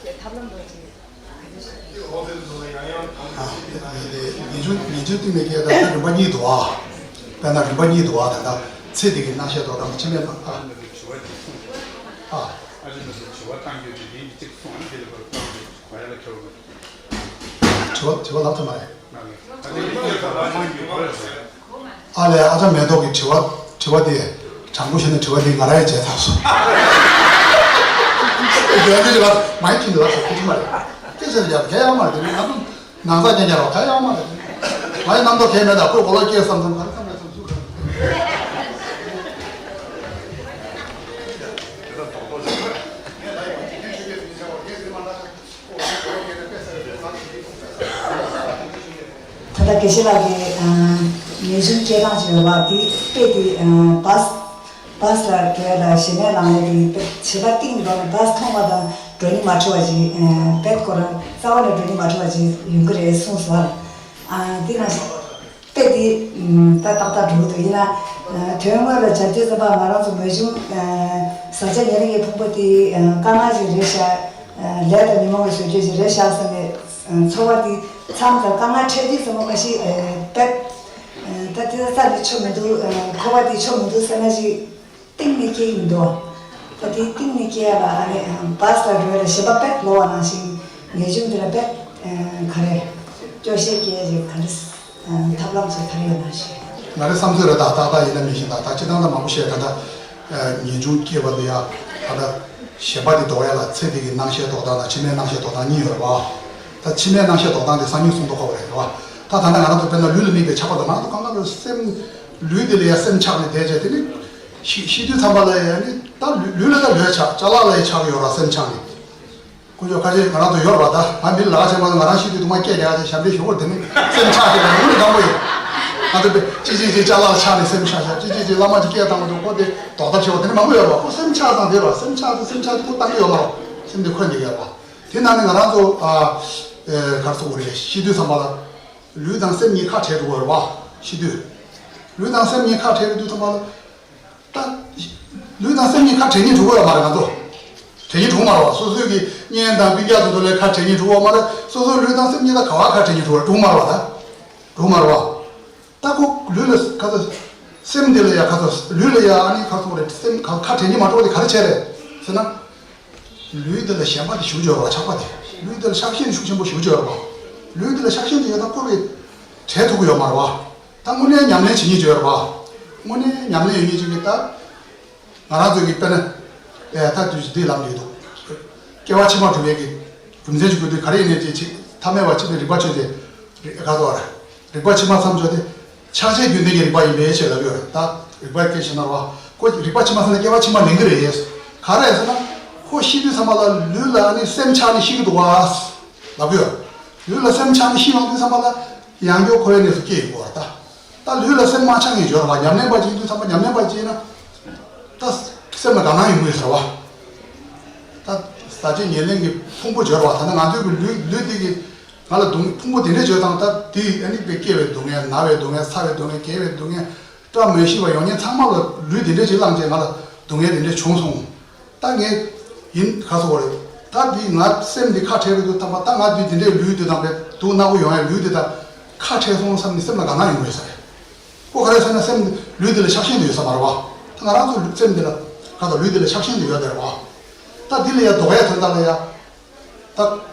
ལ་ཐབས་ལམ་འདྲ་ཅིག་ག་རེ་ཞིག། ཨ་ངེས་འབྱུང་ངེས་འབྱུང་གཏིང་ནས་སྐྱེ་ཡ་ད་རིམ་པ་གཉིས་འདུག་ཨ། དཔེར་ན་རིམ་པ་གཉིས་འདུག་ཨ། ད་ལྟ་ཚེ་འདི་གི་སྣང་ཤས་རྟོགས་སྟངས། ཕྱི་མའི་སྣང་། ཨ། ཨ། དྲི་བ་དྲི་བ་ལབ་ཐུབ་མ་རེད། ཨ་ལས། ཨ་ཅག་མེ་ཏོག་གི་དྲི་བ། དྲི་བ་དེ་དྲང་པོ་བཤད་ན་དྲི་བ་དེ་ང་རང་ཡང་བརྗེད་ཚར་སོང་། རྒྱལ་དེ་ལ་མ་ཡིན་གྱི་ལ་སོགས་ཁུ་ཆུ་མ་རེད། སྐད་ཆ་རྒྱག་གལ་ཡོད་མ་རེད། དེ་ནི་ང་ཚོ་ནང་ཚ་རྐྱང་རྐྱང་རོགས་གལ་ཡོད་མ་རེད། ང་ཡི་རྣམ་རྟོག་གལ་མེད། ད་ཁོས་གོ་ལོག་སྐྱེས་བསམ་བསམ་ག་རེ་བསམ་རེད་བསམ་ཚུལ་རེད། ད་ལྟ་དགེ་བཤེས་ལགས་ཀྱིས་ཨ་ངེས་འབྱུང་སྐྱེ་སྟངས་ཅིག་ཡོད་པ་དེ། དཔེ་དེ་ཨ་བཱས་བཱས་ལ་འགྲོ་ཡ་དང་གཞན་མའི་ལམ་ལ་དེ་བྱིས་པ་གཏིང་ནས་ལོག་ནས་བཱས་མཐོང་བ་དང་འགྲོ་སྙིང་མ་བྲོ་བ་ཅིག། ཨ་དཔེ་ཁོ་རང་རྩ་བ་ནས་འགྲོ་སྙིང་མ་བྲོ་བ་ཅིག་ཡོང་གི་རེད་གསུངས་སོང་། ཨ་དེ་ན་དཔེ་དེ་ཨ་ད་ཏག་ཏག་འགྲོ་གི་འདུག། ཡིན་ན་ཨ་དོན་དངོས་ལ་སྦྱར་དུས་ཙམ་པ་ང་རང་ཚོ་ངེས་འབྱུང་ཨ་བཟའ་བཅའ་ཉེ་རིང་གི་ཕུང་པོ་དེ་ཨ་དཀའ་ངལ་ཅིག་རེད་ཤག། ལས་དང་ཉོན་མོངས་ཀྱི་བཟོ་བཅོས་ཤིག་རེད་ཤག་བསམ་པའི་ཚོར་བ་དེ་མཚམས་དང་དཀའ་ངལ་འཕྲད་དུས་ཙམ་པ་ཁ་ཤས་དཔེ་ད་དེ་རྩ་ནས་ཆོ་མི་འདུག། ཁོ་པ་དེ་ཆོ་མི་འདུག་ཟེར་ན་ཞིག་གཏིང་ནས་སྐྱེ་ཡི་མི་འདུག། ད་དེ་གཏིང་ནས་སྐྱེ་ཡ་ལ་ཨ་ནི་བཱས་ལ་འགྲོ་ཡ་ལ་ཞེན་པ་དཔེ་ལོག་པ་ནང་བཞིན་ངེས་འབྱུང་འདི་ལ་དཔེ་ག་རེ་སྐྱོ་ཤས་སྐྱེ་ཡ་ཞིག་ག་རེ། ཐབས་ལམ་ཚོ་ག་རེ་ཡོད་ན་ཞུ། ང་རའི་བསམ་ཚུལ་རེད། ད་ཏག་ཏག་ཡིན་ན་མིན་ཞིག་ད་ད་སྤྱིར་བཏང་ད་མང་པོ་བཤད། ད་ད་ངེས་འབྱུང་སྐྱེས་པ་དེ་ཡ་ད་ད་ཞེན་པ་དེ་ལྡོག་ཡ་ལ་ཚེ་འདི་གི་སྣང་ཤས་ལྡོག་སྟངས་དང་ཕྱི་མའི་སྣང་ཤས་ལྡོག་སྟངས་གཉིས་ཡོད་རེད་བ། ད་ཕྱི་མའི་སྣང་ཤས་ལྡོག་སྟངས་དེ་སང་ཉིན་གསུང་མདོག་ཁ་པོ་རེད་བ། ད་ད་ལྟ་ང་རང་ཚོ་དཔེར་ན་ལུས་ལ་དམིགས་པའི་ཆགས་པ་དང་། ང་ཚོ་གང་ག་ལ་སེམས་ལུས་དེ་ལ་ཡ་སེམས་ཆགས་ནས་བསྡད་བྱས། དེ་ནི་ཤི་ཤི་དུས་ཙམ་པ་ལ་ཡ་ནི་ད་ལུས་ལུས་ལ་ད་ལུས་ཆགས། ཅ་ལག་ལ་ཡ་ཆགས་ཡོད་ར་སེམས་ཆགས་ནས། དཀོན་མཆོག་ཁ་ཤས་ང་རང་ཚོ་ཡོད་རེད་བ། ད་ང་མི་ལ་ཁ་ཤས་མ་ང་རང་ཤི་དུས་དུ་མ་སྐད་རྒྱག་ཅིག་ཞབས་འདྲེན་ཞུ་བར། དེ་ནི་སེམས་ཆགས་ཤིག་ལ་ངུ་ནི་དང་པོ་ཡིན། ང་ཚོ་དཔེ་ཅི་ཅི་ཅི་ཅ་ལག་ཆགས་ནས་སེམས་ཤ་ཤ། ཅི་ཅི་ཅི་བླ་མ་ཅིག་སྐད་བཏང་བ་འདུག། ཁོ་དེ་རྡོག་ཐབས་བྱེད་བ། དེ་ནི་མང་པོ་ཡོད་རེད་བ། ཁོ་སེམས་ཆགས་ཙང་དེ་རེད་བ། སེམས་ཆགས་དེ་སེམས་ཆགས་དེ་ཁོ་བཏང་གི་ཡོད་མ་རེད། སེམས་དེ་འཁོན་འདུག་ཡོད་རེད་བ། དེ་ནང་ནས་ང་རང་ཚོ་ཨ་ཨེ་ག་རེ་ཟེར་དགོས་རེད། ཤི་དུས་ཙམ་པ་ལ་ལུས་དང་སེམས་གཉིས་ཁ་བྲལ་འགྲོ་གི་ཡོད་རེད་བ། ཤི་དུས། ལུས་དང་སེམས་གཉིས་ཁ་བྲལ་བའི་དུས་ཐོག་མ་ལ། ད། ལུས་དང་སེམས་གཉིས་ཁ་བྲལ་སྙིང་བྲོ་གི་ཡོད་མ་རེད་ང་ཚོ། བྲལ་སྙིང་བྲོ་གི་མ་རེད་བ། སོ་སོའི་གི་གཉེན་དང་སྤུན་ཀྱག་དེ་ཚོ་ལས་ཁ་བྲལ་སྙིང་བྲོ་གི་ཡོད་མ་རེད། སོ་སོའི་ལུས་དང་སེམས་གཉིས་ད་ག་བ་ཁ་བྲལ་སྙིང་བྲོ་བ་བྲོ་གི་མ་རེད་བ་ད། བྲོ་གི་མ་རེད་བ། ད་ཁོ་ལུས་ལ་ཁ་ཚ། སེམས་འདི་ལ་ཡ་ཁ་ཚ་ལུས་ལ་ཡ་ཨ་ནི་ཁ་ཚ་རེད། སེམས་ཁ་ཁ་བྲལ་སྙིང་མ་བྲོ་བ་དེ་ག་རེ་བྱས་རེད་ཟེར་ན། ལུས་འདི་ལ་ཞེན་པ་དེ་ཞུགས་ཡོད་རེད་བ། ཆགས་པ་དེ། ལུས་འདི་ལ་ཆགས་ཞེན་ཞུགས་ཆེན་པོ་ཞུགས་ཡོད་རེད་བ། ལུས་འདི་ལ་ཆགས་ཞེན་དེ་ཡོད་ན་ཁོ་གི་བྲལ་ཐུབ་ཀྱི་ཡོད་མ་རེད་བ། ད་དངོས་གནས་ཉམས་ལེན་བྱེད་མཁན་ཅིག་ཡོད་རེད་བ། དངོས་གནས་ཉམས་ལེན་ཡོད་མཁན་ཅིག་གིས་ད། ང་རང་ཚོ་གི་དཔེར་ན། ཨེ་ད་དུས་འདི་ལམ་ཡོད་དོ། སྐྱེ་བ་ཕྱི་མ་སྒྲུབ་པའི་གི་རྒྱུ་མཚན་ཅིག་དགོས་དུས་ག་རེ་ཡིན་ནའི་ཅིག་ཅིག་ཐ་མལ་པ་ཅིག་ནི་རིག་པ་ཆོས་ཅན། རིག་ག་ཚོ་བ་རེད། རིག་པ་ཕྱི་མ་མཚམས་འཇོག་སྟེ། ཕྱག་རྒྱའི་རྒྱུན་ལྡན་གྱི་རིག་པ་ཡིན་པའི་ཕྱིར་ལབ་ཡོད་རེད་ད། རིག་པ་སྐད་ཆ་ནོར་བ། ཁོ་རིག་པ་ཕྱི་མ་ཟེར་ན་སྐྱེ་བ་ཕྱི་མ་ལེན་གི་རེད། ག་རེ་ཟེར་ན། ཁོ་ཤི་དུས་ཚང་མ་ལ་ལུས་ལ་ནི་སེམས་ཆགས་ནས་ཤི་གི་འདུག་བ། ལབ་ཡོད། ལུས་ལ་སེམས་ཆགས་ནས་ཤི་ཡོང་དུས་ཚང་མ་ལ་ཡང་བསྐྱར་འཁོར་བའི་གནས་སུ་སྐྱེ་ཡོང་གི་ཡོད་རེད་ད། ད་ལུས་ལ་སེམས་མ་ཆགས་ངེས་སྦྱོར་བ་ཉམས་ལེན་པ་ཅིག་ཡིན་དུས་ཚང་མ་ཉམས་ལེན་པ་ཅིག་ཡིན་ན། ད་སེམས་ལ་དགའ་སྣང་ཡོང་གི་ཡོད་ཟེར་བ། ད་ཟག་བཅས་ཉེར་ལེན་གྱི་ཕུང་པོ་སྦྱོར་བ་ད་ནི་ང་ཚོའི་གི་ལུས་ལུས་འདི་གི་ང་ལ་སྡུག་ཕུང་པོ་དེ་འདྲས་བརྗོད་དང་ད་དེ་ཨ་ནི་དཔེ་སྐྱེ་བའི་སྡུག་བསྔལ་ན་བའི་སྡུག་བསྔལ་ཚ་བའི་སྡུག་བསྔལ་རྒས་པའི་སྡུག་བསྔལ་བཀྲ་མི་ཤིས་པ་ཡོང་མཁན་ཚང་མ་ལ་ལུས་དེ་འདྲས་ཅིག་བླངས་བྱས་ང་ལ་སྡུག་བསྔལ་དེ་འདྲས་བྱུང་སོང་། ད་ངས་ཡིན་ག་སོ་བ་རེད། ད་འདི་ང་སེམས་འདི་ཁ་བྲལ་བའི་དུས་ཐམ་པ་ད་ང་འདི་དེ་འདྲས་ལུས་འདི་དང་བས་སྡུག་ན་གོ་ཡོང་ཡ་ལུས་འདི་དང་ཁ་བྲལ་སོང་བསམ་ནས་སེམས་ལ་དགའ་སྣང་ཡོང་གི་ཡོད་ས་རེད། ཁོ་ག་རེ་ཟེར་ན་སེམས་ལུས་འདི་ལ་ཆགས་ཞེན་དུ་ཡོད་ས་མ་རེད་བ། ད་ང་རང་ཚོ་སེམས་འདི་ལ་ག་དང་ལུས་འདི་ལ་ཆགས་ཞེན་དུ་ཡོད་དེ་རེད་བ། ད་འདི་ལ་ཡ་ལྡོག་ཡ་དོན་དག་ལ་ཡ། ད་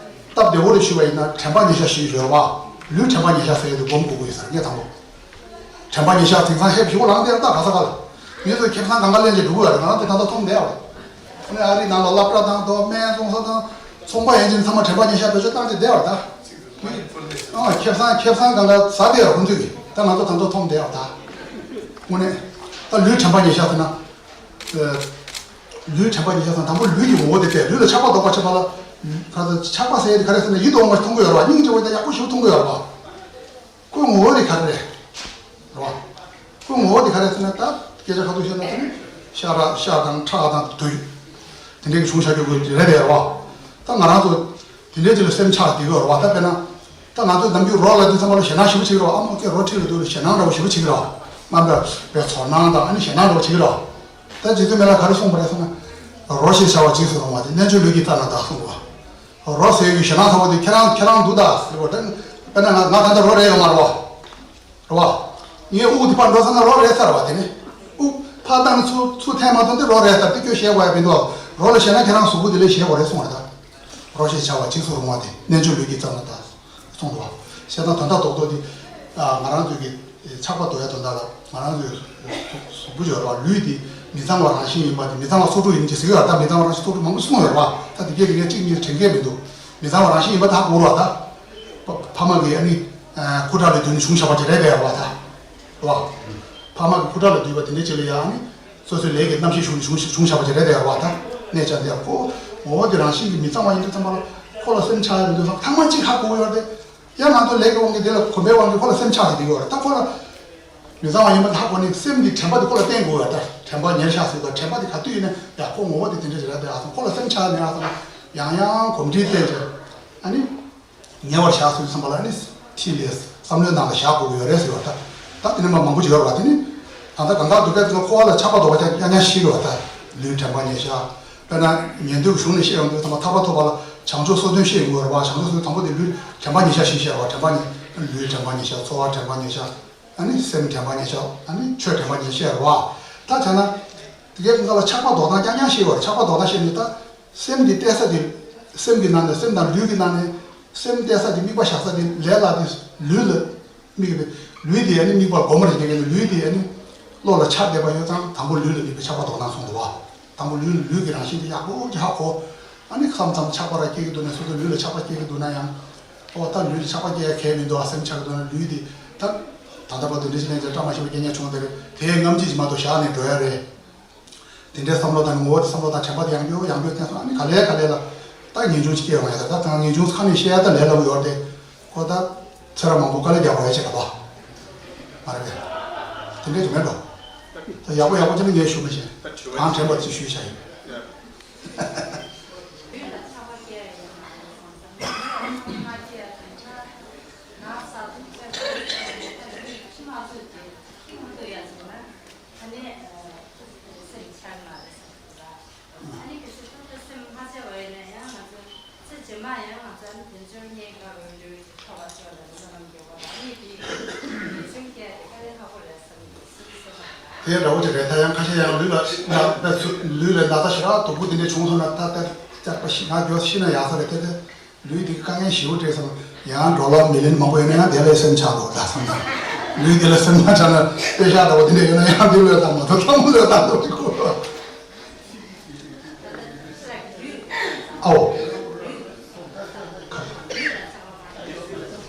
སྟབས་བདེ་བོ་རེ་ཞུས་པ་ཡིན་ན་དྲན་པ་ཉེར་བཞག་ཞུས་ཡོད་བ། ལུས་དྲན་པ་ཉེར་བཞག་ཟེར་ཡ་དེ་སྒོམ་དགོས་ཀྱི་ཡོད་ས་རེད་ངས་དང་པོ། དྲན་པ་ཉེར་བཞག་དེང་སང་ཧེབ་ཞུ་ལང་དེ་ད་ག་ས་ག་ལ། མི་ཚོས་ཁེ་བཟང་གང་ག་ལེན་གྱི་འགྲོ་གི་ཡོད་རེད། ང་རང་དེ་ད་ལྟ་མཐོང་བསྡད་ཡོད་རེད། ཨ་ནི་ཨ་རིའི་ནང་ལ་སློབ་གྲྭ་དང་དོ་སྨན་བཙོང་ས་དང་ཚོང་པ་ཡན་ཆད་ཚང་མ་དྲན་པ་ཉེར་བཞག་བེད་སྤྱོད་བཏང་བྱས་བསྡད་ཡོད་རེད་ད། ཨ་ཁེ་བཟང་ཁེ་བཟང་གང་ག་ཟ་བསྡད་ཡོད་ཁོང་ཚོས་ཀྱིས་ད་ང་ཚོ་ད་ལྟ་མཐོང་བསྡད་ཡོད་རེད་ད། དངོས་གནས་ད་ལུས་དྲན་པ་ཉེར་བཞག་ཟེར་ན། ལུས་དྲན་པ་ཉེར་བཞག་ཟེར་ན་དང་པོ་ལུས་ཀྱི་ངོ་བོ་དེ་བལྟས། ལུས་ལ་ཆགས་པ་ལྡོག་པ་བྱེད་པ་ལ། ག་ཚོད་ཆགས་པ་ཟེར་ཡ་དེ་ག་རེ་ཟེར་ན་ཡིད་དུ་འོང་བ་ཞིག་མཐོང་གི་ཡོད་རེད་བ། སྙིང་རྗེ་བོ་དེ་ཡག་པོ་ཞིག་མཐོང་གི་ཡོད་རེད་བ། ཁོའི་ངོ་བོ་དེ་ག་རེ་རེད། རེད་བ། ཁོའི་ངོ་བོ་དེ་ག་རེ་ཟེར་ན་ད་སྐད་ཆ་ཁ་ཐུག་བཤད་ན་དེ་ནི་ཤ་ར་ཤ་དང་ཁྲག་དང་དུག་དེ་འདྲའི་གི་བྱུང་བཞག་རྒྱུ་དེ་རེད་དེ་རེད་བ། ད་ང་རང་ཚོ་དེ་འདྲའི་ཅིག་ལ་སེམས་ཆགས་བསྡད་ཀྱི་ཡོད་རེད་བ། ད་དཔེར་ན། ད་ང་ཚོ་ནམ་རྒྱུན་རོགས་ལ་དུས་ཚང་མ་ལ་ཞེད་སྣང་ཞེ་པོ་བྱེད་ཀྱི་རེད་བ། ཨ་མ་ཁྱེད་རོགས་ཁྲིད་ལ་འདུག་ལ་ཞེད་སྣང་འདྲ་བོ་ཞེ་པོ་བྱེད་ཀྱི་རེད་བ། རྣམ་པ་བའི་ཚོར་སྣང་དང་ཨ་ནི་ཞེད་སྣང་འདྲ་བོ་བྱེད་ཀྱི་རེད་བ། ད་རྗེ་བཙུན་མི་ལ་ག་རེ་གསུངས་པ་རེད་ཟེར་ན། རོ་ཞེས་བྱ་བ་འཇིགས་སུ་རུང་བ་དེ་རྣལ་འབྱོར་ལུས་ཀྱིས་བརྩམས་ན་གདགས་གསུངས་པ། རོ་ཟེར་བའི་ཞེད་སྣང་ཚ་བོ་དེ་ཁྱེད་རང་ཁྱེད་རང་འདུག་ད་ཟེར་བ་དེ། དཔེར་ན་ང་ང་ད་ལྟ་རོ་རེད་ཡོད་མ་རེད་བ། རེད་བ། ངའི་དབུགས་དེ་ཕར་འགྲོ་ཚར་ན་རོ་རེད་ཚར་བ་དེ་ནི། དབུགས་ཕར་བཏང་ནས་ཚུར་ཚུར་འཐེན་མ་ཐུབ་དེ་རོ་རེད་ཚར་དེ་ཁྱོད་ཞེད་དགོས་ཡ་མི་འདུག་རོ་ལ་ཞེད་ན་ཁྱེད་རང་གཟུགས་པོ་དེ་ལས་ཞེད་དགོས་རེད་གསུངས་པ་རེད་ད། རོ་ཞེས་བྱ་བ་འཇིགས་སུ་རུང་བ་དེ་རྣལ་འབྱོར་ལུས་ཀྱིས་བརྩམས་ན་གདགས། གསུངས་འདུག་བ། བཤད་སྟངས་དོན་དག་རྡོག་རྡོག་འདི། ང་རང་ཚོའི་གི་ཆགས་པ་ཟློག་ཡ་དོན་དག་ལ་ང་རང་ཚོའི་གཟུགས་པོ་ཡོད་རེད་བ། ལུས་འདི་མི་གཙང་བ་རང་བཞིན་ཡིན་པ་དེ་མི་གཙང་བ་སོ་དྲུག་ཡིན་ཅེས་ཟེར་གི་ཡོད་རེད་ད། མི་གཙང་བ་རང་བཞིན་སོ་དྲུག་མང་པོ་གསུངས་ཡོད་རེད་བ། ད་དེ་གས་དེ་གས་གཅིག་གཉིས་དྲན་གས་མི་འདུག་མི་གཙང་བ་རང་བཞིན་ཡིན་པ་ད་ཧ་གོ་རེད་བ་ད། ཕ་ཕ་མ་གི་ཨ་ནི། ཁུ་ཁྲག་ལས་བརྒྱུད་ནས་བྱུང་བཞག་པ་ཅིག་རེད་བས་རེད་བ་ད། རེད་བ། ཕ་མ་གི་ཁུ་ཁྲག་ལས་བརྒྱུད་པ་དེ་འདྲ་ཅིག་ལ་ཡང་ཨ་ནི། སོ་སོའི་ལས་ཀྱི་རྣམ་ཤེས་ཤུགས་ནས་བྱུང་བྱུང་བཞག་པ་ཅིག་རེད་དེ་རེད་བ་ད། གནས་ཆ་འདི་ཡང་ཁོ། ངོ་བོ་དེ་རང་བཞིན་གྱིས་མི་གཙང་བ་ཡིན་དུས་ཙམ་པ་ལ་ཁོ་ལ་སེམས་ཆགས་ཡ་མི་འདུག་བསམ་ཐང་མ་གཅིག་ཧ་གོ་ཡོད་རེད་དེ། ཡང་ང་ཚོ་ལས་ཀྱི་དབང་གིས་དེ་ལ་གོམས་པའི་དབང་གིས་ཁོ་ལ་སེམས་ཆགས་ཀྱི་འདུག་ཡོད་རེད་ད་ཁོ་ལ། མི་གཙང་བ་ཡིན་པ་དེ་ཧ་གོ་ནས་སེམས་ཀྱི་དྲན་པ་དེ་ཁོ་ལ་བསྟན་དགོས་ཡོད་རེད་ད། དྲན་པ་ཉེར་བཞག་ཟེར་བ་དྲན་པ་དེ་ག་དུས་ཡིན་ན་ཡང་ཁོ་ངོ་བོ་དེ་དེ་འདྲ་ཞིག་རེད་དེ་ཨ་སོང་ཁོ་ལ་སེམས་ཆགས་ནས་ཨ་སོང་ཡང་ཡང་གོམས་འདྲིས་བསྟན་བྱས་ཨ་ནི། ཉེ་བར་བཞག་ཟེར་བསམ་པ་ལ་ནི་ཐིག་ལེ་བསམ་བློའི་ནང་ལ་བཞག་དགོས་ཀྱི་ཡོད་རེད་ཟེར་བ་ད། ད་དེ་ནས་མ་མང་པོ་ཅིག་ཡོད་རེད་བ་དེ་ནི། ད་ལྟ་གང་ག་འདུག་གས་དེ་ཚོ་འཁོར་བ་ལ་ཆགས་པ་ལྡོག་པ་ཀྱང་ཡང་ཡང་ཤེས་དགོས་བ་ད། ལུས་དྲན་པ་ཉེར་བཞག་དཔེར་ན་ཉན་ཐོས་ཀྱི་གཞུང་ནས་བཤད་ཡོང་དུས་ཚང་མ་ཐར་པ་ཐོབ་པ་ལ་བྱང་ཆུབ་སོ་བདུན་བཤད་དགོས་རེད་བ། བྱང་ཆུབ་སོ་བདུན་དང་པོ་དེ་ལུས་དྲན་པ་ཉེར་བཞག་ཞེས་བཤད་བ་དྲན་པ་ཉེར། ལུས་དྲན་པ་ཉེར་བཞག་ཚོར་བ་དྲན་པ་ཉེར་བཞག་ཨ་ནི་སེམས་དྲན་པ་ཉེར་བཞག་ཨ་ནི་ཆོས་དྲན་པ་ཉེར་བཞག་བཤད་རེད་བ། ད་བྱས་ན། དེ་གའི་ཀུན་དགའ་ལ་ཆགས་པ་ལྡོག་སྟངས་རྐྱང་རྐྱང་ཤེས་དགོས་རེད། ཆགས་པ་ལྡོག་སྟངས་ཤེས་ནས་ད། སེམས་ཀྱི་གཏད་ས་དེ། སེམས་ཀྱི་ནང་ནས་སེམས་དང་ལུས་ཀྱི་ནང་ནས། སེམས་གཏད་ས་དེ་དམིགས་པ་བཞག་ས་དེ་ལས་སླ་དེ། ལུས་ལ། དམིགས་པའི། ལུས་དེ་ཨ་ནི་དམིགས་པ་སྒོམ་པར་བྱེད་མཁན་གྱི་ལུས་དེ་ཨ་ནི། བློ་ལ་འཆར་བསྡད་པ་ཡོད་ཙང་དང་པོ་ལུས་ལ་དམིགས་པའི་ཆགས་པ་ལྡོག་སྟངས་གསུངས་འདུག་བ། དང་པོ་ལུས་ལུས་ཀྱི་རང་བཞིན་དེ་ཡག་པོ་ཅིག་ཧ་གོ། ཨ་ནི་མཚམས་མཚམས་ཆགས་པ་ར་སྐྱེ་གི་འདུག་ན་སོ་སོ་ལུས་ལ་ཆགས་པ་སྐྱེ་གི་འདུག་ན་ཡང་། ཨོ་ད་ལུས་ལ་ཆགས་པ་སྐྱེ་ཡ་གལ་མི་འདུག་ཨ་སེམས་ཆགས་གི་འདུག་ན་ལུས་དེ། ད། ད་ལྟ་བར་དུ་འདྲི་ཞིག་ལན་ཅེ་བཀྲ་མ་ཤིས་པ་སྐྱེ་ཉེན་བྱུང་བ་དེ་རེད། དེའི་རྔམ་བརྗིད་ཀྱིས་མ་གཏོགས་བཞག་ནས་འགྲོ་ཡ་རེད། དེ་འདྲའི་བསམ་བློ་དང་ངོ་བོ་དེ་བསམ་བློ་དང་དྲན་པ་དེ་ཡང་བསྐྱར་ཡང་བསྐྱར་བསྟན་སོང་ཨ་ནི་ག་ལེ་ག་ལེ་ལ། ད་ངེས་འབྱུང་ཅིག་སྐྱེ་ཡོང་ཡ་ད་ད་ངེས་འབྱུང་ཁ་ནས་བཤད་ཡ་ད་ལས་སླ་པོ་ཡོད་རེད་དེ། ཁོ་ད། ཚེ་རབས་མང་པོ་དཀའ་ལས་རྒྱག་དགོས་ཡ་ཅིག་རེད་པ། མ་རེད་པས། དེ་འདྲས་ཀྱི་མེད་འགྲོ། ད་ཡག་པོ་ཡག་པོ་ཅིག་ནི་ངས་ཞུ་མི་ཤེས། གང་དྲན་པ་ཅིག་ཞུས་བྱ་ཡིན། མ་ཡང་ང་ཚོ་དལ་འབྱོར་རྙེད་དཀའ་བའི་ལུས་ཐོབ་པར་ཤོག་ལ་བསོད་ནམས་ཡོད་པ་དང་། ཨ་ནི་དེ་དེ་ཚུན་བསྐྱལ་ཏེ་དཀའ་ལས་ཁག་པོ་རེད་བསམ་གྱི་འདུག་སེམས་སེམས་པ་རེད། དེ་འདྲ་བོ་ཅིག་རེད། ད་ཡང་ཁ་ཤས་ཡང་ལུས་ལ་ན་ད་ཚུ་ལུས་ལ་ན་ཚ་ཞེ་དྲག་སྡུག་པོ་དེ་འདྲ་བྱུང་སོང་ན། ད་ད་ཅག་པ་ཤི་ང་འགྱོ་ཤི་ན་ཡག་ས་རེད། དེ་དེ་ལུས་དེ་དཀའ་ངལ་ཞེ་པོ་འཕྲད་སོང་། ཡང་འགྲོ་ལོག་མི་ལེན་མང་པོ་ཡོད་ན་ཡང་དེ་ལས་སེམས་ཆགས་འདུག་ད་སོང་ན་ལུས་དེ་ལ་སེམས་མ་ཆགས་ན་དཔེ་ཤག་འདྲ་བོ་དེ་འདྲ་ཡོད་ན་ཡང་དེ་ལོས་དང་མ་གཏོགས་ལྷ་མོ་ལོས་དང་འདུག་ཅིག་གོ། ཨའོ།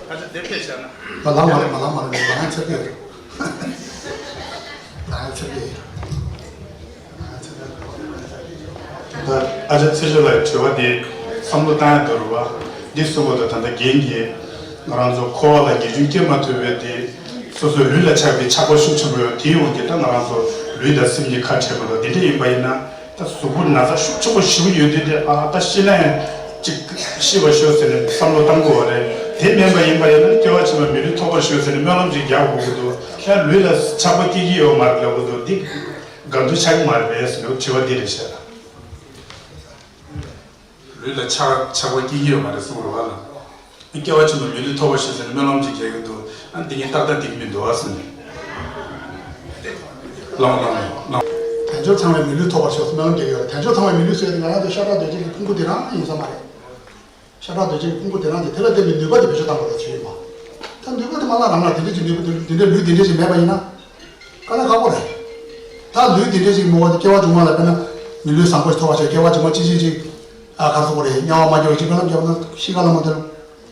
ཨ་ཅག་དེབ་སྐད་བཤད་ན། མ་ལང་མ་རེད། མ་ལང་མ་རེད། ང་ཚེ་གེ་རེད། ང་ཚེ་གེ་རེད། ད་ཨ་ཅག་ཚེ་ཤོད་ལགས་ཀྱི་དྲི་བ་དེ་བསམ་བློ་བཏང་ཡ་འདུག་རུ་བ། འདི་གསུངས་པ་དང་། ད་ལྟ་རྒན་གྱིས་ང་རང་ཚོ་འཁོར་བ་ལ་ངེས་འབྱུང་སྐྱེ་མ་ཐུབ་པའི་དེ་སོ་སོའི་ལུས་ལ་ཆགས་པའི་ཆགས་པ་ཤུགས་ཆེན་པོ་ཡོད། དེའི་དབང་གིས་ད་ང་རང་ཚོ་ལུས་དང་སེམས་གཉིས་ཁ་བྲལ་བ་དང་དེ་འདྲ་ཡིན་པ་ཡིན་ན། ད་གཟུགས་པོ་ན་ཚ་ཤུགས་ཆེན་པོ་ཞེ་པོ་ཡོད་དུས་དེ། ཨ་ད་ཤི་ན་ཡང་ཅིག་ཤི་བར་ཤོག་ཟེར་ནས་བསམ་བློ་བཏང་དགོས་པ་རེད། དེ་མིན་པ་ཡིན་པ་ཡིན་ན་སྐྱེ་བ་ཕྱི་མ་མི་ལུས་ཐོབ་པར་ཤོག་ཟེར་ནས་སྨོན་ལམ་ཅིག་རྒྱག་དགོས་ཀྱི་འདུག་ཡང་ལུས་ལ་ཆགས་པ་སྐྱེ་གི་ཡོད་མ་རེད་ལབ་ཀྱི་འདུག་འདི་དགའ་སྡུག་ཆགས་ཀྱི་མ་རེད་པས་ཟེར་ནས་དྲི་བ་འདི་རེད་བཤད། ལུས་ལ་ཆགས་ཆགས་པ་སྐྱེ་གི་ཡོད་མ་རེད་གསུངས་རེད་བ་ལ། སྐྱེ་བ་ཕྱི་མ་མི་ལུས་ཐོབ་པར་ཤོག་ཟེར་ནས་སྨོན་ལམ་ཅིག་རྒྱག་གི་འདུག་ཨ་འདི་གཉིས་ཏག་ཏག་འགྲིག་གི་མི་འདུག་ཨ་ཟེར་ནས། ལངས་ལངས་ལངས། དལ་འབྱོར་ཚང་བའི་མི་ལུས་ཐོབ་པར་ཤོག་སྨོན་ལམ་རྒྱག་གི་ཡོད་རེད། དལ་འབྱོར་ཚང་བའི་མི་ལུས་ཟེར་དེ་ང་རང་ཚོ་ཤ་ཁྲག་གདོས་བཅས་ཀྱི་ཕུང་པོ་དེ་རང་ཡིན་ས་མ་རེད། ཤ་ཁྲག་གདོས་བཅས་ཀྱི་ཕུང་པོ་དེ་རང་དེ་དེ་ལ་བརྟེན་པའི་ནུས་པ་དེ་བེད་སྤྱོད་བཏང་དགོས་རེད་ཞུ་ཡིན་པ། ད་ནུས་པ་དེ་མ་ལ་རང་ལ་དེ་འདྲ་ཅིག་ནུས་པ་དེ་དེ་འདྲའི་ལུས་དེ་འདྲ་ཅིག་མེད་པ་ཡིན་ན། དཀའ་ལས་ཁག་པོ་རེད། ད་ལུས་དེ་འདྲ་ཞིག་མོ་བ་དེ་སྐྱེ་བ་བྱུང་བ་ལ་དཔེར་ན་མི་ལུས་བཟང་པོ་ཞིག་ཐོབ་པ་བྱས། སྐྱེ་བ་ཕྱི་མ་ཅི་ཞིག་ཅིག་ཨ་ག་རེ་ཟེར་དགོས་རེད། དམྱལ་བ་མ་སྐྱེ་བ་ཅིག་སྨོན་ལམ་རྒྱབ་ན་ཤི་ཁ་ལ་མ་དེར་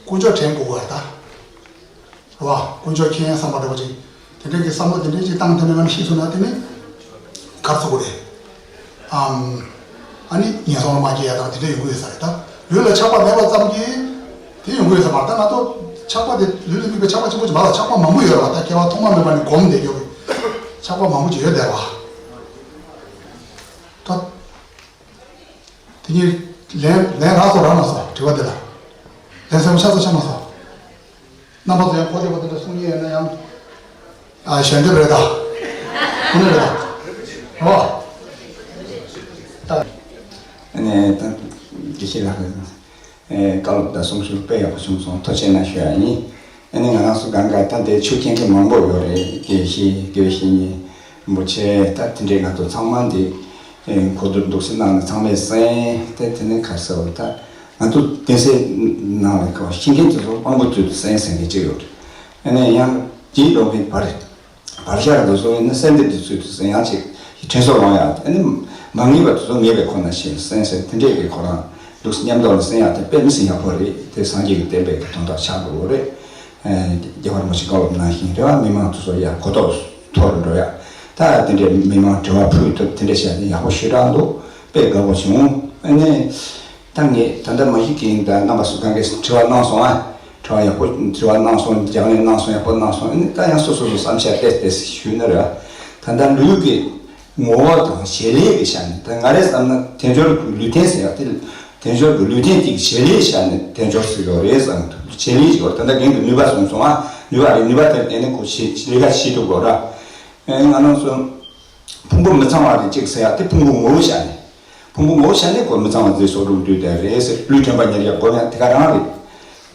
དཀོན་མཆོག་དྲན་དགོས་པ་རེད་ད། རེད་བ། དཀོན་མཆོག་མཁྱེན་བསམ་པ་འདྲ་བ་ཅིག་དེ་འདྲ་གི་བསམ་བློ་དེ་འདྲ་ཅིག་བཏང་ཐུབ་ན་ང་ནི་ཤི་སོང་ན་དེ་ནི་ག་རེ་ཟེར་དགོས་རེད། ཨམ། ཨ་ནི་ངན་སོང་ལ་མ་སྐྱེ་ཡ་དང་དེ་འདྲ་ཡོང་གི་ཡོད་ས་རེད་ད། ལུས་ལ་ཆགས་པ་མེད་པ་ཙམ་གྱིས་དེ་ཡོང་གི་ཡོད་ས་མ་རེད་ད། ང་ཚོ་ཆགས་པ་དེ་ལུས་ལ་དམིགས་པའི་ཆགས་པ་གཅིག་པོ་ཅིག་མ་རེད། ཆགས་པ་མང་པོ་ཡོད་རེད་བ། ད་སྐྱེ་བ་ཐོག་མ་མེད་པ་ནས་གོམས་བསྡད་ཡོད་རེད། ཆགས་པ་མང་པོ་ཅིག་ཡོད་བསྡད་རེད་བ། ད། དེ་གཉིས་ལན་ལན་རག་སོང་རག་མ་སོང་དྲི་བ་དེ་ལ། ལན་གསལ་པོ་ཆགས་སོང་ཆགས་མ་སོང་། རྣམ་པ་ཚོ་ཡང་གོ་བདེ་བ་དེ་འདྲ་གསུང་མཁན་ཡོད་ན་ཡང་། ཨ་ཞལ་འདེབས་རེད་ད། དངོས་གནས་རེད་ད། རེད་བ། ད། ཨ་ནི་ད་དགེ་བཤེས་ལགས་ཀྱིས་བཀའ་སློབ་དང་གསུང་ཞུ་དཔེ་ཡག་པོ་བྱུང་སོང་། ཐུགས་རྗེ་གནང་ཞུ་ཡ་ཡིན། ཨ་ནི་ང་རང་ཚོ་སྒང་ག་ད་འདིར་ཆོས་མཁྱེན་མཁན་མང་པོ་ཡོད་རེད། དགེ་བཤེས་དགེ་བཤེས་གཉེན་རིན་པོ་ཆེ་ད་དེ་འདྲས་ང་ཚོ་ཚང་མ་འདི་གོ་བསྡུར་འདུག་སེ་གནང་ནས་ཚང་མས་གསན། དེ་དེ་ནས་ག་རེ་ཟེར་བ་ད། ང་ཚོ་གདན་སའི་ནང་ལ་ཁ་ཤེས་མཁན་ཚོ་ཚོ་དཔང་པོ་བཙུགས་ཏེ་གསན་གསན་མཁན་ཅིག་ཡོད་རེད། ཨ་ནི་ཡང་དེའི་ལོག་གི་བར་བར་ཤར་དུ་སོང་ཡིན་ན་གསན་དེབ་དེ་ཚུད་དུ་གསན་ཡང་ཅིག་དྲན་གསོ་ལོང་ཡང་། ཨ་ནི་མ་ངེས་པ་དེ་ཚོ་ངེས་པའི་ཁོ་ན་ཤེས་གསན་གསན་དེ་འདྲས་ཀྱི་ཁོ་རང་འདུག་སེ་མཉམ་དུ་ལ་གསན་ཡང་དེ་དཔེ་མི་སྲིད་ཡག་པོ་རེད། དེ་སངས་རྒྱས་ཀྱི་བསྟན་པའི་གི་དོན་དག་ཆགས་འགྲོ་གི་རེད། རྒྱལ་བ་རིན་པོ་ཆེ་བཀའ་སློབ་གནང་བཞིན་རེད་བ། མི་མང་དེ་ཚོ་ཡང་གོ་རྟོགས་མཐོ་རུ་འགྲོ་ཡ། ད་དེ་འདྲའི་མི་མང་དྲི་བ་ཕུལ་ཐུབ་དེ་འདྲ་བྱས་ནས་ཡག་པོ་ཞེ་དྲག་འདུག་དཔེ་དགའ་པོ་བྱུང་། ཨ་ནི། ད་ངས་ད་ལྟ་མ་གཞི་གིན་ད་རྣམ་པ་ཚོ་གང་གས་དྲི་བ་གནང་སོང་ཨ། དྲི་བ་ཡག་པོ་དྲི་བ་གནང་སོང་། རྒྱག་ལན་གནང་སོང་། ཡག་པོ་གནང་སོང་། ཨ་ནི་ད་ཡང་སོ་སོ་སོ་བསམ་འཆར་ཏེ་ཏེ་ཞུས་ན་ར། ད་ལྟ་ལུས་ཀྱི་ངོ་བོ་དང་བྱེད་ལས་ཀྱི་ཆ་ནས་ད་ང་རེ་བསམ་ན་དལ་འབྱོར་གྱི་ལུས་རྟེན་ཟེར་ཡག་དེ། དལ་འབྱོར་གྱི་ལུས་རྟེན་དེ་གི་བྱེད་ལས་ཆ་ནས་དལ་འབྱོར་ཟེར་ཡོད་རེད་བསམ་གྱི་འདུག་བྱེད་ལས་ཀྱི་བར་ད་ལྟ་རྒན་གྱི་ནུས་པ་གསུངས་སོང་ཨ། ནུས་པ་རེད། ནུས་པ་དེར་བརྟེན་ནས་ཁོ་བྱེད་ལས་ཀ་བྱེད་ཐུབ་དགོས་ར། ཨེ་ང་རང་ཚོ་ཕུང་པོ་མི་ཚང་བ་རེད་ཅིག་ཟེར་ཡག་དེ་ཕུང་པོ་ངོ་བོ་ཆ་ནས། ཕུང་པོ་ངོ་བོ་ཆ་ནས་ཁོ་མི་གཙང་བ་མཛེས་སོགས་རུང་དུས་དེ་རེད་ཟེར། ལུས་དྲན་པ་ཉེར་བརྒྱད་སྒོམ་ཡག་དེ་ག་རང་རེད།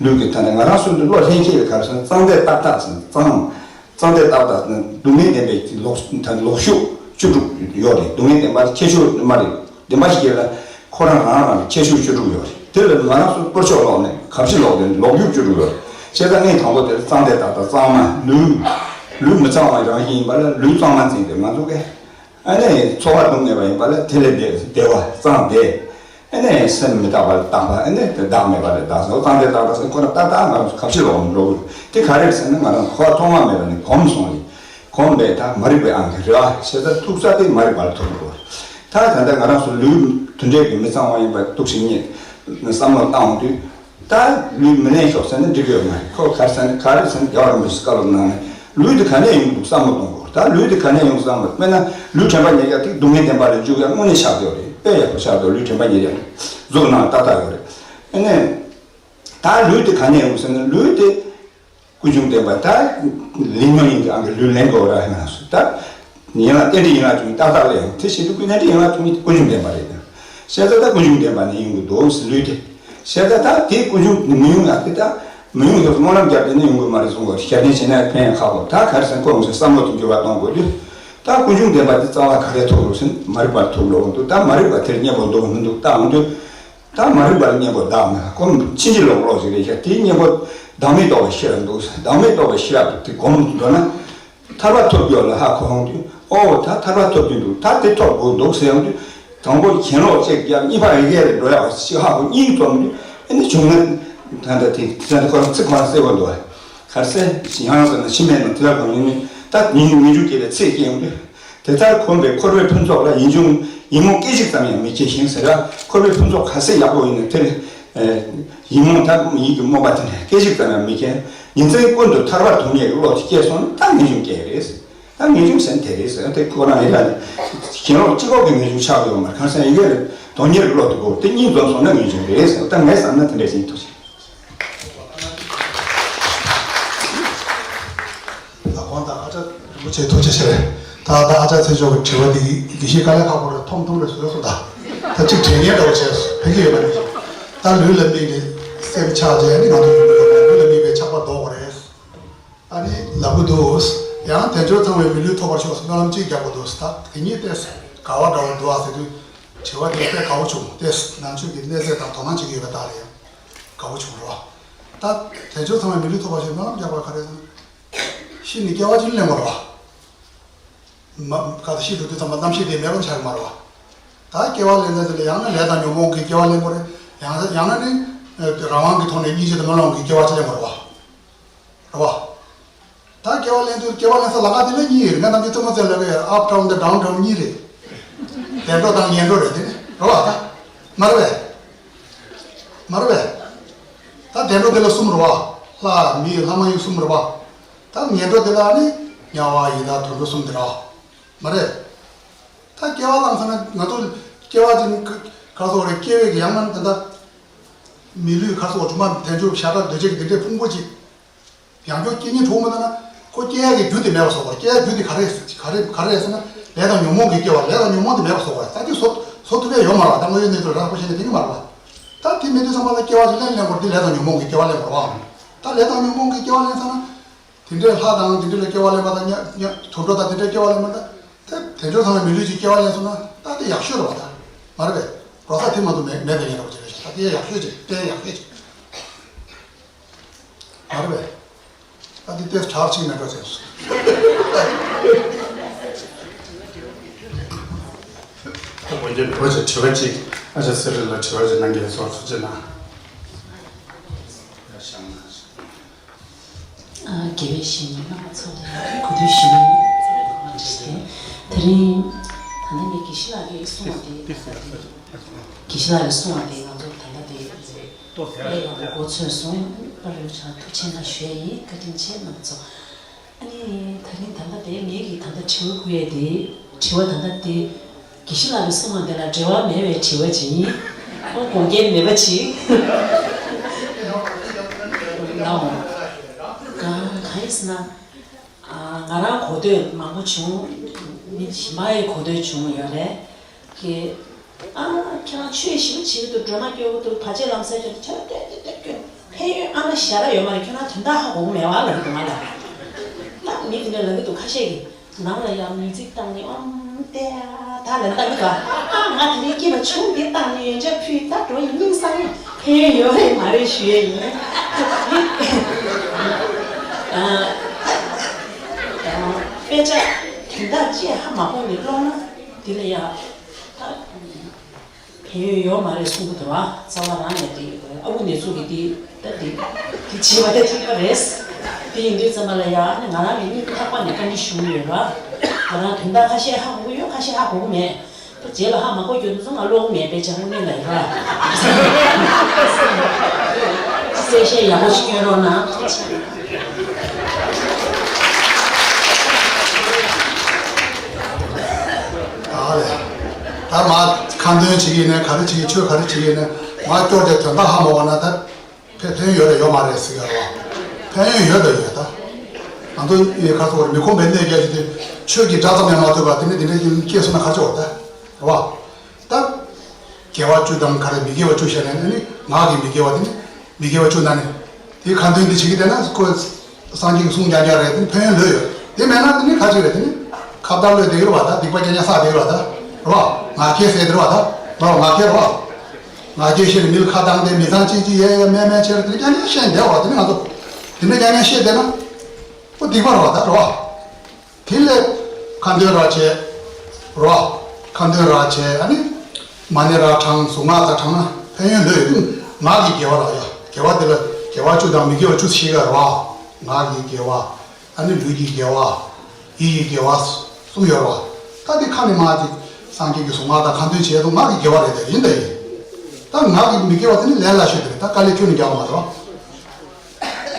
ལུས་ཀྱི་ཐ་ན་ང་རང་ཚོ་འདི་བློ་ལྷན་སྐྱེས་ཀྱི་ག་རེ་ཟེར་ན་གཙང་དེ་ཏག་ཏག་ཟེར་གཙང་། གཙང་དེ་ཏག་ཏག་ཟེར་ན་སྡུག་བསྔལ་བདེན་པའི་ལོག་ལོག་ཤུགས་བཅུ་དྲུག་ཡོད་རེད། སྡུག་བསྔལ་བདེན་པ་ཁྱད་ཆོས་མ་རེད། བདེན་པ་ཞིག་ལ་ཁོ་རང་རང་རང་ལ་ཁྱད་ཆོས་བཅུ་དྲུག་ཡོད་རེད། དེ་ལ་ང་རང་ཚོ་སྤོར་ཆོག་ལོག་ནས་གབ་ཕྱི་ལོག་དེ་ལོག་རྒྱུ་བཅུ་དྲུག་ཡོད་རེད། བྱས་ཙང་ངས་དང་པོ་དེ་གཙང་དེ་ཏག་ཏག་གཙང་མ་ལུས། ལུས་མི་གཙང་བ་རང་བཞིན་ཡིན་པ་ལ་ལུས་གཙང་མ་འཛིན་དེ་ང་ཚོ་གས། ཨ་ནི་ཚོར་བ་སྡུག་བསྔལ་བ་ཡིན་པ་ལ་དེ་ལས་བདེ་བདེ་བ་གཙང་བདེ། ཨ་ནི་སེམས་མི་རྟག་པ་ལ་རྟག་པ། ཨ་ནི་དེ་བདག་མེད་པ་ལ་བདག་སོགས་གཙང་བདེ་རྟག་པ་ཟེར་ཁོ་རང་ཏག་ཏག་ང་རང་ཚོ་གབ་ཕྱི་ལོག་འགྲོ་གི། དེ་ག་རེ་ཟེར་ན་ང་རང་ཚོ་ཚོར་བ་ཐོག་མ་མེད་པ་ནས་གོམས་སོང་རེད། གོམས་པས་ད་མ་རིག་པའི་ཨང་ཀི་རེད་བ། བྱས་ཙང་ཐུག་ས་དེ་མ་རིག་པ་ལ་ཐུག་འགྲོ་གི། ད་ད་ལྟ་ང་རང་ཚོ་ལུས་དེ་འདྲས་ཀྱི་མི་གཙང་བ་ཡིན་པ་འདུག་ཤིང་ངས་བསམ་བློ་བཏང་འོང་དུས། ད་ལུས་མི་ལེན་ཤོག་ཟེར་ན་འགྲིག་གི་ཡོད་མ་རེད། ཁོ་ག་རེ་ཟེར་ན་ག་རེ་ཟེར་ན་རྒྱལ་བ་རིན་པོ་ཆེས་བཀའ་སློབ་གནང་ནས་ལུས་འདི་ག་ནས་ཡོང་གི་འདུག་བསམ་བློ་གཏོང་དགོས། ད་ལུས་འདི་ག་ནས་ཡོང་བསམ་བློ་དཔེར་ན་ལུས་དྲན་པ་ཉེར་བརྒྱད་དེ་སྡུག་བསྔལ་བདེན་པ་ལ་འཇུག་ཡ་དངོས་གནས་ཆགས་ཡོད་རེད། དཔེ་ཡག་པོ་ཆགས་འདུག་ལུས་དྲན་པ་ཉེར་བརྒྱད་གཟུགས་ནང་ཏག་ཏག་ཡོད་རེད། ཨ་ནི་ད་ལུས་འདི་ག་ནས་ཡོང་ཟེར་ན་ལུས་འདི་ཀུན་འབྱུང་བདེན་པ་ད་ལེན་མྱོང་ཡིན་གྱི་ཨང་གི་ལུས་ལེན་དགོས་ར་ཧེ་ན་སུ་ད། ཡན་ལག་རྟེན་འབྲེལ་ཡན་ལག་བཅུ་གཉིས་ཏག་ཏག་ལ་ཡང་དེ་བཞིན་དུ་ཀུན་རྟེན་འབྲེལ་ཡན་ལག་བཅུ་གཉིས་ཀུན་འབྱུང་བདེན་པ་རེད་ཀྱང་། བཤད་ཚ་ད་ཀུན་འབྱུང་བདེན་པ་ནི་ཡོང་གི་འདུག་ཟེར་ལུས་དེ། བྱས་ཙང་ད་དེ་ཀུན་འབྱུང་མི་ཡོང་ཡ་དེ་ད་མི་ཡོང་ཡོད། སྨོན་ལམ་རྒྱབ་དེ་ནི་ཡོང་གི་མ་རེད་གསུང་གི་རེད། ཞབས་བརྟན་བྱས་ན་ཕན་ཡང་ཁག་པོ། ད་ག་རེ་ཟེར་ན་ཁོ་ངོས་བསམ་བློ་དེ་འགྱུར་བ་གཏོང་དགོས་དུས། ད་ཀུན་འབྱུང་བདེན་པ་དེ་རྩ་བ་ག་རེ་ཐུག་རུང་ཟེར་ན་མ་རིག་པ་ཐུག་འགྲོ་འོང་དུས། ད་མ་རིག་པ་དེར་གཉེན་པོ་འདུག་མི་འདུག་ལྟ་འོང་དུས། ད་མ་རིག་པར་གཉེན་པོ་བདག་མེད། ཁོ་ཕྱིན་ཅི་ལོག་ལོག་ཞིག་རེད་ཤག་དེའི་གཉེན་པོ་བདག་མེད་རྟོགས་པའི་ཤེས་རབ་འདུག་བདག་མེད་རྟོགས་པའི་ཤེས་རབ་དེ་སྒོམ་འགྲོ་ན། ཐར་པ་ཐོབ་རྒྱུ་ལ་ཧ་གོ་ཡོང་དུས། ཨོ་ད་ཐར་པ་ཐོབ་རྒྱུ་འདུག་ད་དེ་ཐོབ་དགོས་འདུག་ཟེར་ཡོང་དུས། དང་པོ་གྱེན་ལོག་གཅིག་རྒྱབ། གཉིས་པ་ཡི་གེ་ལ་འགྲོ་ཡག་གཅིག་ཧ་གོ། གཉིས་འཛོམས་དུས་ཨ་ནི་བྱུང་ན། ད་ལྟ་དེ་དེ་ཚོ་ཁོ་རང་ཚིག་ཁོ་རང་གསལ་པོ་འདུག་ག་རེ་ཟེར། ཡང་ཟེར་ན་ཕྱི་མའི་ནང་དེ་ལ་གང་ཡིན་ནི། ད་ཉིན་ཉིན་འཇུག་སྐྱེ་བའི་ཚེ་སྐྱེ་ཡོང་དུས། དེ་ལྟར་གོམས་པའི་འཁོར་བའི་ཕུན་ཚོགས་ལ། ཡིད་འབྱུང་ཡིད་མུག་སྐད་ཅིག་ཙམ་ཡང་མི་སྐྱེ་ཞིང་ཟེར་ར། འཁོར་བའི་ཕུན་ཚོགས་ག་ཚད་ཡག་པོ་ཡིན་ན་དེར། ཡིད་མུག་ད་ཡིད་ཀྱི་རྨོངས་པ་དེ་ནི་སྐད་ཅིག་ཙམ་ཡང་མི་སྐྱེ། ཉིན་མཚན་ཀུན་ཏུ་ཐར་པ་དོན་གཉེར་གྱི་བློ་དེ་སྐྱེས་སོང་ན་ད་ངེས་འབྱུང་སྐྱེ་ཡི་རེད། ད་ངེས་འབྱུང་ཟེར་ན་དེ་རེད་ཟེར། དེ་ཁོ་རང་ཡིན་ད་ནི་གྱེན་ལོག་གཅིག་པོ་གི་ངེས་འབྱུང་ཆགས་ཡོད་མ་རེད། གང་ཟེར་ཡི་གེ་ལ་དོན་གཉེར་གྱི་བློ་དེ་དགོས། དེ་གཉིས་འཛོམས་སོང་ན་ངེས་འབྱུང་རེད་ཟེར། ད་ངས་བསམ་ན་དེ་འདྲ་ཞིག་ཐུགས་ཆེ། ལག་ཁོང་དང་ཨ་ཅག་རིན་པོ་ཆེ་ཐུགས་རྗེ་ཆེ། ད་ད་ཨ་ཅག་ཚེ་མཆོག་གི་དྲི་བ་འདི་དགེ་བཤེས་དཀའ་ལས་ཁག་པོ་རེད། ཐོམ་ཐོམ་རེད་བཟོས་སོང་། ད་ད་ཅིག་དྲན་ཉེན་འདྲ་བོ་བྱས་སོང་། ཕན་གྱི་ཡོད་པ་ནི། ད་ལུས་ལ་དམིགས་ནས་སེམས་ཆགས་བྱས་ནི་ང་ཚོ་ཡོང་གི་ཡོད་པ། ལུས་ལ་དམིགས་པའི་ཆགས་པ་ལྡོག་དགོས་རེད། ཨ་ནི་ལབ་གི་འདུག་ཡང་དལ་འབྱོར་ཚང་བའི་མི་ལུས་ཐོབ་པར་ཤོག་ཟེར་སྨོན་ལམ་གཅིག་རྒྱག་གི་འདུག་ད་དེ་གཉིས་ཏོག་ཙམ་འགལ་བ་འདྲ་བོ་འདུག་ཨ་ཟེར་དུས། དྲི་བ་དེ་དཔེ་དགའ་བོ་བྱུང་། དེ་ནང་ཆོས་ཀྱི་གནས་ཚད་དང་དོ་སྣང་བྱེད་ཀྱི་ཡོད་པ་དག་ལ་ཡང་དགའ་བོ་བྱུང་རོགས། ད་དལ་འབྱོར་ཚང་བའི་མི་ལུས་ཐོབ་པར་ཤོག་སྨོན་ལམ་རྒྱག་པ་ག་རེ་ཟེར་ན། ཤི་ནས་སྐྱེ་བ་གཅིག་ལེན་དགོས་རེད་པ། མ་ག་ད་ཤི་འགྲོ་དུས་ཙམ་པ་རྣམ་ཤེས་དེ་མེད་པ་ཆགས་ཀྱི་མ་རེད་པ། ད་སྐྱེ་བ་ལེན་ཚད་དེ་ལ་ཡང་ན་ལས་དང་ཉོན་མོངས་ཀྱི་སྐྱེ་བ་ལེན་དགོས་རེད། ཡང་ཡང་ན་ནི་རང་དབང་གི་ཐོག་ནས་སྙིང་རྗེ་དང་སྨོན་ལམ་གྱི་སྐྱེ་བ་ཅིག་ལེན་དགོས་རེད་པ། རེད་པ། ད་སྐྱེ་བ་ལེན་དུས་སྐྱེ་བ་ལེན་ས་ལམ་ཁ་དེ་ལ་གཉིས་ཡོད་རེད། ང་ནམ་རྒྱུན་རྩེད་མོ་རྩེ་ལབ་ཀྱི་ཡོད། ཨབ་ཌའོན་དང་ཌའོན་ཌའོན་གཉིས་རེད། བདེ་འགྲོ་དང་ངན་འགྲོ་རེད། དེ་ནི་རེད་པ། ད་མ་རེད་པས། མ་རེད་པས། ད་བདེ་འགྲོ་དེ་ལ་གསུམ་རེད་པ། ལྷ་མི་ལྷ་མ་ཡིན་གསུམ་རེད་པ། ད་ངན་འགྲོ་དེ་ལ་ནི་དམྱལ་བ་ཡི་དྭགས་དུད་འགྲོ་གསུམ་དེ་རེད་པ། མ་རེད། ད་སྐྱེ་བ་བླངས་ཚར་ན་ང་ཚོ་སྐྱེ་བ་ཅིག་ག་སོགས་རེད། སྐྱེ་བའི་གི་ཡང་ན་ད་ལྟ་མི་ལུས་ག་སོགས་སྒྲུང་མ་དལ་འབྱོར་ཤ་ཁྲག་གདོས་བཅས་ཀྱི་དེ་འདྲའི་ཕུང་པོ་ཅིག་ཡང་བསྐྱར་སྐྱེ་སྙིང་བྲོ་མི་འདུག་ན་ཁོ་སྐྱེ་ཡག་གི་རྒྱུ་དེ་མེད་པ་བཟོ་དགོས། སྐྱེ་ཡག་རྒྱུ་དེ་ག་རེ་ག་རེ་ག་རེ་ཟེར་ན་ལས་དང་ཉོན་མོངས་ཀྱི་སྐྱེ་བ། ལས་དང་ཉོན་མོངས་དེ་མེད་པ་བཟོ་དགོས། ད་དེ་བཟོ་བཟོ་ཐུབ་ཡག་ཡོད་མ་རེད་པ། ད་དངོས་ཡོད་གནས་ཚུལ་ར་ཁོ་ཤེས་ན་དེ་གི་མ་རེད་པ། ད་དེ་མེད་དུས་ཙམ་པ་ལ་སྐྱེ་བ་ཅིག་ལེན་ལེན་དགོས་རེད། དེ་ལས་དང་ཉོན་མོངས་ཀྱི་སྐྱེ་བ་ལེན་དགོས་རེད་པ། ད་ལས་དང་ཉོན་མོངས་ཀྱི་སྐྱེ་བ་ལེན་ཚར་ན། དེ་འདྲའི་ལྷ་དང་དེ་འདྲ་ལ་སྐྱེ་བ་ལེན་པ་དང་། དམྱལ་དུད་འགྲོ་དང་དེ་འདྲའི་སྐྱེ་བ་ལེན་པ་དང་། དེ་དལ་འབྱོར་ཚང་བའི་མི་ལུས་ཀྱི་སྐྱེ་བ་ལེན་སོང་ན་ད་དེ་ཡག་ཤོས་རེད་པ། ད་མ་རེད་པས། འགྲོ་ས་དེ་མ་གཏོགས་མེད་མེད་པའི་ཉེན་ཁ་ཅིག་རེད་ཤག་ད་དེ་ཡག་ཤོས་ཅིག་དེ་ཡག་ཤོས་ཅིག་མ་རེད་པས། ད་དེ་ཏོག་ཙམ་གྲགས་ཅིག་མེད་འགྲོ་ཟེར་སོང་། ད་དགོངས་རྒྱུ་འདུག་ཅེས་དྲི་བ་ཅིག་ཨ་ཅག་ཚེ་རིང་ལ་དྲི་བ་ཅིག་གནང་གི་ཡོད། ཚོགས་ཐུགས་རྗེ་གནང་། དགེ་བའི་བཤེས་གཉེན་རྣམ་པ་ཚོ་ལ་གུས་འདུད་ཞུ་ཡིན། དེ་རིང་ད་ལྟ་ངས་དགེ་བཤེས་ལགས་ཀྱིས་གསུངས་པ་དེ། ད་ལྟ་དེ་དགེ་བཤེས་ལགས་ཀྱིས་གསུངས་པ་དེ་ང་ཚོ་ད་ལྟ་དེ་ལས་ཡག་པོ་མགོ་ཚོས་སོང་། པར་རིན་ཆ་ཐུགས་ཆེ་གནང་ཞུ་ཡ་ཡིན། བཀའ་དྲིན་ཆེ་རྣམ་པ་ཚོ། ཨ་ནི་ད་རིང་ད་ལྟ་དེ་ངེད་ཀྱིས་ད་ལྟ་དྲི་བ་བསྐུར་ཡས་དེ། དྲི་བ་ད་ལྟ་དེ་དགེ་བཤེས་ལགས་ཀྱིས་གསུངས་པ་དེ་ལ་འབྲེལ་བ་མེད་པའི་དྲི་བ་ཅིག་ཡིན། ཁོང་དགོངས་འགལ་མེད་པ་ཅིག་ལའོ། གང་གང་ཡིན་ཟེར་ན། ང་རང་གོ་ཐོས་མང་པོ་བྱུང་། མི་གཞན་པ་ཡི་གོ་ཐོས་བྱུང་ཡོད་རེད། ཨ། ཁྱེད་རང་ཆོས་ཞིབ་བྱེད་ཀྱི་འདུག་སྒྲོལ་མ་སྐྱོ་གི་འདུག་བར་ཆད་ལམ་སེལ་སྐྱོ་འདུག་ཁྱེད་རང་ཏོག་ཙམ་ཏོག་ཙམ་སྐྱོ། ཕན་ཡོན་ཨ་ན་ཞེ་དྲག་ཡོད་མ་རེད། ཁྱོད་རང་དོན་དག་ཧ་གོ་གི་མེད་པ་ལབ་ཀྱི་འདུག་ང་ལ། ད་མི་དེ་འདྲ་ལབ་ཀྱི་འདུག་ཁ་ཤས་ཀྱིས། ནང་ལ་ཡང་མིའུ་ཛིག་བཏང་ནས་ཨོམ་ཏེ་ད་ལབ་ཀྱི་འདུག་ཨ་ང་དེ་རིང་སྐྱིད་པ་བྱུང་། དེ་བཏང་ནས་ཡོན་ཆབ་ཕུལ། ད་འགྲོ་ཡིན། སྙིང་སངས་ཡིན། ཕན་ཡོན་ཡོད་རེད་མ་རེད་ཞུ་ཡས་ཡིན། ཨ། དཔེ་ཆ་དོན་དག་ཅིག་ཧ་མ་གོ་ནས་ཀློག་ན་དེ་ལ་ཡང་ད། ཕན་ཡོན་ཡོད་མ་རེད་གསུང་གི་འདུག་བ། རྩ་བ་རང་ནས་དེ་ཨ་ཁུ་ནེ་ཙོ་གིས་དེ་ད་དེ་དེ་བྱས་པ་དེ་འགྲིག་པ་རེད། དེ་ཡིན་དུས་ཙམ་པ་ལ་ཡང་ང་རང་གི་སྙིང་ཐག་པ་ནས་བཀའ་འདྲི་ཞུ་གི་ཡོད་ར། ང་རང་དོན་དག་ཁ་ཤས་ཧ་གོ་གི་ཡོད། ཁ་ཤས་ཧ་གོ་གི་མེད། ད་རྗེས་ལ་ཧ་མ་གོ་རྒྱུ་དེ་ཚོ་ང་ཀློག་གི་མེད། དཔེ་ཆ་དངོས་གནས་ལ་ཡིན་ར། གསལ་བཤད་ཡག་པོ་ཞིག་སྐྱོན་རོགས་གནང་། ཐུགས་རྗེ་ཆེ། ཨ་ལས། ད་མ་ཁ་འདོན་བྱེད་ཀྱི་ཡིན་ན། ག་རེ་བྱེད་ཀྱི། ཆོས་ག་རེ་བྱེད་ཀྱི་ཡིན་ན། མ་སྐྱོར་ཏེ་དོན་དག་ཧ་མ་གོ་ན་ད་ཕན་ཕན་ཡོད་རེད་ཡོད་མ་རེད་ཟེར་གྱི་རེད་བ། ཕན་ཡོན་ཡོད་དང་ཡོད། ད་ང་ཚོ་ཡི་ཁ་སོགས་མི་ཁོམ་པའི་གནས་བརྒྱད་ཅིག་དེ་ཆོས་ཀྱི་སྒྲ་ཙམ་ཡང་མ་ཐོས་པ་དེ་ནི་དེ་འདྲ་ཞིག་སྐྱེས་སོང་ན་ག་ཅི་འོ་ད་རེད་བ། ད་ དགེ་བ་བཅུ་དང་ག་རེ་མི་དགེ་བ་བཅུ་བཤད་ནས་ནི་ངག་གི་མི་དགེ་བ་དེ་ནི་མི་དགེ་བ་བཅུ་ན་ནི་དེའི་ཁ་འདོན་དེ་བྱེད་ཀྱི་བསྡད་ན་ཁོ་སངས་རྒྱས་ཀྱི་གསུང་རྐྱང་རྐྱང་རེད། དེ་ནི་ཕན་ཡོན་ལོས་ཡོད། དེ་མེད་ན་དེ་ནི་ཁ་ཅིག་རེད། དེ་ནི་ཁ་བརྡ་བློས་བསྡད་ཀྱི་རེད་བ། ད་སྡིག་པ་རྐྱང་རྐྱང་བསགས་བསྡད་ཀྱི་རེད་བ། ད་རེད་བ། ངག་འཁྱལ་ཟེར་དེ་རེད་བ། ད་རེད་བ། ངག་འཁྱལ་རེད་བ། ང་རྒྱལ་ཞེས་ནས་མི་ལ་ཁ་བཏང་སྟེ་མི་ཚང་གཅིག་གཅིག་ཡ་ཡ་མེ་མེ་ཆེར་དེ་རྐྱང་རྐྱང་བཤད་བསྡད་བ། དེ་ནི་ང་ཚོ་དེ་འདྲ་རྐྱང་རྐྱང་བཤད་བསྡད་ན་ཨོ་སྡིག་པ་རེད་བ། ད་རེད་བ། དེ་ལས་ཁ་འདོན་ར་བྱས་རོ། ཁ་འདོན་ར་བྱས། ཨ་ནི་མ་ཎི་ར་བགྲང་། གཟུངས་སྔགས་དང་བགྲང་ན་ཕན་ཡོན་ལོས་ཡོད། ངག་གི་དགེ་བ་ར་ཡ། དགེ་བ་དེ་ལ་དགེ་བ་བཅུ་དང་མི་དགེ་བ་བཅུ་ཞིག་ག་རོ། ངག་གི་དགེ་བ། ཨ་ནི་ལུས་ཀྱི་དགེ་བ། ཡིད་ཀྱི་དགེ་བ་གསུམ་ཡོད་རོ། ད་དེ་ཁ་ནས་མ་ཅིག་སངས་རྒྱས་ཀྱི་གཟུངས་སྔགས་དང་ཁ་འདོན་བྱས་དུས་ངག་གི་དགེ་བ་རེད། དེ་ཡིན་ད་ཡིན། ད་ངག་གི་མི་དགེ་བ་དེ་ནི་ལས་སླ་ཤོས་དེ་རེད། ད་དཀའ་ལས་ཁྱོན་ནས་རྒྱག་མ་རོ།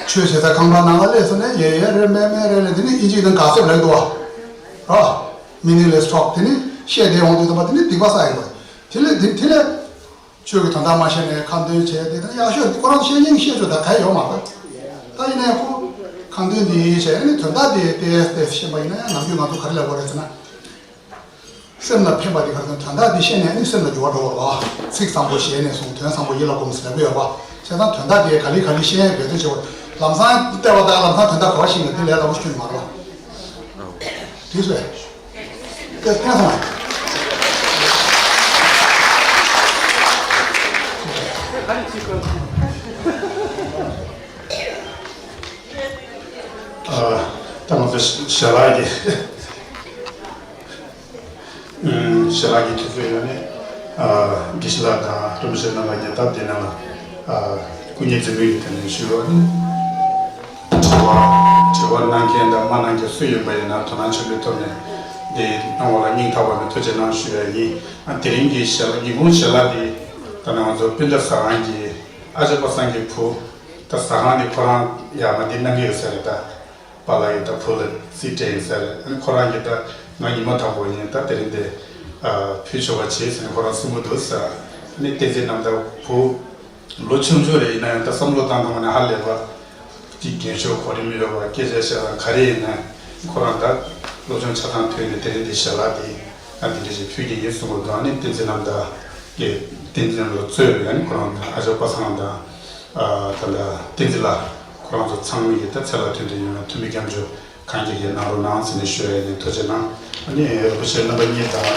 ཆོས་བྱེད་ས་ཁང་པ་ནང་ལ་སླེབས་སོང་ནས་ཡེ་ཡེ་རེ་མེ་མེ་རེ་ལས། དེ་ནི་ཨིན་ཇི་ནང་ག་སེབ་ལེགས་འདུག་བ། ར། Meaningless talk། དེ་ནི་བཤད་བསྡད་འོང་དུས་ཙམ་པ་དེ་ནི་སྡིག་པ་བསགས་ཡིན་པ། དེ་ལས་དེ་དེ་ལས་ཆོས་ཀྱི་དོན་དག་མ་ཤེས་ནས་ཁ་འདོན་བྱས་དེ་ནི་ཡག་ཤོས། ཁོ་རང་བཤད་སྙིང་བཤད་ཆོག་ད་ག་ཡོད་མ་རེད། ད་ཡིན་ནའི་ཁོ་ཁ་འདོན་དེ་བྱས་ནི་དོན་དག་དེ་ཏེས་ཏེས་ཤེས་པ་ཡིན་ན་ཡང་ནམ་རྒྱུན་ང་ཚོ་ག་རེ་ལབ་དགོས་རེད་ཟེར་ན། སེམས་ལ་ཕན་པ་དེ་ག་རེ་ཟེར་ན་དོན་དག་དེ་ཤེས་ནས་ནི་སེམས་ལ་འགྱུར་བ་འགྲོ་བ་རེད་བ། ཚིག་བཟང་པོ་ཞལ་ནས་གསུངས། དོན་བཟང་པོ་ཡིད་ལ་སྒོམ་ཟེར་ལབ་ཀྱི་ཡོད་རེད་བ། བྱས་ཙང་དོན་དག་དེ་ག་ལེ་ག་ལེ་ཤེས་ཡས་འབད་བརྩོན་བྱེད་དགོས། ལམ་སང་བལྟས་པ་དང་ལམ་སང་དོན་དག་ག་བ་ཤེས་ན་དེ་ལས་སླ་པོ་ཞིག་ཁྱོན་ནས་མ་རེད་བ། དེ་སོ། དེ་བསྟན་སོང་ང་། ཨ། ད་ང་ཚོ་ཞལ་ལག་གི་ཞལ་ལག་གི་དུས་ཚོད་ཡོད་ནས། ཨ། དགེ་བཤེས་ལགས་དང་རིན་པོ་ཆེ་རྣམ་པ་གཉིས་སྟབས་བདེ་གནང་ལ། ཨ། སྐུ་ཉིད་འཛིན་མི་ཡིས་དེ་ནས་ཞུ་བ་ནི། དྲི་བ་དྲི་བ་གནང་མཁན་དང་མ་གནང་མཁན་སུ་ཡིན་པ་ཡིན་ན་དོ་སྣང་ཆེན་པོའི་ཐོག་ནས་འདི་གནང་བ་ལ་སྙིང་ཐག་པ་ནས་ཐུགས་རྗེ་གནང་ཞུ་ཡ་ཡིན། ཨ། དེ་རིང་གི་ཞལ་ལག་ཉིན་གུང་ཞལ་ལག་འདི་ད་ནང་ང་ཚོ་སྤུན་ཟླ་ཟ་ཁང་གི་ཨ་ཅག་པ་སངས་ཀྱི་བུ། ད་ཟ་ཁང་འདི་ཁོ་རང་ཡར་མར་འདི་གནང་གི་ཡོད་ས་རེད་ད། པཱ་ལགས་ཀྱིས་ད་བུ་ལ་རྩིས་སྤྲད་ཡིན་ཟེར། ཨ་ནི་ཁོ་རང་གིས་ད་ང་ཉི་མ་དང་པོ་ཡིན་ད་དེ་རིང་འདི་ཨ་ཕུལ་ཆོག་པ་བྱེད་ཟེར་ནས་ཁོ་རང་གསུང་གི་འདུག་ཟེར། ཨ་ནི་བསྟན་འཛིན་རྣམ་དག་བུ་ལོ་ཆུང་ཆུང་རེད། ཡིན་ན་ཡང་ད་བསམ་བློ་བཏང་བཏང་བ་ནས་ཧ་ལས་པ་ཅིག་རྒན་ཤོས་གོ་རིམ་ཡོད་པ། སྐད་ཆ་བཤད་སྟངས་ག་རེ་ཡིན་ན་ཁོ་རང་ད་ལོ་ཆུང་ཆ་ཚང་ཐོན་ནས་དེ་རིང་འདི་ཞལ་ལག་འདི་ང་འདི་འདྲ་ཞིག་ཕུལ་གྱི་ཡིན་གསུང་གི་འདུག། ཨ་ནི་བསྟན་འཛིན་རྣམ་དག་གིས་བསྟན་འཛིན་རྣམ་དག་གཙོས་པའི་ཨ་ནི་ཁོ་རང་ཨ་ཅག་པ་སངས་དང་། ཨ། ད་ལྟ་བསྟན་འཛིན་ལགས་ཁོ་རང་ཚོ་ཚང་མ་གིས་ད་ཚེ་ལ་དོན་དུ་ཡོང་བའི་ཐུགས་སྨོན་སྐྱབས་འཇུག་གང་རྒྱ་གིས་གནང་རོགས་གནང་ཟེར་ནས་ཞུ་ཡ་ཡིན། ཐུགས་རྗེ་གནང་། ཨ་ནི་རིན་པོ་ཆེ་རྣམ་པ་གཉིས་དང་།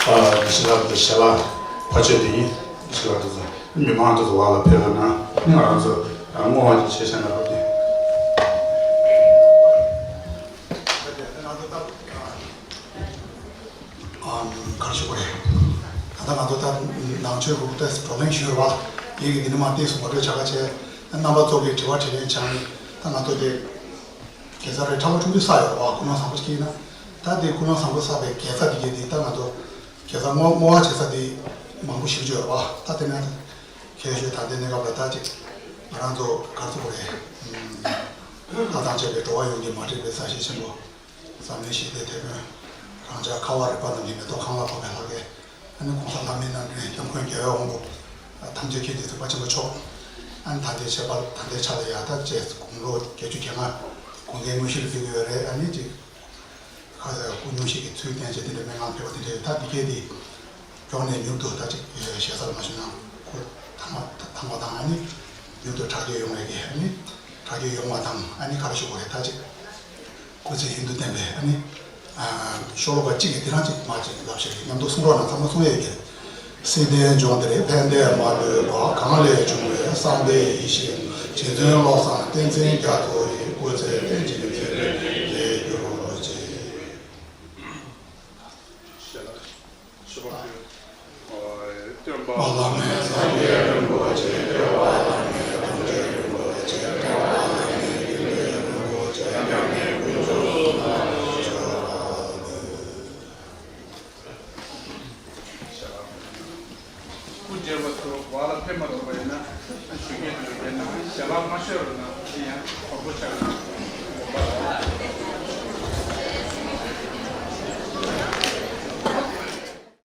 ཨ། དགེ་བཤེས་ལགས་དང་ཞལ་ལག་ཕར་ཕྱོགས་དེ་ཡིན། དགེ་བཤེས་ལགས་དེ་ཚོ་མི་མང་དེ་ཚོ་བར་ལ་ཕེབས་རོགས་གནང་། ཨ་ནི་ང་རང་ཚོ་བསྔོ་བ་ཅིག་བྱས་བཞག་ན་རོགས་གནང་། ཨམ། ག་རེ་ཞུ་དགོས་རེད། ད་ལྟ་ང་ཚོ་ད་ནང་ཆོས་རུ་ཏེས་བགྲོ་གླེང་ཞུས་རེད་བ། ཡིན་གྱི་འདི་ནི་མ་བལྟས་སོང་བ། འགྲོ་བྱ་བ་བྱས། རྣམ་པ་ཚོ་གིས་དྲི་བ་དྲིས་ལན་བྱས་ནས་ད་ང་ཚོ་དེ་གེ་སར་རེ་ཁྲ་བོ་ཆུང་དུས་ས་ཡོད་རེད་བ། སྐུ་ངོ་བཟང་པོ་ཞིག་ཡིན་ན། ད་དེ་སྐུ་ངོ་བཟང་པོ་བསགས་པའི་དགེ་རྩ་དེ་གས་དེ་ད་ང་ཚོ་གེ་སར་བསྔོ་བསྔོ་བ་བྱེད་ས་དེ་མང་པོ་ཞིག་ཡོད་རེད་བ། ད་དེ་ནས་ཁྱེད་ཤོད་ད་ལྟའི་གནས་སྐབས་ལ་ད་ཅིག་ང་རང་ཚོ་ག་རེ་ཟེར་དགོས་རེད། ལྷ་དང་བཅས་པའི་འགྲོ་བ་ཡོངས་ཀྱི་མ་འདྲེས་པའི་ས་གཞི་ཆེན་པོ། འཛམ་གླིང་ཞི་བདེའི་དེད་དཔོན། རང་ཅག་ཁ་བ་རི་པ་རྣམས་ཀྱི་མེ་ཏོག་ཁང་བ་འཕགས་པའི་ལྷ་སྐལ། ཨ་ནི་གོང་ས་ལྷ་མིའི་རྣམ་འདྲེན་སྐྱབས་མགོན་རྒྱལ་བའི་དབང་པོ་ཐམས་ཅད་མཁྱེན་ཅིང་གཟིགས་པ་ཆེན་པོ་མཆོག། ཨ་ནི་ད་ལྟའི་ཆད་པ་ད་ལྟའི་ཆ་ལ་ཡ་ད་བཅས་དགུང་ལོ་བརྒྱད་ཅུ་གྱ་ལྔ་དགུང་ལྡན་དངོས་གཞི་ལ་ཕེབས་ཀྱི་ཡོད་རེད། ཨ་ནི་ཅིག་ཁ་ཟེར་སྐུ་སྙུང་གཞི་གི་ཚུལ་བསྟན་བྱས་དེ་འདྲའི་སྨོན་ལམ་ཕེབས་པ་དེ་འདྲའི་ད་འདི་གས་དེ། མགྱོགས་ནས་མྱུར་དུ་ད་ཅིག་ཞེ་ས་ལ་མ་ཞུ་ན་ཁོ་ཐང་བ་ཐང་བ་དང་ཨ་ནི་མྱུར་དུ་དྲག་སྐྱེད་ཡོང་བའི་གི་ཨ་ནི་དྲག་སྐྱེད་ཡོང་བ་དང་ཨ་ནི་ག་རེ་ཞུ་དགོས་རེད། ད་ཅིག་སྐུ་ཚེ་ཡུན་དུ་བརྟན་པའི་ཨ་ནི་ཤོ་ལོ་ཀ་གཅིག་གི་དེ་རང་ཅིག་མ་ཅིག་ལབ་ཤེས་ཀྱི་མཉམ་དུ་གསུང་རོགས་གནང་། ཚང་མ་གསུང་ཡས་ཀྱི། སྲིད་དོན་སྦྱོང་འདིར་ཕན་བདེ་མ་ལུས་པ། གང་ལས་བྱུང་བའི་བསམ་པའི་ཡེ་ཤེས། རྗེ་བཙུན་བློ་བཟང་བསྟན་འཛིན་རྒྱ་མཚོ་ཡི། སྐུ་ཚེ་བརྟན་ཅིང་ཚེ་རིང་དེ་གྱུར་ཅིག། ཞེས་ལ། ཞུ་བ་ཕུལ། སྟོན་པ་བླ་མེད་སངས་རྒྱས་རིན་པོ་ཆེ། སྟོན་པ་བླ་མེད་དམ་ཆོས་རིན་པོ་ཆེ། སྟོན་པ་བླ་མེད་རྒྱུད་སྟོད་རིན་པོ་ཆེ། མཉམ་མེད་དཀོན་མཆོག་གསུམ་ལ་ཕྱག་འཚལ་ལོ། སྐུ་མཇལ་བ་ཚོ་བར་ལ་ཕེབས་མ་ཐུབ་པ་ཡིན་ན་ཞུ་སྐད་དུ་ཡོད་པས་ན་ཞལ་ལག་མ་ཤོར་ན་དེ་ཡང་དོགས་པ་ཆགས་ཡོང་།